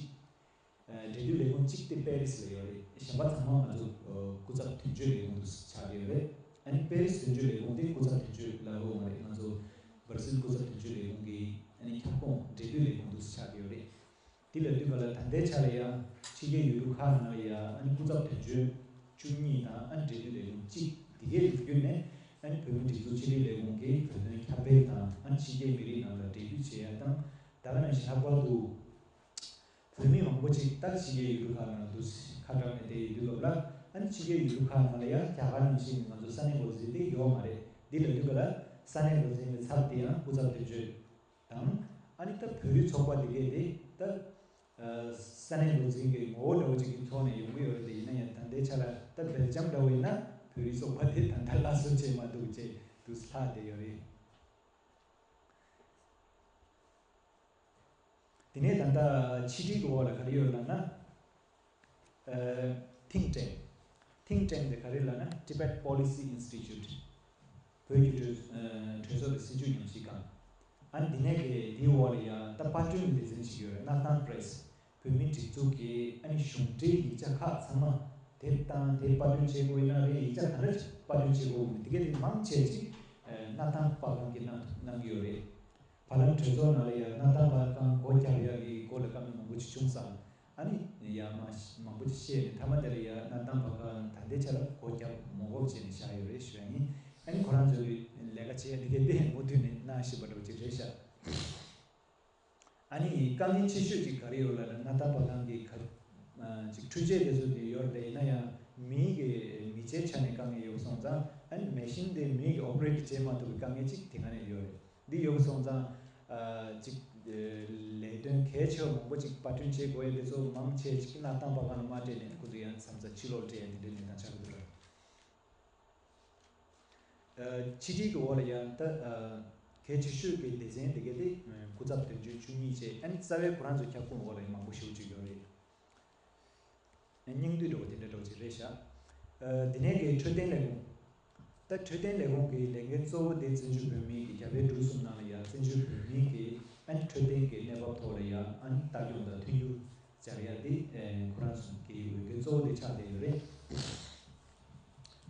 ཨ་འབྲེལ་མཐུད་ལས་ཁུངས་གཅིག་དེ་པེ་རིས་ལ་ཡོད་རེད། གཞན་པ་ཚང་མ་ང་ཚོ་ཨ་སྐུ་ཚབ་དོན་གཅོད་ལས་ཁུངས་དུ་ཆགས་ཀྱི་ཡོད་རེད། ཨ་ནི་པེ་རིས་དོན་གཅོད་ལས་ཁུངས་དེ་སྐུ་ཚབ་དོན་གཅོད་ལ་ཡོད་མ་རེད། ང་ཚོ་སྦར་སིལ་སྐུ་ཚབ་དོན་གཅོད་ལས་ཁུངས་ཀྱི་ཨ་ནི་ཁྱབ་ཁོངས་འབྲེལ་མཐུད་ལས་ཁུངས་དུ་ཆགས་ཀྱི་ཡོད་རེད། དེ་ལ་དུས་ག་ལ་ད་ལྟའི་ཆ་ལ་ཡང་ཕྱི་རྒྱལ་ཡུལ་གྲུ་ཁག་ནང་ལ་ཡང་ཨ་ནི་སྐུ་ཚབ་དོན་གཅོད་བཅུ་གཉིས་དང་ཨ་ནི་འབྲེལ་མཐུད་ལས་ཁུངས་གཅིག་འདི་གའི་ལོ་རྒྱུས་ནས་ཨ་ནི་བོད་མིའི་སྒྲིག་འཛུགས་ཕྱི་དྲིལ་ལས་ཁུངས་ཀྱིས་བོད་དོན་ཁྱབ་སྤེལ་དང་ཨ་ནི་ཕྱི་རྒྱལ་མི་རིགས་ནང་ལ་འབྲེལ་མཐུད་བྱེད་ཡ་དང་། ད་ག་ནང་བཞིན་ལྷག་པར་དུ་བོད་མི་མང་པོ་ཅིག་ད་ཕྱི་རྒྱལ་ཡུལ་གྲུ་ཁག་ནང་དུ་ཁ་གྲགས་ནས་བསྡད་ཡོད་དུས་སྐབས་ལ། ཨ་ནི་ཕྱི་རྒྱལ་ཡུལ་གྲུ་ཁག་ནང་ལ་ཡང་རྒྱ་གར་ནང་བཞིན་ང་ཚོ་ས་གནས་འགོ་འཛིན་དེ་ཡོད་མ་རེད། འདི་ལ་དུས་ག་ལ་ས་གནས་འགོ་འཛིན་གྱི་ཚབ་དེ་ཡང་སྐུ་ཚབ་དོན་གཅོད་དང་། ཨ་ནི་ད་བོད་རིགས་ཚོགས་པ་དེ་གས་དེ་ད་ཨ་ས་གནས་འགོ་འཛིན་གྱི་ངོ་བོ་འདྲ་བོ་ཅིག་གི་ཐོག་ནས་ཡོང་གི་ཡོད་རེད། དེ་ཡིན་ན་ཡང་ད་ལྟའི་ཆ་ལ་ད་སྦེལ་ཇམ་འདྲ་བོ་ཡིན་ན་བོད་རིགས་ཚོགས་པ་དེ་ད་ལྟ་སླར་གསོ་བྱས་མ་འདུག་ཅེས་འདུག་ལྷག་བསྡད་ཡོད་རེད། དེ་ནས་ད་ལྟ་ཕྱི་དྲིལ་གྱི་འོག་ལ་ག་རེ་ཡོད་ལབ་ན། ཨ་think tank། think tank དེ་ག་རེ་ལབ་ན་Tibet Policy Institute། བོད་ཀྱི་གྲོས་ཨ་གྲོས་ཚོགས་ཀྱི་སྲིད་བྱུས་ཉམས་ཞིབ་ཁང་། ཨ་ནི་འདི་ནས་ཀྱི་འདིའི་འོག་ལ་ཡང་ད་པར་སྐྲུན་གྱི་སྡེ་ཚན་ཞིག་ཡོད་རེད། གནའ་སྟངས་པྲེ་སི། བོད་མིའི་སྒྲིག་འཛུགས་ཀྱི་ཨ་ནི་གཞུང་འབྲེལ་ཡིག་ཆ་ཁག་ཚང་མ་དེབ་དང་དེབ་པར་སྐྲུན་བྱེད་དགོས་ཡིན་ན་རེད། ཡིག་ཆ་ག་འདྲ་པར་སྐྲུན་བྱེད་དགོས་ཡིན་དེ་གའི་དེ་མང་ཆེ་ཅིག་ གནའ་ཐང་པར་ཁང་གིས་གནང་གནང་གི་ཡོད་རེད། བར་ལམ་གྲོས་ཚོགས་ནང་ལ་ཡང་གནའ་ཐང་པར་ཁང་སྒོ་བརྒྱབ་ཡག་གི་སྐོར་ལ་བཀའ་མོལ་མང་པོ་ཅིག་བྱུང་ཙང་། ཨ་ནི་ཡང་མ་མང་པོ་ཅིག་བཤད་ནས། མཐའ་མ་དེ་ལ་ཡང་གནའ་ཐང་པར་ཁང་ད་ལྟའི་ཆ་ལ་སྒོ་བརྒྱབ་མ་དགོས་བྱས་ནས་བཞག་ཡོད་རེད་ཞུ་ཡ་ཡིན། ཨ་ནི་ཁོ་རང་ཚོ་གི་ལས་ཀ་བྱེད་ཡ་འདི་གའི་ཏེ་མུ་མཐུད་ནས་གནང་བཞིན་པ་འདྲ་བོ་ཅིག་རེད་ཤག་ཨ་ནི་དཀའ་ངལ་ཆེ་ཤོས་ཅིག་ག་རེ་ཡོད་ལབ་ན། གནའ་ཐང་པར་ཁང་གི་ག་ཨ་ཅིག་འཕྲུལ་ཆས་དེ་ཚོ་དེ་ཡོད་རེད། ཡིན་ན་ཡང་མིའི་གི་མི་ཚེའི་ཆ་ནས་དཀའ་ངལ་ཡོད་སོང་ཙང་། ཨ་ནི་མེ་ཤིན་དེ་མིའི་གི་ཨོ་པ་རེ་ཊི་བྱེད་མ་ཐུབ་པའི་དཀའ་ངལ་ཅིག་དེ་ག་ནས་ཡོད་རེད། འདི་ཡོད་སོང་ཙང་། ཨ་ཅིག་ཨ་ལས་དོན་གལ་ཆེ་བ་མང་པོ་ཅིག་པར་སྐྲུན་བྱེད་དགོས་ཡ་དེ་ཚོ་མང་ཆེ་ཅིག་གནའ་ཐང་པར་ཁང་ལ་མ་སྤྲད་ནས་ཁོ་ཚོ་ཡང་མཚམས་མཚམས་ཕྱིར་སློག་སྤྲད་ཡ་དེ་འདྲའི་གནས་སྟངས་ཆགས་ཀྱི་འདུག་ལ། ཨ་ཕྱི་དྲིལ་གྱི་འོག་ལ་ཡང་ད་ཨ་གལ་ཆེ་ཤོས་ཀྱི་སྡེ་ཚན་དེ་ག་དེ་ཨ་སྐུ་ཚབ་དོན་གཅོད་བཅུ་གཉིས་བཅས། ཨ་ནི་རྩ་བའི་ཁོ་རང་ཚོའི་ཁྱབ་ཁོངས་འོག་ལ་ཡང་མང་པོ་ཞེ་པོ་ཅིག་ཡོད་རེད། ཨ་སྙིང་བསྡུས་འདྲ་བོ་དེ་འདྲ་འདྲ་བོ་ཅིག་རེད་ཤག་ཨ་དེ་ནས་ཀྱི་འཕྲོད་བསྟེན་ལས་ཁུངས། ད་འཕྲོད་བསྟེན་ལས་ཁུངས་ཀྱི་ལས་འགན་གཙོ་བོ་དེ་བཙན་བྱོལ་བོད་མིའི་གི་རྒྱ་བལ་འབྲུག་གསུམ་ནང་ལ་ཡང་བཙན་བྱོལ་བོད་མིའི་གི་ཨ་ནི་འཕྲོད་བསྟེན་གྱི་གནས་བབ་ཐོག་ལ་ཡང་ཨ་ནི་ལྟ་སྐྱོང་དང་མཐུན་འགྱུར་སྦྱར་ཡ་དེ། ཨེ་ཁོ་རང་ཚོ་གི་འོས་འགན་གཙོ་བོ་དེ་ཆགས་བསྡད་ཡོད་རེད།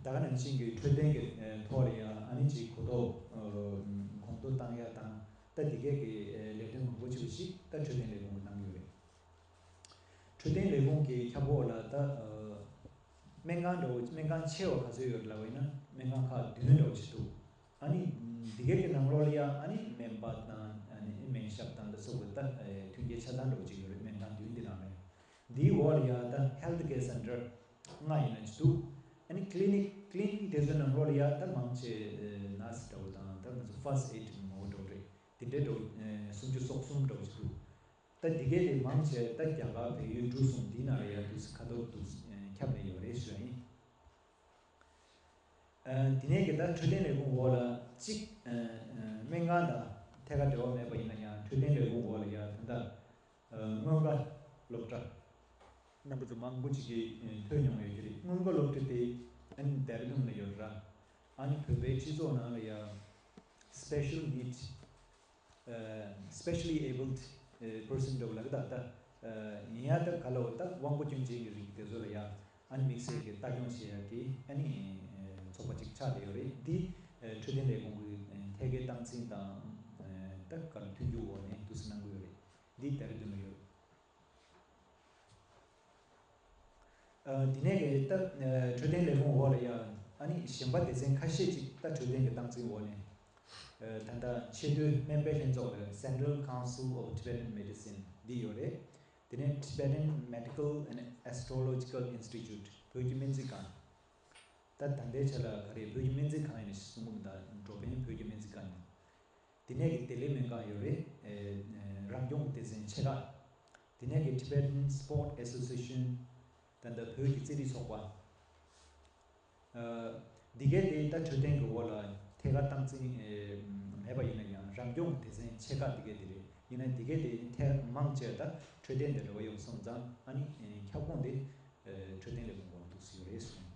ད་ག་ནང་བཞིན་གྱི་འཕྲོད་བསྟེན་གྱི་ཨེ་ཐོག་ལ་ཡང་ཨ་ནི་ཅིག་གོ་རྟོགས་ཨ་གོང་མཐོར་བཏང་ཡ་དང་། ད་འདི་གས་ཀྱི་ཨེ་ལས་དོན་མང་པོ་ཅིག་ཞིག་ད་འཕྲོད་བསྟེན་ལས་ཁུངས་ཀྱིས་གནང་གི་ཡོད་རེད། འཕྲོད་བསྟེན་ལས་ཁུངས་ཀྱི་ཁྱབ་ཁོངས་ལ་ད་ཨ་སྨན་ཁང་འདྲ་བོ། སྨན་ཁང་ཆེ་བ་ག་ཚོད་ཡོད་ལབ་པ་ཡིན་ན། སྨན་ཁང་ཁག་བདུན་འདྲ་བོ་ཞིག་འདུག་ཨ་ནི་འདི་གའི་གི་ནང་ལོགས་ལ་ཡང་ཨ་ནི་སྨན་པ་དང་། ཨ་ནི་སྨན་ཞབས་དང་ལ་སོགས་པའི་ད་ཨེ་མཐུན་རྐྱེན་ཆ་ཚང་འདྲ་བོ་ཅིག་ཡོད་རེད། སྨན་ཁང་བདུན་འདི་ནང་ལ། འདིའི་འོག་ལ་ཡང་ད་ཧེལ་ཐི་ཀེར་སེན་ཊར་ལྔ་ཡིན་ན་ཅིག་འདུག་ཨ་ནི་ཀི་ལི་ནིག་ཀི་ལི་ནིག་དེ་ཚོའི་ནང་ལོགས་ལ་ཡང་ད་མང་ཆེ་ཨེ་ནར་སི་འདྲ་བོ་དང་། ད་ང་ཚོ་ཕར་སི་ཊི་ཨེ་ཌི་མང་པོ་འདྲ་བོ་རེད། དེ་འདྲའི་འདྲ་བོ་ཨེ་སུམ་ཅུ་སོ་གསུམ་འདྲ་བོ་ཅིག་འདུག་ད་འདི་གའི་དེ་མང་ཆེ་ད་རྒྱ་གར་བལ་ཡུལ་འབྲུག་གསུམ་འདིའི་ནང་ལ་ཡང་འདུག་སེ་ཁ་ཐོར་འདུག་སེ་ཁྱབ་ནས་ཡོད་རེད་ཞུ་ཡ་ཡིན། ཨ་འདི་ནས་ཀྱི་ད་འཕྲོད་བསྟེན་ལས་ཁུངས་འོག་ལ་གཅིག་ཨ་ཨ་སྨན་ཁང་དང་ཐད་ཀར་འབྲེལ་བ་མེད་པ་ཡིན་ན་ཡང་། འཕྲོད་བསྟེན་ལས་ཁུངས་འོག་ལ་ཡང་ད་ལྟ་ཨ་སྔོན་ཁ་སློབ་གྲྭ། རྣམ་པ་ཚོ་མང་པོ་ཅིག་གིས་ཨ་ཐོས་མྱོང་ཡོད་ཀྱི་རེད། སྔོན་ཁ་སློབ་གྲྭ་དེ་ཨ་ནི་ལྡེ་ར་ལྡུན་ལ་ཡོད་ར། ཨ་ནི་བོད་པའི་སྤྱི་ཚོགས་ནང་ལ་ཡང་སི་པེ་ཤལ་ནིཌ་ཨ་specially abled person འདྲ་བོ་ལབ་ཀྱི་ད་ལྟ། ཨ་ཡིན་ཡང་ད་ག་ལབ་དགོས། ད་དབང་པོ་སྐྱོན་ཅན་གྱི་རིགས་དེ་ཚོ་ལ་ཡང་ཨ་ནི་དམིགས་བསལ་གྱི་ལྟ་སྐྱོང་བྱེད་ཡག་གི་ཨ་ནི་ཨ་ཚོགས་པ་ཅིག་ཆགས་བསྡད་ཡོད་རེད། འདི་ཨ་འཕྲོད་བསྟེན་ལས་ཁུངས་ཀྱི་ཨ་ཐད་ཀའི་སྟངས་འཛིན་དང་། ཨ་ད་ག་ལ་མཐུན་འགྱུར་འོག་ནས་འདུག་སེ་གནང་གི་ཡོད་རེད། འདི་ལྡེ་ར་ལྡུན་ལ་ཡོད། ཨ་འདི་ནས་ཀྱི་ད་ཨ་འཕྲོད་བསྟེན་ལས་ཁུངས་འོག་ལ་ཡང་ཨ་ནི་གཞན་པ་སྡེ་ཚན་ཁ་ཤས་ཅིག་ད་འཕྲོད་བསྟེན་གྱི་སྟངས་འཛིན་འོག་ནས། ཨ་ད་ལྟ་ཆེས་མཐོའི་སྨན་པའི་ལྷན་ཚོགས་ལ་Central Council of Tibetan Medicine འདི་ཡོད་རེད། དེ་ནས་Tibetan Medical and Astrological Institute བོད་ཀྱི་སྨན་རྩིས་ཁང་། ད་ད་ལྟའི་ཆ་ལ་ག་རེ་བོད་ཀྱི་སྨན་རྩིས་ཁང་ཡིན་ནས་གསུང་གི་མི་འདུག་འགྲོ་ཕན་བོད་ཀྱི་སྨན་རྩིས་ཁང་ཡིན། དེ་ནས་ཀྱི་བདེ་ལེགས་སྨན་ཁང་ཡོད་རེད། ཨེ་ཨེ་རང་སྐྱོང་གི་སྡེ་ཚན་ཆེ་ཁག་དེ་ནས་ཀྱི་Tibetan Sport Association། ད་ལྟ་བོད་ཀྱི་རྩེད་རིགས་ཚོགས་པ། ཨ་འདི་གའི་དེ་ད་འཕྲོད་བསྟེན་གྱི་འོག་ལ་ཐད་ཀར་སྟངས་འཛིན་ཨེ་མེད་པ་ཡིན་ན་ཡང་། རང་སྐྱོང་གི་སྡེ་ཚན་ཆེ་ཁག་འདི་གའི་དེ་རེད། ཡིན་ན་འདི་གའི་དེ་ཐད་མང་ཆེ་ད་འཕྲོད་བསྟེན་དང་འབྲེལ་བ་ཡོད་སོང་ཙང་། ཨ་ནི་ཨེ་ཁྱབ་ཁོངས་དེ་ཨེ་འཕྲོད་བསྟེན་ལས་ཁུངས་འོག་ལ་འདུག་སེ་ཡོད་རེད་གསུངས།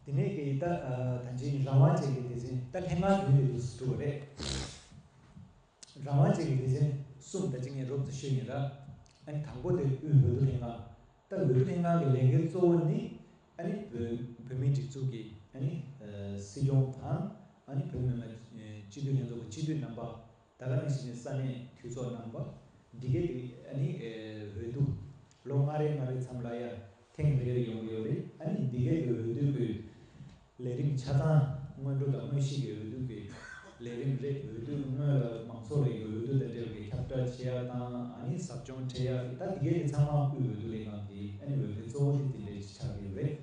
དེ་ནས་ཀྱི་ད་ཨ་ད་ཅིག་རང་དབང་ཅན་གྱི་སྡེ་ཚན། ད་ལྷན་ཁང་བདུན་ལས་འདུག་སེ་གྲུབ་པ་རེད། རང་དབང་ཅན་གྱི་སྡེ་ཚན་གསུམ། ད་ཅིག་ངས་རོབ་ཙམ་ཤོད་ཡིན་ར། ཨ་ནི་དང་པོ་དེ་དབུས་འོས་བསྡུ་ལྷན་ཁང་། ད་འོས་བསྡུ་ལྷན་ཁང་གི་ལས་འགན་གཙོ་བོ་ནི་ཨ་ནི་བོད་བོད་མིའི་སྒྲིག་འཛུགས་ཀྱི་ཨ་ནི་ཨ་སྲིད་སྐྱོང་དང་། ཨ་ནི་བོད་མི་མང་སྤྱི་འཐུས་ལྷན་ཚོགས་ཀྱི་སྤྱི་འཐུས་རྣམ་པ། ད་ག་ནང་བཞིན་ས་གནས་འཐུས་ཚོགས་རྣམ་པ། འདི་གའི་དེ་ཨ་ནི་ཨེ་འོས་བསྡུ་ལོ་ལྔ་རེ་ལྔ་རེའི་མཚམས་ལ་ཡ་ཐེངས་རེ་རེ་ཡོང་གི་ཡོད་རེད། ཨ་ནི་འདི་གའི་དེ་འོས་བསྡུ་གི་ལས་རིམ་ཆ་ཚང་། སྔོན་འགྲོ་དང་དངོས་གཞི་གི་འོས་བསྡུ་གི་ལས་རིམ་རེད། འོས་བསྡུ་སྔོན་ལ་མང་ཚོགས་ལ་ཡི་འོས་བསྡུ་དང་འབྲེལ་བའི་ཁྱབ་བསྒྲགས་བྱེད་ཡ་དང་། ཨ་ནི་ཟབ་སྦྱོང་སྤྲད་ཡ། ད་འདི་གའི་དེ་ཚང་མ་དབུས་འོས་བསྡུ་ལྷན་ཁང་གི་ཨ་ནི་འོས་འགན་གཙོ་བོ་དེ་དེ་འདྲས་ཆགས་ཀྱི་ཡོད་རེད།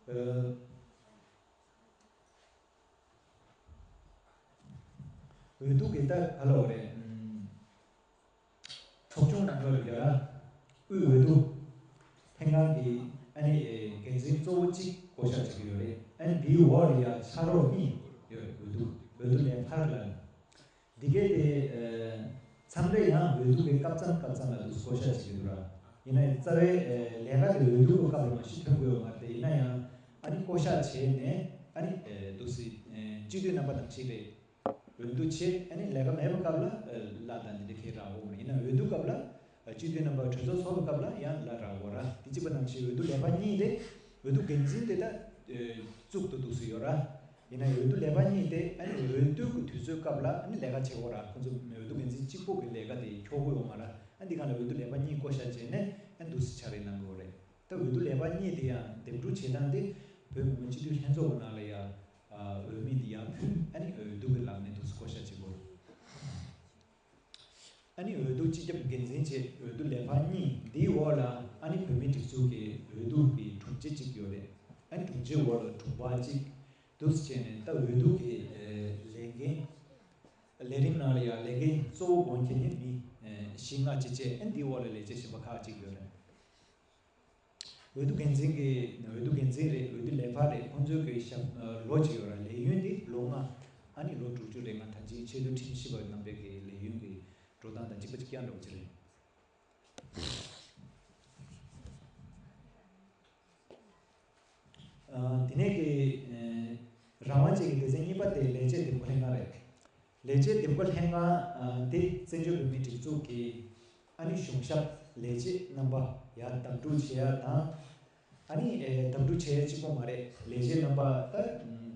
ཨ། འོས་བསྡུ་གི་ད་ག་ལབ་དགོས་རེད། ཨམ། ཚོགས་ཆུང་ནང་ལོགས་ལ་ཡ་དབུས་འོས་བསྡུ་ལྷན་ཁང་གི་ཨ་ནི་ཨེ་འགན་འཛིན་གཙོ་བོ་གཅིག་བསྐོ་གཞག་བྱེད་ཀྱི་ཡོད་རེད། ཨ་ནི་དེའི་འོག་ལ་ཡ་ཕྱག་རོགས་གཉིས་ཡོད་རེད། འོས་བསྡུ་འོས་བསྡུ་ལས་ཕར་ལ། འདི་གའི་དེ་ཨ་མཚམས་རེ་ཡང་འོས་བསྡུ་གི་སྐབས་མཚམས་སྐབས་མཚམས་ལ་འདུག་བསྐོ་གཞག་བྱེད་ཀྱི་འདུག་ར། ཡིན་ན་ཡང་རྩ་བའི་ཨ་ལས་ཀ་དེ་འོས་བསྡུ་གི་སྐབས་ལ་མ་གཞི་ཐོན་དགོས་ཡོད་མ་རེད་དེ། ཡིན་ན་ཡང་ཨ་ནི་བསྐོ་གཞག་བྱས་ནས་ཨ་ནི་ཨ་འདུག་སེ་ཨ་སྤྱི་འཐུས་རྣམ་པ་དང་གཅིག་རེད། འོས་བསྡུ་བྱས། ཨ་ནི་ལས་ཀ་མེད་པའི་སྐབས་ལ་ཨ་གླ་དང་འདི་འདྲ་གས་རག་གི་ཡོད་མ་རེད། ཡིན་ན་འོས་བསྡུ་སྐབས་ལ་ཨ་སྤྱི་འཐུས་རྣམ་པ་གྲོས་ཚོགས་ཚོགས་པའི་སྐབས་ལ་ཡང་གླ་རག་གི་ཡོད་ར། དེ་གཅིག་པ་ནང་བཞིན་འོས་བསྡུ་ལས་ཀ་གཉིས་རེད། འོས་བསྡུ་འགན་འཛིན་དེ་ད་ཨེ་བཙུགས་ཏེ་འདུག་སེ་ཡོད་ར། ཡིན་ན་འོས་བསྡུ་ལས་པ་གཉིས་དེ་ཨ་ནི་འོས་བསྡུ་གི་དུས་ཚོད་སྐབས་ལ་ཨ་ནི་ལས་ཀ་བྱེད་དགོས་ར། ཁོ་ཚོ་འོས་བསྡུ་འགན་འཛིན་གཅིག་པོ་གི་ལས་ཀ་དེ་འཁྱོག་གི་ཡོད་མ་ར། ཨ་འདི་ག་ལ་འོས་བསྡུ་ལས་པ་གཉིས་བསྐོ་བཞག་བྱས་ནས་ཨ་འདུག་སེ་ཕྱག་ལས་གནང་གི་ཡོད་རེད། ད་འོས་བསྡུ་ལས་པ་གཉིས་དེ་ཡང་འདེམས་སྒྲུག་བྱེད་སྟངས་དེ་བོད་མི་མང་སྤྱི་འཐུས་ལྷན་ཚོགས་ཀྱི་ནང་ལ་ཡང་འོས་མི་དེ་ཡར་ཕུལ། ཨ་ནི་འོས་བསྡུ་གི་ལམ་ནས་འདུག་སེ་བསྐོ་བཞག་བྱེད་དགོས། ཨ་ནི་འོས་བསྡུ་སྤྱི་ཁྱབ་འགན་འཛིན་བྱས་འོས་བསྡུ་ལས་ཁང་གཉིས་འདིའི་འོག་ལ་ཨ་ནི་བོད་མིའི་སྒྲིག་འཛུགས་ཀྱི་འོས་བསྡུ་གི་དྲུང་ཆེ་གཅིག་ཡོད་རེད། ཨ་ནི་དྲུང་ཆེའི་འོག་ལ་དྲུང་འཕར་གཅིག་འདུག་སེ་བྱས་ནས་ད་འོས་བསྡུ་གི་ལས་འགན་ལས་རིམ་ནང་ལ་ཡང་ལས་འགན་གཙོ་བོ་འགོ་འཁྱེར་མཁན་མི་བཞི་ལྔ་ཅིག་བྱས། ཨ་ནི་འདིའི་འོག་ལ་ལས་བྱེད་གཞན་པ་ཁག་ཅིག་ཡོད་རེད། འོས་བསྡུ་འགན་འཛིན་གྱི་འོས་བསྡུ་འགན་འཛིན་རེད། འོས་བསྡུ་ལས་ཁང་རེད། ཁོང་ཚོའི་གི་ཞབས་ལོ་གཅིག་ཡོད་ར། ལས་ཡུན་དེ་ལོ་ལྔ། ཨ་ནི་ལོ་དྲུག་ཅུ་རེ་ལྔ། ད་ཅིག་ཆེས་མཐོའི་ཁྲིམས་ཞིབ་པ་རྣམ་པའི་གི་ལས་ཡུན་གྱི་འགྲོ་སྟངས་དང་གཅིག་པ་གཅིག་རྐྱང་འདྲ་བོ་ཅིག་རེད། ཨ་དེ་ནས་གི་ཨ་རང་དབང་ཅན་གྱི་སྡེ་ཚན་གཉིས་པ་དེ་ལས་བྱེད་འདེམས་བསྐོ་ལྷན་ཁང་རེད། ལས་བྱེད་འདེམས་བསྐོ་ལྷན་ཁང་ཨ་དེ་བཙན་བྱོལ་བོད་མིའི་སྒྲིག་འཛུགས་ཀྱི་ཨ་ནི་གཞུང་ཞབས་ལས་བྱེད་རྣམ་པ་ཡར་བདམས་སྒྲུག་བྱེད་ཡ་དང་། ཨ་ནི་ཨེ་བདམས་སྒྲུག་བྱེད་ཡ་གཅིག་པོ་མ་རེད། ལས་བྱེད་རྣམ་པ་ད་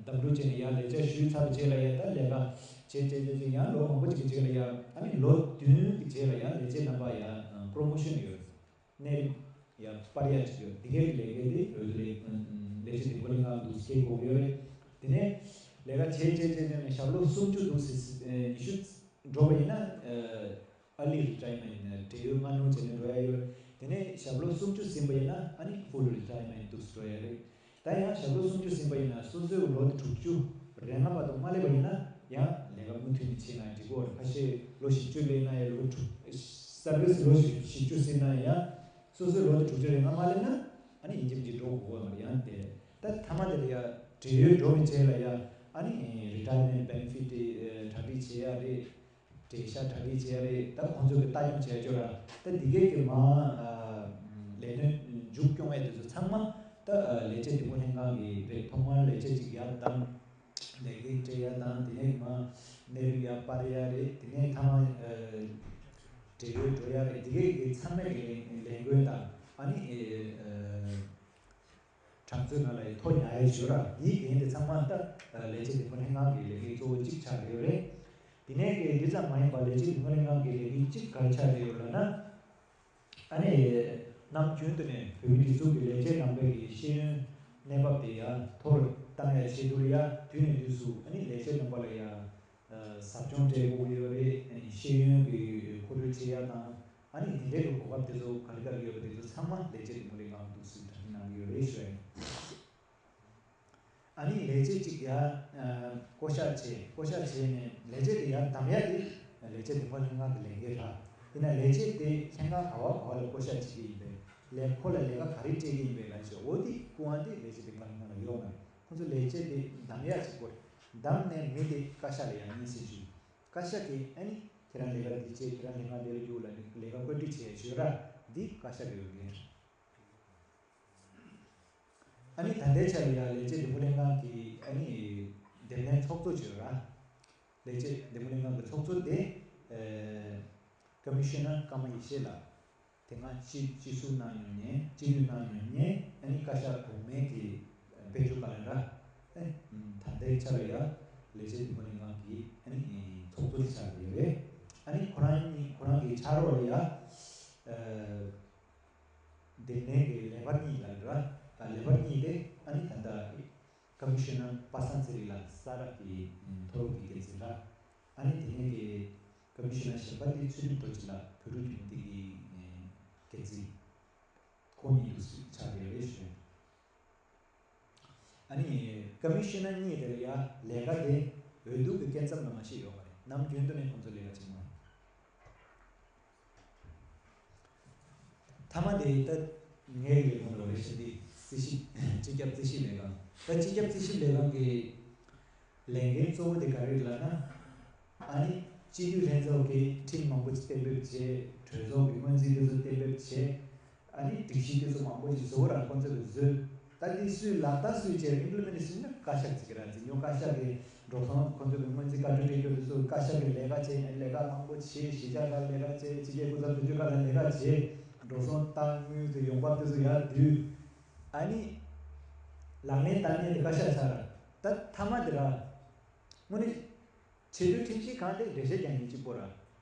བདམས་སྒྲུག་བྱས་ནས་ཡར་ལས་བྱ་ཞུས་ཚར་བའི་རྗེས་ལ་ཡ་ད་ལས་ཀ་བྱས་བྱས་བྱས་བྱས་ཡང་ལོ་མང་པོ་ཅིག་གི་རྗེས་ལ་ཡ། ཨ་ནི་ལོ་བདུན་གྱི་རྗེས་ལ་ཡ་ལས་བྱེད་རྣམ་པ་ཡ་པྲོ་མོ་ཤོན་ཡོད། གནས་རིམ་ཡར་སྤར་ཡ་བྱེད་རྒྱུ་འདི་གའི་ལས་ཀ་དེ་འོས་བསྡུ་ལས་ལས་བྱེད་འདེམས་བསྐོ་ལྷན་ཁང་དུ་སྐྱེལ་དགོས་ཀྱི་ཡོད་རེད། དེ་ནས་ལས་ཀ་བྱས་བྱས་བྱས་བྱས་ནས་ཞབས་ལོ་སུམ་ཅུ་འདུག་སེ་ཉི་ཤུ་འགྲོ་བ་ཡིན་ན་early retirement ཡིན་ན་བགྲེས་ཡོལ་སྔ་སྣུར་བྱས་ནས་འགྲོ་ཡ་ཡོད། དེ་ནས་ཞབས་ལོ་སུམ་ཅུ་ཟིན་པ་ཡིན་ན་ཨ་ནི་full retirement འདུག་སེ་འགྲོ་ཡ་རེད། ད་ཡང་ཞབས་ལོ་སུམ་ཅུ་ཟིན་པ་ཡིན་ན་སོ་སོའི་ལོ་དེ་དྲུག་ཅུ་རེ་ལྔ་བར་དུ་མ་སླེབས་པ་ཡིན་ན་ཡང་ལས་ཀ་མུ་མཐུད་ནས་བྱས་ན་འགྲིག་གི་ཡོད་རེད། ཁ་ཤས་ལོ་བཞི་བཅུ་སླེབས་ན་ཡང་ལོ་དྲུག་service ལོ་བཞི་བཅུ་ཟིན་ན་ཡང་སོ་སོའི་ལོ་དེ་དྲུག་ཅུ་རེ་ལྔ་མ་སླེབས་ན་ཨ་ནི་ཡིན་གཅིག་མིན་གཅིག་འགྲོ་དགོས་ཀྱི་ཡོད་རེད། ཡང་དེ་ད་མཐའ་མ་དེ་ལ་ཡང་བགྲེས་ཡོལ་འགྲོ་བའི་རྗེས་ལ་ཡང་ཨ་ནི་retirement benefit དེ་གྲ་སྒྲིག་བྱེད་ཡ་རེད། འབྲེལ་ཤག་གྲ་སྒྲིག་བྱས་རེད། ད་ཁོང་ཚོ་གི་ལྟ་སྐྱོང་བྱས་ཆོག་ར། ད་འདི་གའི་གི་མ་ཨ་ལས་དོན་མཇུག་སྐྱོང་ཡས་དེ་ཚོ་ཚང་མ་ད་ཨ་ལས་བྱེད་འདེམས་བསྐོ་ལྷན་ཁང་གི་རེད། ཐོག་མར་ལས་བྱེད་ཅིག་ཡར་བདམས། ལས་ཀའི་སྤྲད་ཡ་དང་། དེ་ནས་མ་གནས་རིམ་ཡར་སྤར་ཡ་རེད། དེ་ནས་མཐའ་མ་ཨ་བགྲེས་ཡོལ་འགྲོ་ཡ་རེད། འདི་གའི་གི་ཚང་མའི་གི་ལས་ལས་འགུལ་དང་ཨ་ནི་ཨ། གྲངས་ཚོད་ནང་ལ་ཡི་ཐོ་ཉར་ཡས་ཞུ་ར། འདིའི་འགན་དེ་ཚང་མ་ད་ལས་བྱེད་འདེམས་བསྐོ་ལྷན་ཁང་གི་ལས་འགན་གཙོ་བོ་གཅིག་ཆགས་ཀྱི་ཡོད་རེད། དེ་ནས་གི་འདི་ཙམ་མ་ཡིན་པར་ལས་བྱེད་འདེམས་བསྐོ་ལྷན་ཁང་གི་ལས་འགན་གཅིག་ག་རེ་ཆགས་ཀྱི་ཡོད་ལབ་ན། ཨ་ནི་ནམ་རྒྱུན་དུ་ནས་བོད་མིའི་སྒྲིག་འཛུགས་ཀྱི་ལས་བྱེད་རྣམ་པའི་གི་ཤེས་ཡོན་གནས་བབ་དེ་ཡང་མཐོ་རུ་བཏང་ཡ་ཆེད་དུ་ཡ་དུས་ནས་དུས་སུ་ཨ་ནི་ལས་བྱེད་རྣམ་པ་ལ་ཡ་ཟབ་སྦྱོང་སྤྲད་དགོས་ཀྱི་ཡོད་རེད། ཨ་ནི་ཤེས་ཡོན་གྱི་མཁོ་སྤྲོད་བྱེད་ཡ་དང་། ཨ་ནི་དེ་འདྲའི་གི་གོ་སྐབས་དེ་ཚོ་ག་རེ་ག་རེ་ཡོད་པ་དེ་ཚོ་ཚང་མ་ལས་བྱེད་འདེམས་བསྐོ་ལྷན་ཁང་འདུག་སེ་གྲ་སྒྲིག་གནང་གི་ཡོད་རེད་ཞུ་ཡ་ཡིན། ཨ་ནི་ལས་བྱེད་ཅིག་ཡར་བསྐོ་གཞག་བྱས། བསྐོ་གཞག་བྱས་ནས་ལས་བྱེད་དེ་ཡར་བདམས་ཡ་དེ་ལས་བྱེད་འདེམས་བསྐོ་ལྷན་ཁང་གི་ལས་འགན་རེད། ཡིན་ན་ལས་བྱེད་དེ་ལྷན་ཁང་ག་བ་ག་བ་ལ་བསྐོ་གཞག་བྱེད་ཀྱི་ཡིན་པས། ལས་ཁོ་ལ་ལས་ཀ་ག་རེ་སྤྲད་ཀྱི་ཡིན་པས་ལབ་བྱས། འོ་དེ་སྐུ་དབང་དེ་ལས་བྱེད་འདེམས་བསྐོ་ལྷན་ཁང་ལ་ཡོད་མ་རེད། ཁོ་ཚོ་ལས་བྱེད་དེ་བདམས་ཡ་ཅིག་དགོས། བདམས་ནས་མི་དེ་བཀའ་ཤག་ལ་ཡང་སྙན་སེང་ཞུས། བཀའ་ཤག་གིས་ཨ་ནི་ཁྱེད་རང་ལས་ཀ་འདི་བྱེད། ཁྱེད་རང་ལས་ཀ་འདི་ལ་རྒྱུགས་ལབ་ནས་ལས་ཀ་བཀོད་སྒྲིག་བྱས་ཡོད་ར། འདི་བཀའ་ཤག་གི་འོས་འགན་རེད། ཨ་ནི་ད་ལྟའི་ཆར་ལ་ཡང་ལས་བྱེད་འདེམས་བསྐོ་ལྷན་ཁང་གི་ཨ་ནི་འདེམས་ལྷན་ཚོགས་གཙོ་བྱས་ཡོད་ར། ལས་བྱེད་འདེམས་བསྐོ་ལྷན་ཁང་གི་ཚོགས་གཙོ་དེ་ཨ་ཀོ་མི་ཤོ་ནར་ཀརྨ་ཡེ་ཤེས་ལགས། དེ་སྔ་སྤྱི་སྤྱི་ཟུར་གནང་མྱོང་མཁན། སྤྱི་འཐུས་གནང་མྱོང་མཁན། ཨ་ནི་བཀའ་ཤག་གོང་མའི་གི་དཔལ་འབྱོར་བཀའ་བློན་ར། ཨེ། ད་ལྟའི་ཆ་ལ་ཡ་ལས་བྱེད་འདེམས་བསྐོ་ལྷན་ཁང་གི་ཨ་ནི་ཚོགས་གཙོ་དེ་ཆགས་ཡོད་རེད། ཨ་ནི་ཁོ་རང་གཉིས་ཁོ་རང་གི་ཕྱག་རོགས་ལ་ཡ་ཨ་འདེམས་ལྷན་གྱི་ལས་འཕར་གཉིས་ལ་ར། ཨ་ལས་འཕར་གཉིས་དེ་ཨ་ནི་ད་ལྟ་ཀོ་མི་ཤོ་ནར་པ་སངས་ཚེ་རིང་ལགས་ས་རཱ་གི་མཐོ་སློབ་ཀྱི་འགན་འཛིན་ར། ཨ་ནི་དེ་ནས་ཀྱི་ཀོ་མི་ཤོ་ནར་གཞན་པ་དེ་ཚུལ་ཁྲིམས་རྡོ་རྗེ་ལགས། བོད་ཕྲུག་རྒྱུན་ལྡན་གྱི་འགན་འཛིན། ཁོང་གཉིས་འདུག་སེ་ཆགས་ཡོད་རེད་ཞུ། ཨ་ནི་ཀོ་མི་ཤོ་ནར་གཉིས་དེ་ལ་ཡ་ལས་ཀ་དེ་འོས་བསྡུ་གི་སྐབས་ཙམ་ལ་མ་ཤེས་ཡོད་པ་རེད། ནམ་རྒྱུན་དུ་ནས་ཁོང་ཚོ་ལས་ཀ་བྱེད་མ། མཐའ་མ་དེ་ད་ངའི་ལས་ཁུངས་ལ་རེད་ཤག་འདི་རྩིས་ཞིབ། སྤྱི་ཁྱབ་རྩིས་ཞིབ་ལས་ཁང་། ད་སྤྱི་ཁྱབ་རྩིས་ཞིབ་ལས་ཁང་གི་ལས་འགན་གཙོ་བོ་དེ་ག་རེ་རེད་ལབ་ན། ཨ་ནི་སྤྱི་འཐུས་ལྷན་ཚོགས་ཀྱིས་ཁྲིམས་མང་པོ་ཞིག་གཏན་འབེབས་བྱས། གྲོས་ཚོགས་ཀྱི་སྔོན་རྩིས་དེ་ཚོ་གཏན་འབེབས་བྱས། ཨ་ནི་སྒྲིག་གཞི་དེ་ཚོ་མང་པོ་ཞིག་བཟོ་ར། ཁོང་ཚོས་བཟོས། ད་དེ་སུས་ལག་བསྟར་སུས་བྱས། ཨིམ་པི་ལི་མེན་ཊེ་ཤན་ནི་བཀའ་ཤག་ཅིག་ར། འཛིན་སྐྱོང་བཀའ་ཤག་གིས་འགྲོ་སོང་། ཁོང་ཚོ་གི་སྔོན་རྩིས་བཀའ་འཁྲོལ་སྤྲད་རྒྱུ་དེ་ཚོ་བཀའ་ཤག་གིས་ལས་ཀ་བྱས། ལས་ཀ་མང་པོ་བྱས། གཞིས་ཆགས་ཁག་ལས་ཀ་བྱས། ཕྱི་རྒྱལ་སྐུ་ཚབ་དོན་གཅོད་ཁག་ལ་ལས་ཀ་བྱས། འགྲོ་སོང་བཏང་། དངུལ་དེ་ཡོང་འབབ་དེ་ཚོ་ཡར་བསྡུས། ཨ་ནི་ ལག་ལེན་བསྟར་མཁན་དེ་བཀའ་ཤག་ཆགས་ར། ད་མཐའ་མ་དེ་ར། དངོས་གནས་ཆེས་མཐོའི་ཁྲིམས་ཞིབ་ཁང་དེ་འགྲེལ་བཤད་རྒྱག་མཁན་གཅིག་པོ་ར།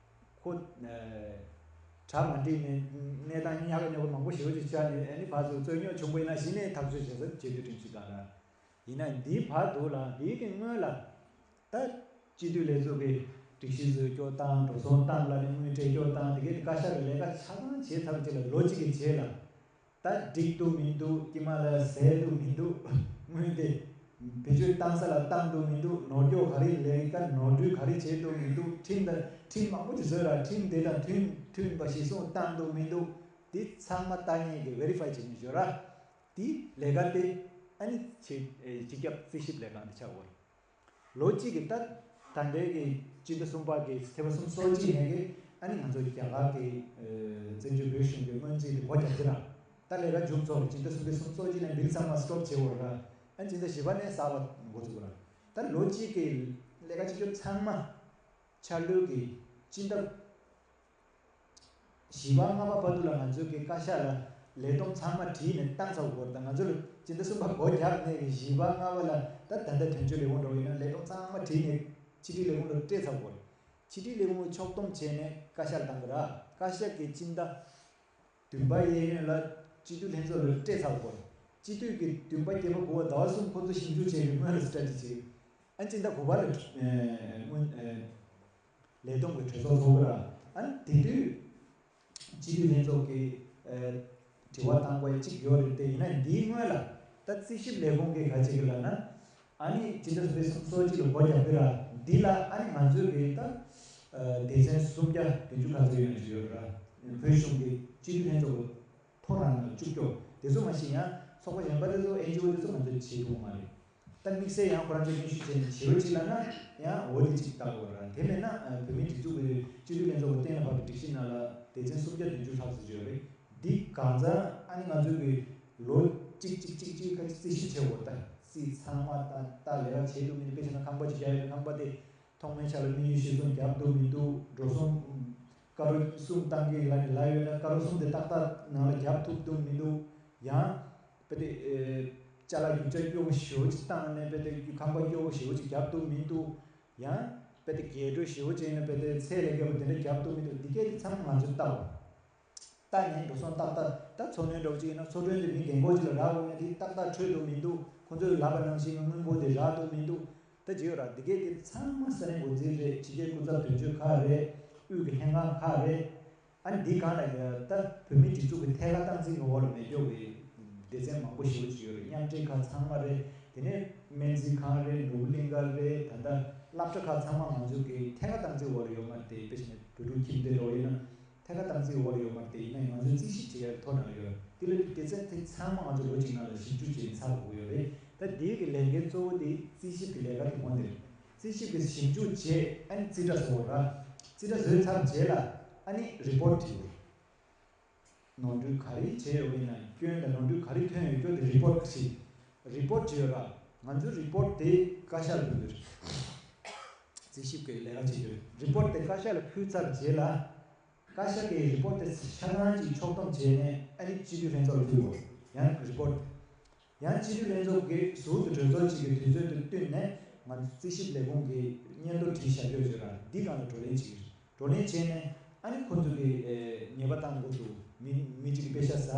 ཁོ། གྲ་མ་འགྲིག་ནས་གནས་སྟངས་ཉག་ག་ཉོག་ག་མང་པོ་ཞེ་པོ་ཅིག་ཆགས་ནས་ཨ་ནི་ཕར་ཚུར་རྩོད་རྙོག་བྱུང་པ་ཡིན་ན་གཞི་ནས་ཐག་གཅོད་བྱེད་ས་ཆེས་མཐོའི་ཁྲིམས་ཞིབ་ཁང་ར། ཡིན་ན་འདིའི་བར་དུ་ལ་འདིའི་གི་སྔོན་ལ། ད། སྤྱི་འཐུས་ལས་ཚོགས་ཀྱི་སྒྲིག་གཞི་བཟོས་སྐྱོར་བཏང་གྲོས་ཚོགས་བཏང་ལ་ནི་དངུལ་སྤྲད་སྐྱོར་བཏང་དེ་གའི་བཀའ་ཤག་གི་ལས་ཀ་ཆ་ཚང་བྱས་ཚར་བ་ཅིག་ལ་ལོ་གཅིག་གི་རྗེས་ལ། ད་འགྲིག་འདུག་མི་འདུག་དཀྱིལ་མ་ལ་ཟས་འདུག་མི་འདུག་དངུལ་དེ། བེད་སྤྱོད་བཏང་ས་ལ་བཏང་འདུག་མི་འདུག་ནོར་སྐྱོག་ག་རེ་ལས་ཀ་ནོར་འཁྲུལ་ག་རེ་བྱས་འདུག་མི་འདུག་ཁྲིམས་དང་ཁྲིམས་མང་པོ་ཅིག་བཟོས་ར་ཁྲིམས་དེ་དང་མཐུན་མཐུན་པ་གཞི་བཟུང་བཏང་འདུག་མི་འདུག་དེ་ཚང་མ་ལྟ་མཁན་གྱི་verify་བྱེད་མཁན་ཞོར་ར། དེ་ལས་ཀ་དེ་ཨ་ནི་ཆེ་སྤྱི་ཁྱབ་རྩིས་ཞིབ་ལས་ཁང་དེ་ཆགས་དགོས། ལོ་གཅིག་གི་ད་ད་ལྟའི་གི་སྤྱི་ཟླ་གསུམ་པ་གི་ཚེས་པ་སུམ་ཅུ་སོ་གཅིག་ནས་གི་ཨ་ནི་ང་ཚོ་རྒྱ་གར་གི་བཙན་བྱོལ་བོད་གཞུང་གི་སྔོན་རྩིས་དེ་སྒོ་རྒྱབ་ཀྱི་ར། ད་ལས་ཀ་མཇུག་རྫོགས་སྤྱི་ཟླ་གསུམ་པའི་སུམ་ཅུ་སོ་གཅིག་ནས་བིལ་ཚང་མ་སི་ཊོབ་བྱེད་དགོས་ར། ཨ་ནི་སྤྱི་ཟླ་བཞི་པ་ནས་གསར་པ་འགོ་ཚུགས་ར། ད་ལོ་གཅིག་གི་ལས་ཀ་བྱེད་རྒྱུ་ཚང་མ་འཆར་ལོའི་གི་སྤྱི་ཟླ། བཞི་པ་ལྔ་པ་བར་དུ་ལ་ང་ཚོའི་གི་བཀའ་ཤག་ལ་ལས་བསྡོམས་ཚང་མ་བྲིས་ནས་བཏང་ཚར་དགོས་རེད། ད་ང་ཚོ་ལ་སྤྱི་ཟླ་གསུམ་པ་སྒོ་རྒྱབ་ནས་གི་བཞི་པ་ལྔ་པ་ལ་ད་ད་ལྟ་དོན་གཅོད་ལས་ཁུངས་འགྲོ་ཡིན་ན་ལས་བསྡོམས་ཚང་མ་བྲིས་ནས་ཕྱི་དྲིལ་ལས་ཁུངས་ལ་སྤྲད་ཚར་དགོས་རེད། ཕྱི་དྲིལ་ལས་ཁུངས་ལ་ཕྱོགས་བསྡོམས་བྱས་ནས་བཀའ་ཤག་ལ་བཏང་གི་ར། བཀའ་ཤག་གི་སྤྱི་ཟླ་བདུན་པ་གཡས་གཡོན་ལ་སྤྱི་འཐུས་ལྷན་ཚོགས་ལ་སྤྲད་ཚར་དགོས་རེད། སྤྱི་འཐུས་ཀྱི་བདུན་པ་བརྒྱད་པ་དགུ་པ་ཟླ་བ་གསུམ་ཁོ་ཚོ་ཞིབ་འཇུག་བྱས་ནས་སྔོན་ལ་སི་ཊ་ཌི་བྱས། ཨ་ནི་སྤྱི་ཟླ་དགུ་པ་ལ་སྔོན། ལས་བསྡོམས་ཀྱི་གྲོས་ཚོགས་ཚོགས་པ་ར། ཨ་ནི་དེ་དུས་སྤྱི་འཐུས་ལྷན་ཚོགས་ཀྱི་དྲི་བ་བཏང་དགོས་ཡ་གཅིག་ཡོད་རེད་དེ། ཡིན་ན་འདིའི་སྔོན་ལ་ད་རྩིས་ཞིབ་ལས་ཁུངས་ཀྱིས་ག་བྱེད་ཀྱི་ལབ་ན། ཨ་ནི་སྤྱི་ཟླ་གསུམ་པའི་སུམ་ཅུ་སོ་གཅིག་ལ་སྒོ་རྒྱབ་ཀྱི་ར། འདི་ལ་ཨ་ནི་ང་ཚོའི་གི་ད་སྡེ་ཚན་སུམ་བརྒྱ་བདུན་ཅུ་ག་ཚོད་ཡོད་ན་ཅིག་ཡོད་ར། བོད་གཞུང་གི་སྤྱི་འཐུས་ལྷན་ཚོགས་ཀྱི་ཐོ་རངས་ལ་བཅུག་སྐྱོ་དེ་ཚོ་མ་ཤེས་ཡང་ཚོགས་པ་གཞན་པ་དེ་ཚོ་ཨེན་ཇི་ཨོ་དེ་ཚོ་ང་ཚོས་བྱེད་ཐུབ་མ་རེད། ད་དམིགས་བསལ་ཡང་ཁོ་རང་ཚོས་སྙན་ཞུ་བྱས་ནས་བྱེད་རོགས་བྱེད་ལབ་ན་ཡང་འོ་དེ་གཅིག་ལྟ་དགོས་ར། དེ་མེད་ན་བོད་མིའི་སྒྲིག་འཛུགས་ཀྱི་སྤྱི་འཐུས་ལྷན་ཚོགས་ཀྱི་གཏན་ལ་ཕབ་པའི་སྒྲིག་གཞི་ནང་ལ་སྡེ་ཚན་སུམ་བརྒྱ་བདུན་ཅུ་ལྷག་ཙམ་ཡོད་རེད། འདི་གང་ཚང་ཨ་ནི་ང་ཚོའི་གི་ལོ་གཅིག་གཅིག་གཅིག་གཅིག་ཁ་ཅིག་རྩིས་ཞིབ་བྱེད་དགོས། ད་རྩིས་ཚང་མ་ད་ད་ལས་ཀ་བྱེད་ཐུབ་མིན་དཔེ་བྱས་ན་ཁང་པ་ཅིག་རྒྱག་ཡོད་ན་ཁང་པ་དེ། ཐོག་མའི་ཆ་ལ་དམིགས་ཡུལ་གཞིར་བཟུང་རྒྱབ་ཐུབ་མི་འདུག་འགྲོ་སོང་། དཀར་པོ་གསུམ་བཏང་གི་ལ་ལ་ཡོད་ན་དཀར་པོ་གསུམ་དེ་ཏག་ཏག་ནང་ལ་རྒྱབ་ཐུབ་ཐུབ་མི་འདུག་ཡང་། དཔེ་དེ། ཅ་ལག་རྒྱུ་ཆ་སྐྱོ་པོ་ཞེ་པོ་ཅིག་བཏང་ནས་དཔེ་དེ་ཁང་པ་སྐྱོ་པོ་ཞེ་པོ་ཅིག་རྒྱབ་ཐུབ་མི་འདུག་ཡང་། དཔེ་དེ་རྒྱས་སྤྲོས་ཞེ་པོ་ཅིག་ཡིན་ན་དཔེ་དེ་ཚད་ལས་བརྒལ་བ་དེ་འདྲ་རྒྱབ་ཐུབ་མི་འདུག་འདི་གས་དེ་ཚང་མ་ང་ཚོས་ལྟ་བ། ལྟ་ནས་འགྲོ་སོང་ཏག་ཏག་ད་འཚོ་སྣོན་འདྲ་བོ་ཅིག་ཡིན་ན་འཚོ་གྲོན་དེ་མི་རྒན་གོག་ཅིག་ལ་རག་དགོས་ན་དེ་ཏག་ཏག་འཕྲོད་དུ་མི་འདུག་ཁོ་ཚོས་ལབ་པ་ནང་བཞིན་གྱི་དངུལ་འབོར་དེ་རག་ཏུ་མི་འདུག་ད་ཅི་ཡོད་ར་འདི་གས་དེ་ཚང་མ་ས་གནས་འགོ་འཛིན་རེད། ཕྱི་རྒྱལ་སྐུ་ཚབ་དོན་གཅོད་ཁག་རེད། དབུས་ཀྱི་ལྷན་ཁང་ཁག་རེད། ཨ་ནི་འདི་གང་ལ་ཡོད་ད་བོད་མིའི་སྒྲིག་འཛུགས་ཀྱི་ཐད་ཀར་སྟངས་འཛིན་གྱི་འོག་ལ་མེད་མཁན་གྱི་སྡེ་ཚན་མང་པོ་ཞེ་པོ་ཅིག་ཡོད་རེད། མཉམ་འབྲེལ་ཁག་ཚང་མ་རེད། དེ་ནས་སྨན་རྩིས་ཁང་རེད། ནོར་བུ་གླིང་ག་རེད། ད་ལྟ་སློབ་གྲྭ་ཁག་ཚང་མ་ང་ཚོ་གི་ཐད་ཀར་སྟངས་འཛིན་འོག་ལ་ཡོད་མ་རེད་དེ། དཔེ་བྱས་ན་བོད་ཕྲུག་ཁྱིམ་སྡེ་འདྲ་བོ་ཡིན་ན། ཐད་ཀར་སྟངས་འཛིན་འོག་ལ་ཡོད་མ་རེད་དེ། ཡིན་ན་ང་ཚོས་རྩིས་ཞིབ་བྱེད་ཡག་ཐོག་ནང་ལ་ཡོད་རེད། དེ་ལས་སྡེ་ཚན་དེ་ཚང་མ་ང་ཚོ་ལོ་གཅིག་ནང་ལ་ཞིབ་འཇུག་བྱས་ཚར་དགོས་ཡོད་རེད། ད་དེའི་གི་ལས་འགན་གཙོ་བོ་དེ་རྩིས་ཞིབ་ཀྱི་ལས་ཀ་དེ་ཁོང་དེ་རེད། རྩིས་ཞིབ་ཀྱི་ཞིབ་འཇུག་བྱས་ཨ་ནི་རྩིས་ཁྲ་བཟོ་བ་ར། རྩིས་ཁྲ་བཟོས་ཚར་རྗེས་ལ་ཨ་ནི་རི་པོར་བྲིས་དགོས། ནོར་འཁྲུལ་ག་རེ་བྱས་ཡོད་པ་ཡིན་ན་སྐྱོན་དང་ནོར་འཁྲུལ་ག་རེ་ཐོན་ཡོད་སྐྱོ་དེ་རི་པོར་བྲིས། རི་པོར་བྲིས་ཡོད་ར། ང་ཚོའི་རི་པོར་དེ་བཀའ་ཤག་ལ་ཕུལ་དགོས་རེད། རྩིས་ཞིབ་ཀྱི་ལས་ཀ་བྱེད་དགོས་རེད། རི་པོར་དེ་བཀའ་ཤག་ལ་ཕུལ་ཚར་རྗེས་ལ། བཀའ་ཤག་གིས་རི་པོར་དེ་ཆ་ཚང་གཅིག་ཕྱོགས་བསྡོམས་བྱས་ནས་ཨ་ནི་སྤྱི་འཐུས་ལྷན་ཚོགས་ལ་ཕུལ་དགོས། ཡང་རི་པོར་དེ། ཡང་སྤྱི་འཐུས་ལྷན་ཚོགས་ཀྱིས་ཟུར་དུ་གྲོས་ཚོགས་གཅིག་གི་དུས་ཚོད་དུ་བསྟུན་ནས་ང་ཚོ་རྩིས་ཞིབ་ལས་ཁུངས་ཀྱི་སྙན་ཐོ་བྲིས་བཞག་ཡོད་ཅེས་ར། འདི་སྒང་ལ་བགྲོ་གླེང་བྱེད་ཀྱི་རེད། བགྲོ་གླེང་བྱས་ནས་ཨ་ནི་ཁོ་ཚོ་གིས་ཨེ་ཉེས་པ་བཏང་དགོས་འདུག་མི་མི་གཅིག་གིས་དཔེ་ཆ་ཟ་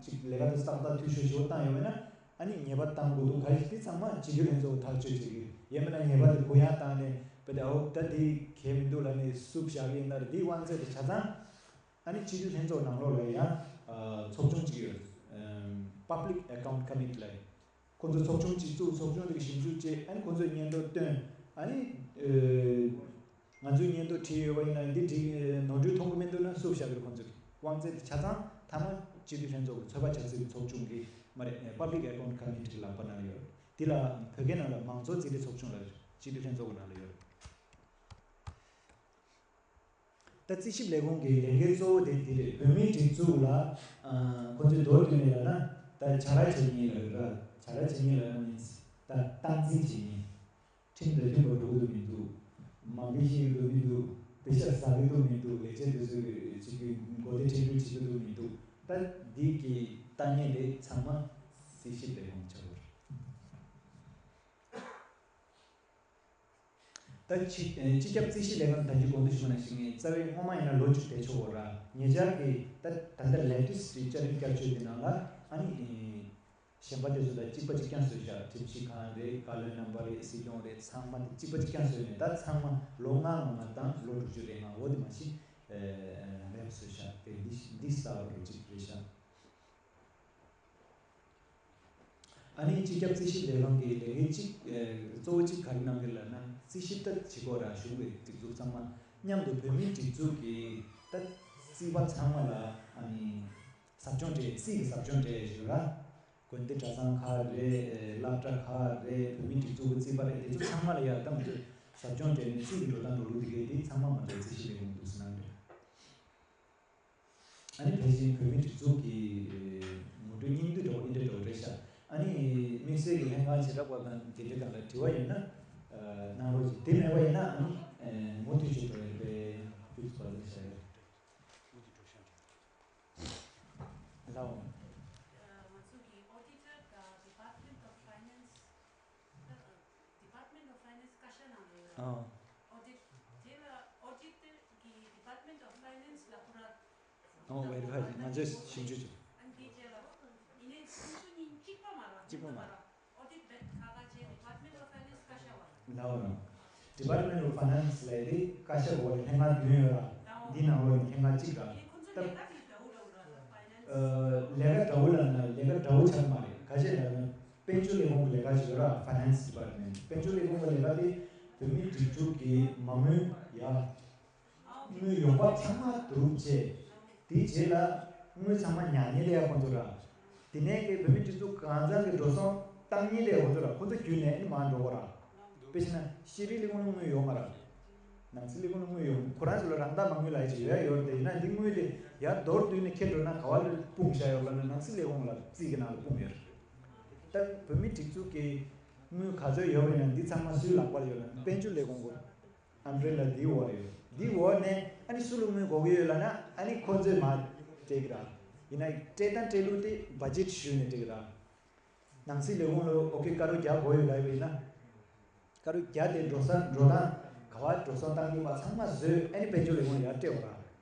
ཅིག་ལས་ཀ་དེ་ཏག་ཏག་འཐུས་ཤོར་ཞེ་པོ་བཏང་ཡོད་པ་ན་ཨ་ནི་ཉེས་པ་བཏང་དགོས་འདུག་ག་རེ་དེ་ཚང་མ་སྤྱི་འཐུས་ལྷན་ཚོགས་ཐག་གཅོད་བྱེད་ཀྱི་རེད། ཡང་མིན་ན་ཉེས་པ་དེ་གུ་ཡངས་བཏང་ནས་དཔེ་དེ་ཨོ་ད་འདི་གལ་མི་འདུག་ལབ་ནས་བསུབ་བཞག་གི་ཡིན་ན་རེད། འདིའི་དབང་ཚད་དེ་ཆ་ཚང་ཨ་ནི་སྤྱི་འཐུས་ལྷན་ཚོགས་ནང་ལོགས་ལ་ཡང་ཚོགས་ཆུང་གཅིག་ཡོད། Public Account Committee ལབ། ཁོ་ཚོ་ཚོགས་ཆུང་གཅིག་བཙུགས། ཚོགས་ཆུང་དེ་གི་ཞིབ་འཇུག་བྱས། ཨ་ནི་ཁོ་ཚོས་སྙན་ཐོ་བཏོན། ཨ་ནི་ང་ཚོས་སྙན་ཐོ་བྲིས་ཡོད་པ་ཡིན་ན་འདི་འགྲིག་ནོར་འཁྲུལ་མཐོང་གི་མི་འདུག་ན་བསུབ་བཞག་གི་རེད། ཁོ་ཚོས་དབང་ཚད་དེ་ཆ་ཚང་མཐའ་མ་སྤྱི་འཐུས་ལྷན་ཚོགས་ཀྱི་ཚོད་དཔག་བྱ་ཚུལ་གྱི་ཚོགས་ཆུང་གི་མ་རེད། Public Account Committee གི་ལག་པ་ནང་ལ་ཡོད་རེད། འདི་ལ་བོད་སྐད་ནང་ལ་མང་གཙོ་རྩིས་རིག་ཚོགས་ཆུང་ལབ་རེད། སྤྱི་འཐུས་ལྷན་ཚོགས་ཀྱི་ནང་ལ་ཡོད་རེད། ད་རྩིས་ཞིབ་ལས་ཁུངས་ཀྱི་ལས་འགན་གཙོ་བོ་དེ་འདི་རེད། བོད་མིའི་སྒྲིག་འཛུགས་ལ་ཁོ་ཚོས་མདོར་བསྡུས་ནས་ལབ་ན་ད་བྱ་ར་བྱེད་མཁན་ལབ་ར། བྱ་ར་བྱེད་མཁན་ལབ་ན་མིན་ད་སྟངས་འཛིན་བྱེད་མཁན། ཁྲིམས་དང་མཐུན་པ་འགྲོ་གི་འདུག་མི་འདུག་མ་འགལ་ཞིག་འགྲོ་གི་འདུག་དཔེ་ཆ་ཟ་གི་འདུག་མི་འདུག་ལས་བྱེད་དེ་ཚོས་ཅིག་གི་མགོ་བདེ་ཁྲིམས་སྒྲིག་བྱེད་ཀྱི་འདུག་མི་འདུག་ད་འདི་གི་ལྟ་ངན་དེ་ཚང་མ་རྩིས་ཞིབ་ལས་ཁུངས་ཆགས་པ་རེད། ད་སྤྱི་སྤྱི་ཁྱབ་རྩིས་ཞིབ་ལས་ཁང་ད་གིན་གོང་དུ་ཞུས་པ་ནང་བཞིན་རྩ་བའི་སྔོན་མ་ཡིན་ན་ལོ་གཅིག་བསྡད་ཆོག་གོ་ར། ཉེ་ཆར་གྱི་ད་ད་ལྟ་ལེ་ཊེ་སི་ཊི་བཅའ་ཁྲིམས་བསྐྱར་བཅོས་དེ་ནང་ལ་ཨ་ནི་གཞན་པ་དེ་ཚོ་ལ་གཅིག་པ་གཅིག་རྐྱང་བཟོས་བཞག་ཁྲིམས་ཞིབ་ཁང་རེད། བཀའ་བློན་རྣམ་པ་རེད། སྲིད་སྐྱོང་རེད། ཚང་མ་དེ་གཅིག་པ་གཅིག་རྐྱང་བཟོས་ནས་ད་ཚང་མ་ལོ་ལྔ་ལྔ་ལྔ་དང་ལོ་དྲུག་ཅུ་རེ་ལྔ་འོ་དེ་མ་གཞི་རེབ་བཟོས་བཞག་དེ་འདི་འདི་གསར་པ་རུ་གཅིག་རེད་བཞག་ཨ་ནི་སྤྱི་ཁྱབ་རྩིས་ཞིབ་ལས་ཁང་གི་ལས་འགན་གཅིག་ཨེ་གཙོ་བོ་གཅིག་ག་རེ་གནང་གི་ལབ་ན། རྩིས་ཞིབ་ད་བྱེད་དགོས་ར། གཞུང་གི་སྒྲིག་འཛུགས་ཚང་མ་མཉམ་དུ་བོད་མིའི་སྒྲིག་འཛུགས་ཀྱི་ད་རྩིས་པ་ཚང་མ་ལ་ཨ་ནི་ཟབ་སྦྱོང་སྤྲད། རྩིས་ཀྱི་ཟབ་སྦྱོང་སྤྲད་ཡོད་ར། དགོན་སྡེ་གྲྭ་ཚང་ཁག་རེད། སློབ་གྲྭ་ཁག་རེད། བོད་མིའི་སྒྲིག་འཛུགས་ཀྱི་རྩིས་པ་རེད། དེ་ཚོ་ཚང་མ་ལ་ཡ་ད་མ་གཏོགས་ཟབ་སྦྱོང་སྤྲད་ནས་རྩིས་ཀྱི་འགྲོ་སྟངས་འགྲོ་ལུགས་དེ་གའི་དེ་ཚང་མ་མ་གཏོགས་རྩིས་ཞིབ་ལས་ཁུངས་འདུག་ཟེར་གནང་རེད། ཨ་ནི་ཕལ་ཆེར་བོད་མིའི་སྒྲིག་འཛུགས་ཀྱི་ངོ་སྤྲོད་སྙིང་བསྡུས་འདྲ་བོ་འདི་འདྲ་འདྲ་བོ་རེད་ཤག་ཨ་ནི་དམིགས་བསལ་གྱི་ལྷན་ཁང་བྱེ་བྲག་པ་དང་དེ་འདྲ་དང་ལ་དྲི་བ་ཡོད་ན་གནང་རོགས་གྱིས། དེ་མེད་པ་ཡིན་ན་ཨ་ནི་མུ་མཐུད་བྱེད་འགྲོ་ཡོད་པའི་ཕུལ་དུ་བ་ལ་ཤ་ཡོད། ལའོ། ང་ཚོ་གི་ཨོ་ཌི་ཊར་དང་Department of Finance Department of Finance བཀའ་ཤག་ནང་ལ་ཡོད་ར། ཨོ་ཌི་ཊར་དེ་ལ་ཨོ་ཌི་ཊར་གྱི་Department of Finance ལ་ཁོ་ར། ཨོ་ཝེ་རི་ཕའི་ང་ཚོས་ཞིབ་འཇུག་བྱེད། ཨ་ནི་དེ་རྗེས་ལ་ཡིན་ནའི་ཁོང་ཚོ་གཉིས་གཅིག་པ་མ་ར། གཅིག་པ་མ་ར། ཨོ་ཌི་ཊར་བེད་ཁག་ཁག་བྱས་Department of Finance བཀའ་ཤག་བ་ར། ལའོ་ར། Department of Finance ལས་དེ་བཀའ་ཤག་འོག་ལ་ལྷན་ཁང་བདུན་ཡོད་ར། འདི་ནང་ལོགས་ནས་ལྷན་ཁང་གཅིག་ར། ཨ་ནི་ཁོང་ཚོ་ལས་ཀ་དེ་འདྲ་བོ་འདྲ་བོ་ར། Finance ལས་ཀ་འདྲ་བོ་ལབ་ན་ལས་ཀ་འདྲ་བོ་ཆགས་མ་རེད། ག་ཅི་ལབ་ན། དཔལ་འབྱོར་ལས་ཁུངས་ཀྱི་ལས་ཀ་ཞིག་ཡོད་ར། Finance Department དཔལ་འབྱོར་ལས་ཁུངས་ཀྱི་ལས་ཀ་དེ་བོད་མིའི་སྒྲིག་འཛུགས་ཀྱི་མ་དངུལ་ཡ། དངུལ་ཡོང་འབབ་ཚང་མ་བསྡུ་རུབ་བྱས། དེའི་རྗེས་ལ་དངུལ་ཚང་མ་ཉར་མཁན་དེ་ཡ་ཁོང་ཚོ་ར། དེ་ནས་ཀྱི་བོད་མིའི་སྒྲིག་འཛུགས་གང་ཚང་གི་འགྲོ་སོང་བཏང་མཁན་དེ་ཡ་ཁོང་ཚོ་ར། ཁོང་ཚོ་བརྒྱུད་ནས་ཨ་ནི་མར་འགྲོ་གོ་ར། དཔེ་བྱས་ན་ཤེས་རིག་ལས་ཁུངས་ལ་དངུལ་ཡོད་མ་ར། ནང་སྲིད་ལས་ཁུངས་ལ་དངུལ་ཡོད། ཁོ་རང་ཚོ་ལ་རང་བདག་མ་དངུལ་ལབ་ཡ་ཅིག་ཡོད་ཡ་ཡོད་རེད། དེ་ཡིན་ན་འདི་དངུལ་དེ་ཡར་མདོར་བསྡུས་ནས་ཁྱེར་འགྲོ་ན་ག་བ་ལ་སྤུངས་བཞག་ཡོད་ལབ་ན་ནང་སྲིད་ལས་ཁུངས་ལ་རྩིས་ཀྱི་ནང་ལ་སྤུངས་ཡོད་རེད། ད་བོད་མིའི་སྒྲིག་འཛུགས་ཀྱི་དངུལ་ག་ཚོད་ཡོད་པ་ཡིན་ན་འདི་ཚང་མ་སུའི་ལག་པར་ཡོད་ལབ་ན་དཔལ་འབྱོར་ལས་ཁུངས་ཀྱི་ཨམ་བྷི་རེ་ལ་འདིའི་འོག་ལ་ཡོད། འདིའི་འོག་ནས་ཨ་ནི་སུ་ལ་དངུལ་དགོས་ཀྱི་ཡོད་ལབ་ན་ཨ་ནི་ཁོ་ཚོས་མར་སྤྲད་ཀྱི་ར། ཡིན་ན་སྤྲད་སྟངས་སྤྲད་ལུགས་དེ་བ་ཇེཊ་ཞུས་ནས་སྤྲད་ཀྱི་ར། ནང་སྲིད་ལས་ཁུངས་ལ་ཨོ་ཁེ་ཀ་རུ་བརྒྱ་དགོས་ཡོད་ལབ་ཡོད་ན། ཀ་རུ་བརྒྱ་དེ་འགྲོ་ས་འགྲོ་སྟངས་ག་བ་འགྲོ་སོང་བཏང་གི་བ་ཚང་མ་བཟོས་ཨ་ནི་དཔལ་འབྱོར་ལས་ཁུངས་ལ་ཡར་སྤྲད་འོ་ར།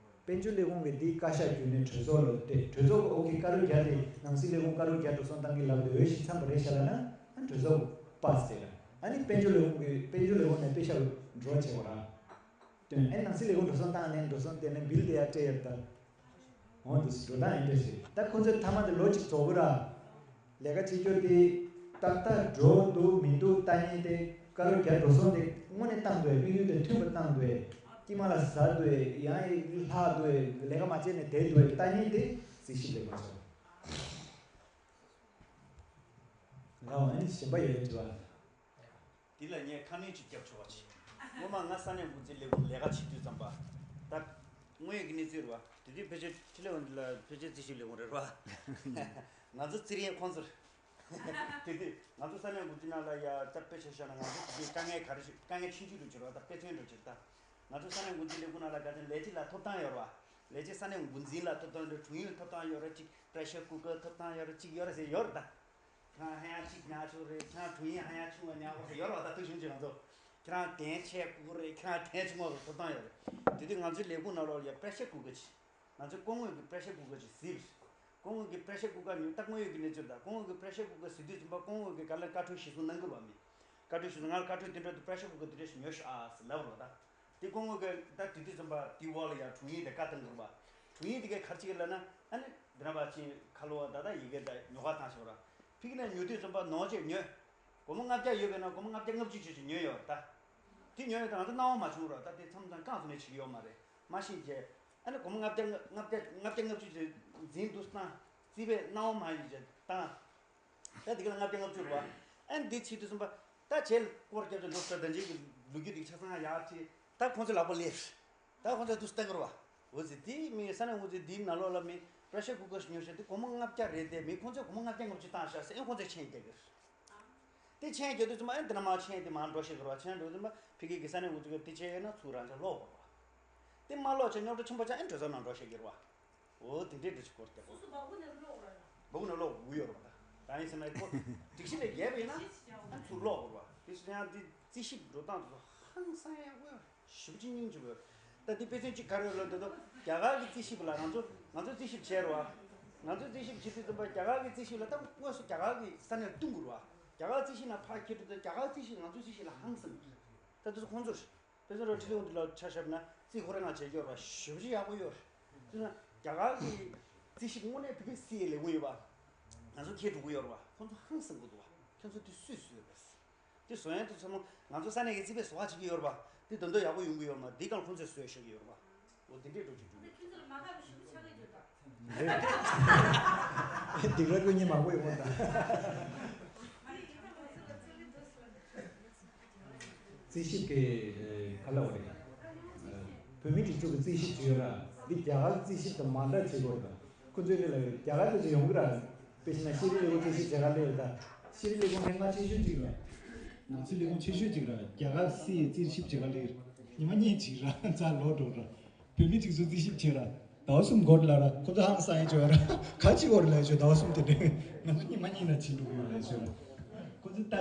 དཔལ་འབྱོར་ལས་ཁུངས་ཀྱིས་འདི་བཀའ་ཤག་བརྒྱུད་ནས་གྲོས་ཚོགས་ལ་སྤྲད། གྲོས་ཚོགས་ཀྱིས་ཨོ་ཁེ་ཀ་རུ་བརྒྱ་དེ་ནང་སྲིད་ལས་ཁུངས་ཀ་རུ་བརྒྱ་འགྲོ་སོང་བཏང་གི་ལབ་དེ་འོས་ཤིག་འཚམས་པ་རེད་ཤག་ལབ་ན་ཨ་ནི་གྲོས་ཚོགས་པས་སྤྲད་ར། ཨ་ནི་དཔལ་འབྱོར་ལས་ཁུངས་ཀྱིས་དཔལ་འབྱོར་ལས་ཁུངས་ནས་པེ་ཤག་འགྲོ་བྱེད་འོ་ར། དོན་ཨེ་ནང་སྲིད་ལས་ཁུངས་འགྲོ་སོང་བཏང་ནས་འགྲོ་སོང་དེ་ནས་བིལ་དེ་ཡར་སྤྲད་ཡོད་ད། འོ་དེ་འགྲོ་སྟངས་ཨེ་འདྲ་ཞིག་ད་ཁོ་ཚོས་མཐའ་མ་དེ་ལོ་གཅིག་རྫོགས་གི་ར། ལས་ཀ་བྱེད་རྒྱུ་དེ་ཏག་ཏག་འགྲོ་འདུག་མི་འདུག་ལྟ་མཁན་དེ་ཀ་རུ་བརྒྱ་འགྲོ་སོང་དེ་དངོས་གནས་བཏང་འདུག་དམིགས་ཡུལ་དང་མཐུན་པ་བཏང་འདུག་དཀྱིལ་མ་ལ་ཟ་འདུག་ཡང་ལྷག་འདུག་ལས་ཀ་མ་བྱས་ནས་བསྡད་འདུག་ལྟ་མཁན་དེ་རྩིས་ཞིབ་ལས་ཁུངས་ཚོ། ལའོ་ཨ་ནི་གཞན་པ་ཡོད་དྲི་བ། འདི་ལ་ངས་ཁ་སྣོན་ཅིག་བརྒྱབ་ཆོག་པ་བྱེད། སྔོན་མ་ང་ས་གནས་འགོ་འཛིན་ལས་ཁུངས་ལས་ཀ་བྱེད་དུས་ཙམ་པ། ད་དངོས་ཡོད་ཀྱི་གནས་ཚུལ་རེད་བ། དེ་དུས་ཕལ་ཆེར་ཁྲི་ལས་ཁུངས་འདི་ལ་ཕལ་ཆེར་རྩིས་ཞིབ་ལས་ཁུངས་རེད་བ། ང་ཚོ་རྩིས་རིག་ཁོང་ཚོར། དེ་དུས་ང་ཚོ་ས་གནས་འགོ་འཛིན་ནང་ལ་ཡ་ད་དཔེ་ཆ་བཞག་ན་ང་ཚོ་དེ་དུས་དཀའ་ངལ་ག་རེ་ཞིག་དཀའ་ངལ་ཆུང་ཆུང་རུ་གྱུར་བ་ད་དཔེ་མཚོན་འགྲོ་ཕྱིར་ད། ང་ཚོ་ས་གནས་འགོ་འཛིན་ལས་ཁུངས་ནང་ལ་ག་ཚོད་ལས་བྱེད་ལ་ཐོབ་ཐང་ཡོད་རེད་བ། ལས་བྱེད་ས་གནས་འགོ་འཛིན་ལ་ཐོབ་ཐང་ཡོད་རེད། དྲུང་ཡིག་ལ་ཐོབ་ཐང་ཡོད་རེད། གཅིག་པེ་རེ་ཤར་ཀུ་ཀར་ཐོབ་ཐང་ཡོད་རེད། གཅིག་ཡོད་རེད་ཟེར་ཡོད་རེད་ད། ཁྱེད་རང་ཧ་ཡང་གཅིག་ཉག་ཆུང་རེད། ཁྱེད་རང་དྲུང་ཡིག་ཧ་ཡང་ཆུང་བ་ཉག་གོ་ཟེར་ཡོད་རེད་བ། ད་ཐུག་ཆུང་ཆུང་ང་ཚོ། ཁྱེད་རང་གདན་ཆེ་དགོས་རེད། ཁྱེད་རང་གདན་ཆུང་བ་ཐོབ་ཐང་ཡོད་རེད། དེ་དུས་ང་ཚོའི་ལས་ཁུངས་ནང་ལོགས་ལ་ཡ་པེ་རེ་ཤར་ཀུ་ཀར་ཅིག་ང་ཚོས་སྐུ་ངོ་གི་པེ་རེ་ཤར་ཀུ་ཀར་ཅིག་གཟིགས། སྐུ་ངོ་གི་པེ་རེ་ཤར་ཀུ་ཀར་ཉོས། ད་དངོས་ཡོད་ཀྱི་གནས་ཚུལ་དང་སྐུ་ངོ་གི་པེ་རེ་ཤར་ཀུ་ཀར་གཟིགས་དུས་ཙམ་པ་སྐུ་ངོ་གི་ག་ལ་བཀའ་འཁྲོལ་གཞིར་བཟུང་གནང་གི་རེད་བ། མི་བཀའ་འཁྲོལ་གཞིར་བཟུང་། ང་ལ་བཀའ་འཁྲོལ་དེ་འདྲ་འདུག་པེ་རེ་ཤར་ཀུ་ཀར་དེ་འདྲ་ཞིག་ཉོས་ཤོག་ཨ་ཟེར་ལབ་རེད་བ་ད། དེ་སྐུ་ངོ་གིས་ད་དེ་དུས་ཙམ་པ་དེའི་འོག་ལ་ཡང་དྲུང་ཡིག་དེ་བཀའ་བཏང་གི་རེད་བ། དྲུང་ཡིག་དེ་གས་ག་རེ་བྱེད་ཀྱི་ལབ་ན། ཨ་ནི་འདི་ན་བ་ཅིན་ཁ་ལོ་བ་ད་ད་ཡི་གེ་ད་ཉོ་ག་བཏང་ཤོག་ར། ཕ་གི་ནས་ཉོ་དུས་ཙམ་པ་ནོར་ཅིག་ཉོས། སྒོར་མོ་ལྔ་བརྒྱ་ཡོད་པས་ན་སྒོར་མོ་ལྔ་བརྒྱ་ལྔ་བཅུ་ཅིག་ཅིག་ཉོས་ཡོད་རེད་ད། དེ་ཉོས་ཡོད་ད་ང་ཚོ་སྣང་བ་མ་བྱུང་ར། ད་དེ་མཚམས་མཚམས་རྐང་བཙུགས་ནས་བྱེད་ཀྱི་ཡོད་མ་རེད། མ་ཤེས་རྗེས། ཨ་ནི་སྒོར་མོ་ལྔ་བརྒྱ་ལྔ་བརྒྱ་ལྔ་བརྒྱ་ལྔ་བཅུ་ཅིག་འཛིན་འདུག་བཏང་། རྩིས་པས་སྣང་བ་མ་ཡིན་ཅིག་བཏང་། ད་དེ་ག་ལ་ལྔ་བརྒྱ་ལྔ་བཅུ་རེད་བ། ཨ་ནི་འདི་བྱེད་དུས་ཙམ་པ། ད་བྱས་སྐོར་རྒྱབ་ཅིག་འགྲོ་ས། ད་འཇིག་གི་ལོ་རྒྱུས་དེ་ཆ་ཚང་ཡག་ཅིག་ད་ཁོང་ཚོའི་ལག་པ་སླེབས། ད་ཁོང་ཚོས་འདུག་སྟེང་གི་རེད་བ། འོ་ཙི་དེ་མི་ས་གནས་འོ་ཙི་འདིའི་ནང་ལོགས་ལ་མི་པེ་རེ་ཤར་ཀུ་ཀར་ཞིག་ཉོས་ཤག་དེ་སྒོར་མོ་ལྔ་བརྒྱ་རེད་དེ། མི་ཁོང་ཚོས་སྒོར་མོ་ལྔ་བརྒྱ་ལྔ་བཅུ་བཏང་ཤག་ཟེར། ཨེ་ཁོང་ཚོས་མཆན་རྒྱག་གི་རེད། དེ་མཆན་རྒྱག་དུས་ཙམ་པ་ཨེ་འདི་ན་མ་མཆན་དེ་མར་འགྲོ་ཤེས་ཀྱི་རེད་བ། མཆན་འགྲོ་དུས་ཙམ་པ་ཕ་གི་གི་ས་གནས་འོ་ཙི་གི་དེ་བྱས་ཡོད་ན་ཚུར་རང་ཅག་ཀློག་དགོས་རེད་བ། དེ་མ་ཀློག་བྱས་རྙོག་དྲ་ཆེན་པོ་ཆགས། ཨེ་གྲོས་ཚོགས་ནང་འགྲོ་ཤེས་ཀྱི་རེད་བ། འོ་དེ་འདྲའི་འདྲ་ཞིག་སྐོར་རྒྱབ། སོ་སོ་སྦ་ཁུག་ནས་ཀློག་ར། སྦ་ཁུག་ནས་ཀློག་དགོས་ཡོད་རེད་པ། ད་ཡིན་ཟེར་ན་ཁོ་སྒྲིག་གཞི་ལས་འགལ་བ་ཡིན་ན་ཨ་ཚུར་ཀློག་དགོས་རེད་པ། དེ་སོང་ཙང་དེ་རྩིས་ཞིབ་འགྲོ་སྟངས་དེ་ ཧང་སང་ཡག་པོ་ཡོད། ཞེ་པོ་ཅིག་སྙིང་རྗེ་པོ་ཡོད། ད་འདི་དཔེ་མཚོན་གཅིག་ག་རེ་ཡོད་ལབ་དུས། རྒྱ་གར་གྱི་རྩིས་ཞིབ་ལ་ང་ཚོ་ང་ཚོ་རྩིས་ཞིབ་བྱས་རེད་བ། ང་ཚོ་རྩིས་ཞིབ་བྱེད་དུས་ཙམ་པ་རྒྱ་གར་གྱི་རྩིས་ཞིབ་ལ་ད་དངོས་སུ་རྒྱ་གར་གྱི་ས་གནས་ལ་བསྟུན་དགོས་རེད་བ། རྒྱ་གར་རྩིས་ཞིབ་ནང་ཕར་འཁྱེར་དུས་ཙམ་རྒྱ་གར་རྩིས་ཞིབ་ང་ཚོའི་རྩིས་ཞིབ་ལ་ཧང་སང་གི་རེད། ད་དེ་ཚོ་ཁོང་ཚོར། དཔེ་མཚོན་ར་ཁྲི་ལེ་ཁོང་དེ་ལ་ཆ་བཞག་ན་རྩིས་ཁོ་རང་ང་བྱས་ཀྱི་ཡོད་རེད་བ། ཞེ་པོ་ཅིག་ཡག་པོ་ཡོད་རེད། དེ་ན་རྒྱ་གར་གྱི་རྩིས་ཞིབ་དངོས་གནས་དེ་གའི་སི་ཨེ་ལས་ཁུངས་ཡོད་པ། ང་ཚོ་འཁྱེར་འགྲོ་གི་ཡོད་རེད་བ། ཁོང་ཚོ་ཧང་སང་གི་འདུག་བ། ཁྱོད་ཚོ་དེ་སུས་བཟོས་པས། དེ་བཟོ་ཡག་དེ་ཚང་མ་ང་ཚོ་ས་གནས་ཀྱི་རྩིས་པས་བཟོ་བ་བྱེད་ཀྱི་ཡོད་རེད་བ། དེ་དོན་དག་ཡག་པོ་ཡོང་གི་ཡོད་མ་རེད། དེའི་སྒང་ཁོང་ཚོས་བཟོས་བཞག་གི་ཡོད་རེད་བ། འོ་དེ་འདྲས་འགྲོ་གི་འདུག་ཁྱོད་ཚོ་ལ་མ་དགའ་བ་ཞེ་པོ་ཆགས་ཀྱི་ཡོད་ད། རེད། སྡིག་ར་ཀུན་གཉིས་མང་པོ་ཡོད་པ་དང་། རྩིས་ཞིབ་ཀྱི་ཨེ་ག་ལ་བ་རེད། ཨེ་བོད་མིའི་སྒྲིག་འཛུགས་ཀྱི་རྩིས་ཞིབ་བྱེད་ཡོད་ར། འདི་རྒྱ་གར་རྩིས་ཞིབ་དང་མ་འདྲ་བྱེད་དགོས་རེད། ཁོ་ཚོའི་ལས་ལ་རྒྱ་གར་དུ་ཡོང་གི་ར། དཔེ་བྱས་ན་ཤེས་རིག་ལས་ཁུངས་རྩིས་ཞིབ་བྱེད་ག་སླེབས་ཡོད་ད། ཤེས་རིག་ལས་ཁུངས་ལྷན་ཁང་ཆེ་ཤོས་གཅིག་ར། ང་ཚོའི་ལས་ཁུངས་ཆེ་ཤོས་གཅིག་ར། རྒྱ་གར་སི་ཨེ་རྩིས་ཞིབ་བྱེད་ག་སླེབས། ཉི་མ་གཉིས་གཅིག་ར་རྩ་ལོག་འགྲོ་ར། བོད་མི་སྒྲིག་འཛུགས་རྩིས་ཞིབ་བྱེད་ར། ཟླ་བ་གསུམ་འགོར་ལ་ར། ཁོ་ཚོ་ཧང་སང་ཡིན་བྱོས་ར། ག་ཅི་འོར་ལ་བྱོས་ཟླ་བ་གསུམ་དེ་འདྲ། ང་ཚོ་ཉི་མ་གཉིས་ན་བྱེད་འགྲོ་གི་ཡོད་ལ་བྱོས་ར། ཁོ་ཚོ་ལྟ།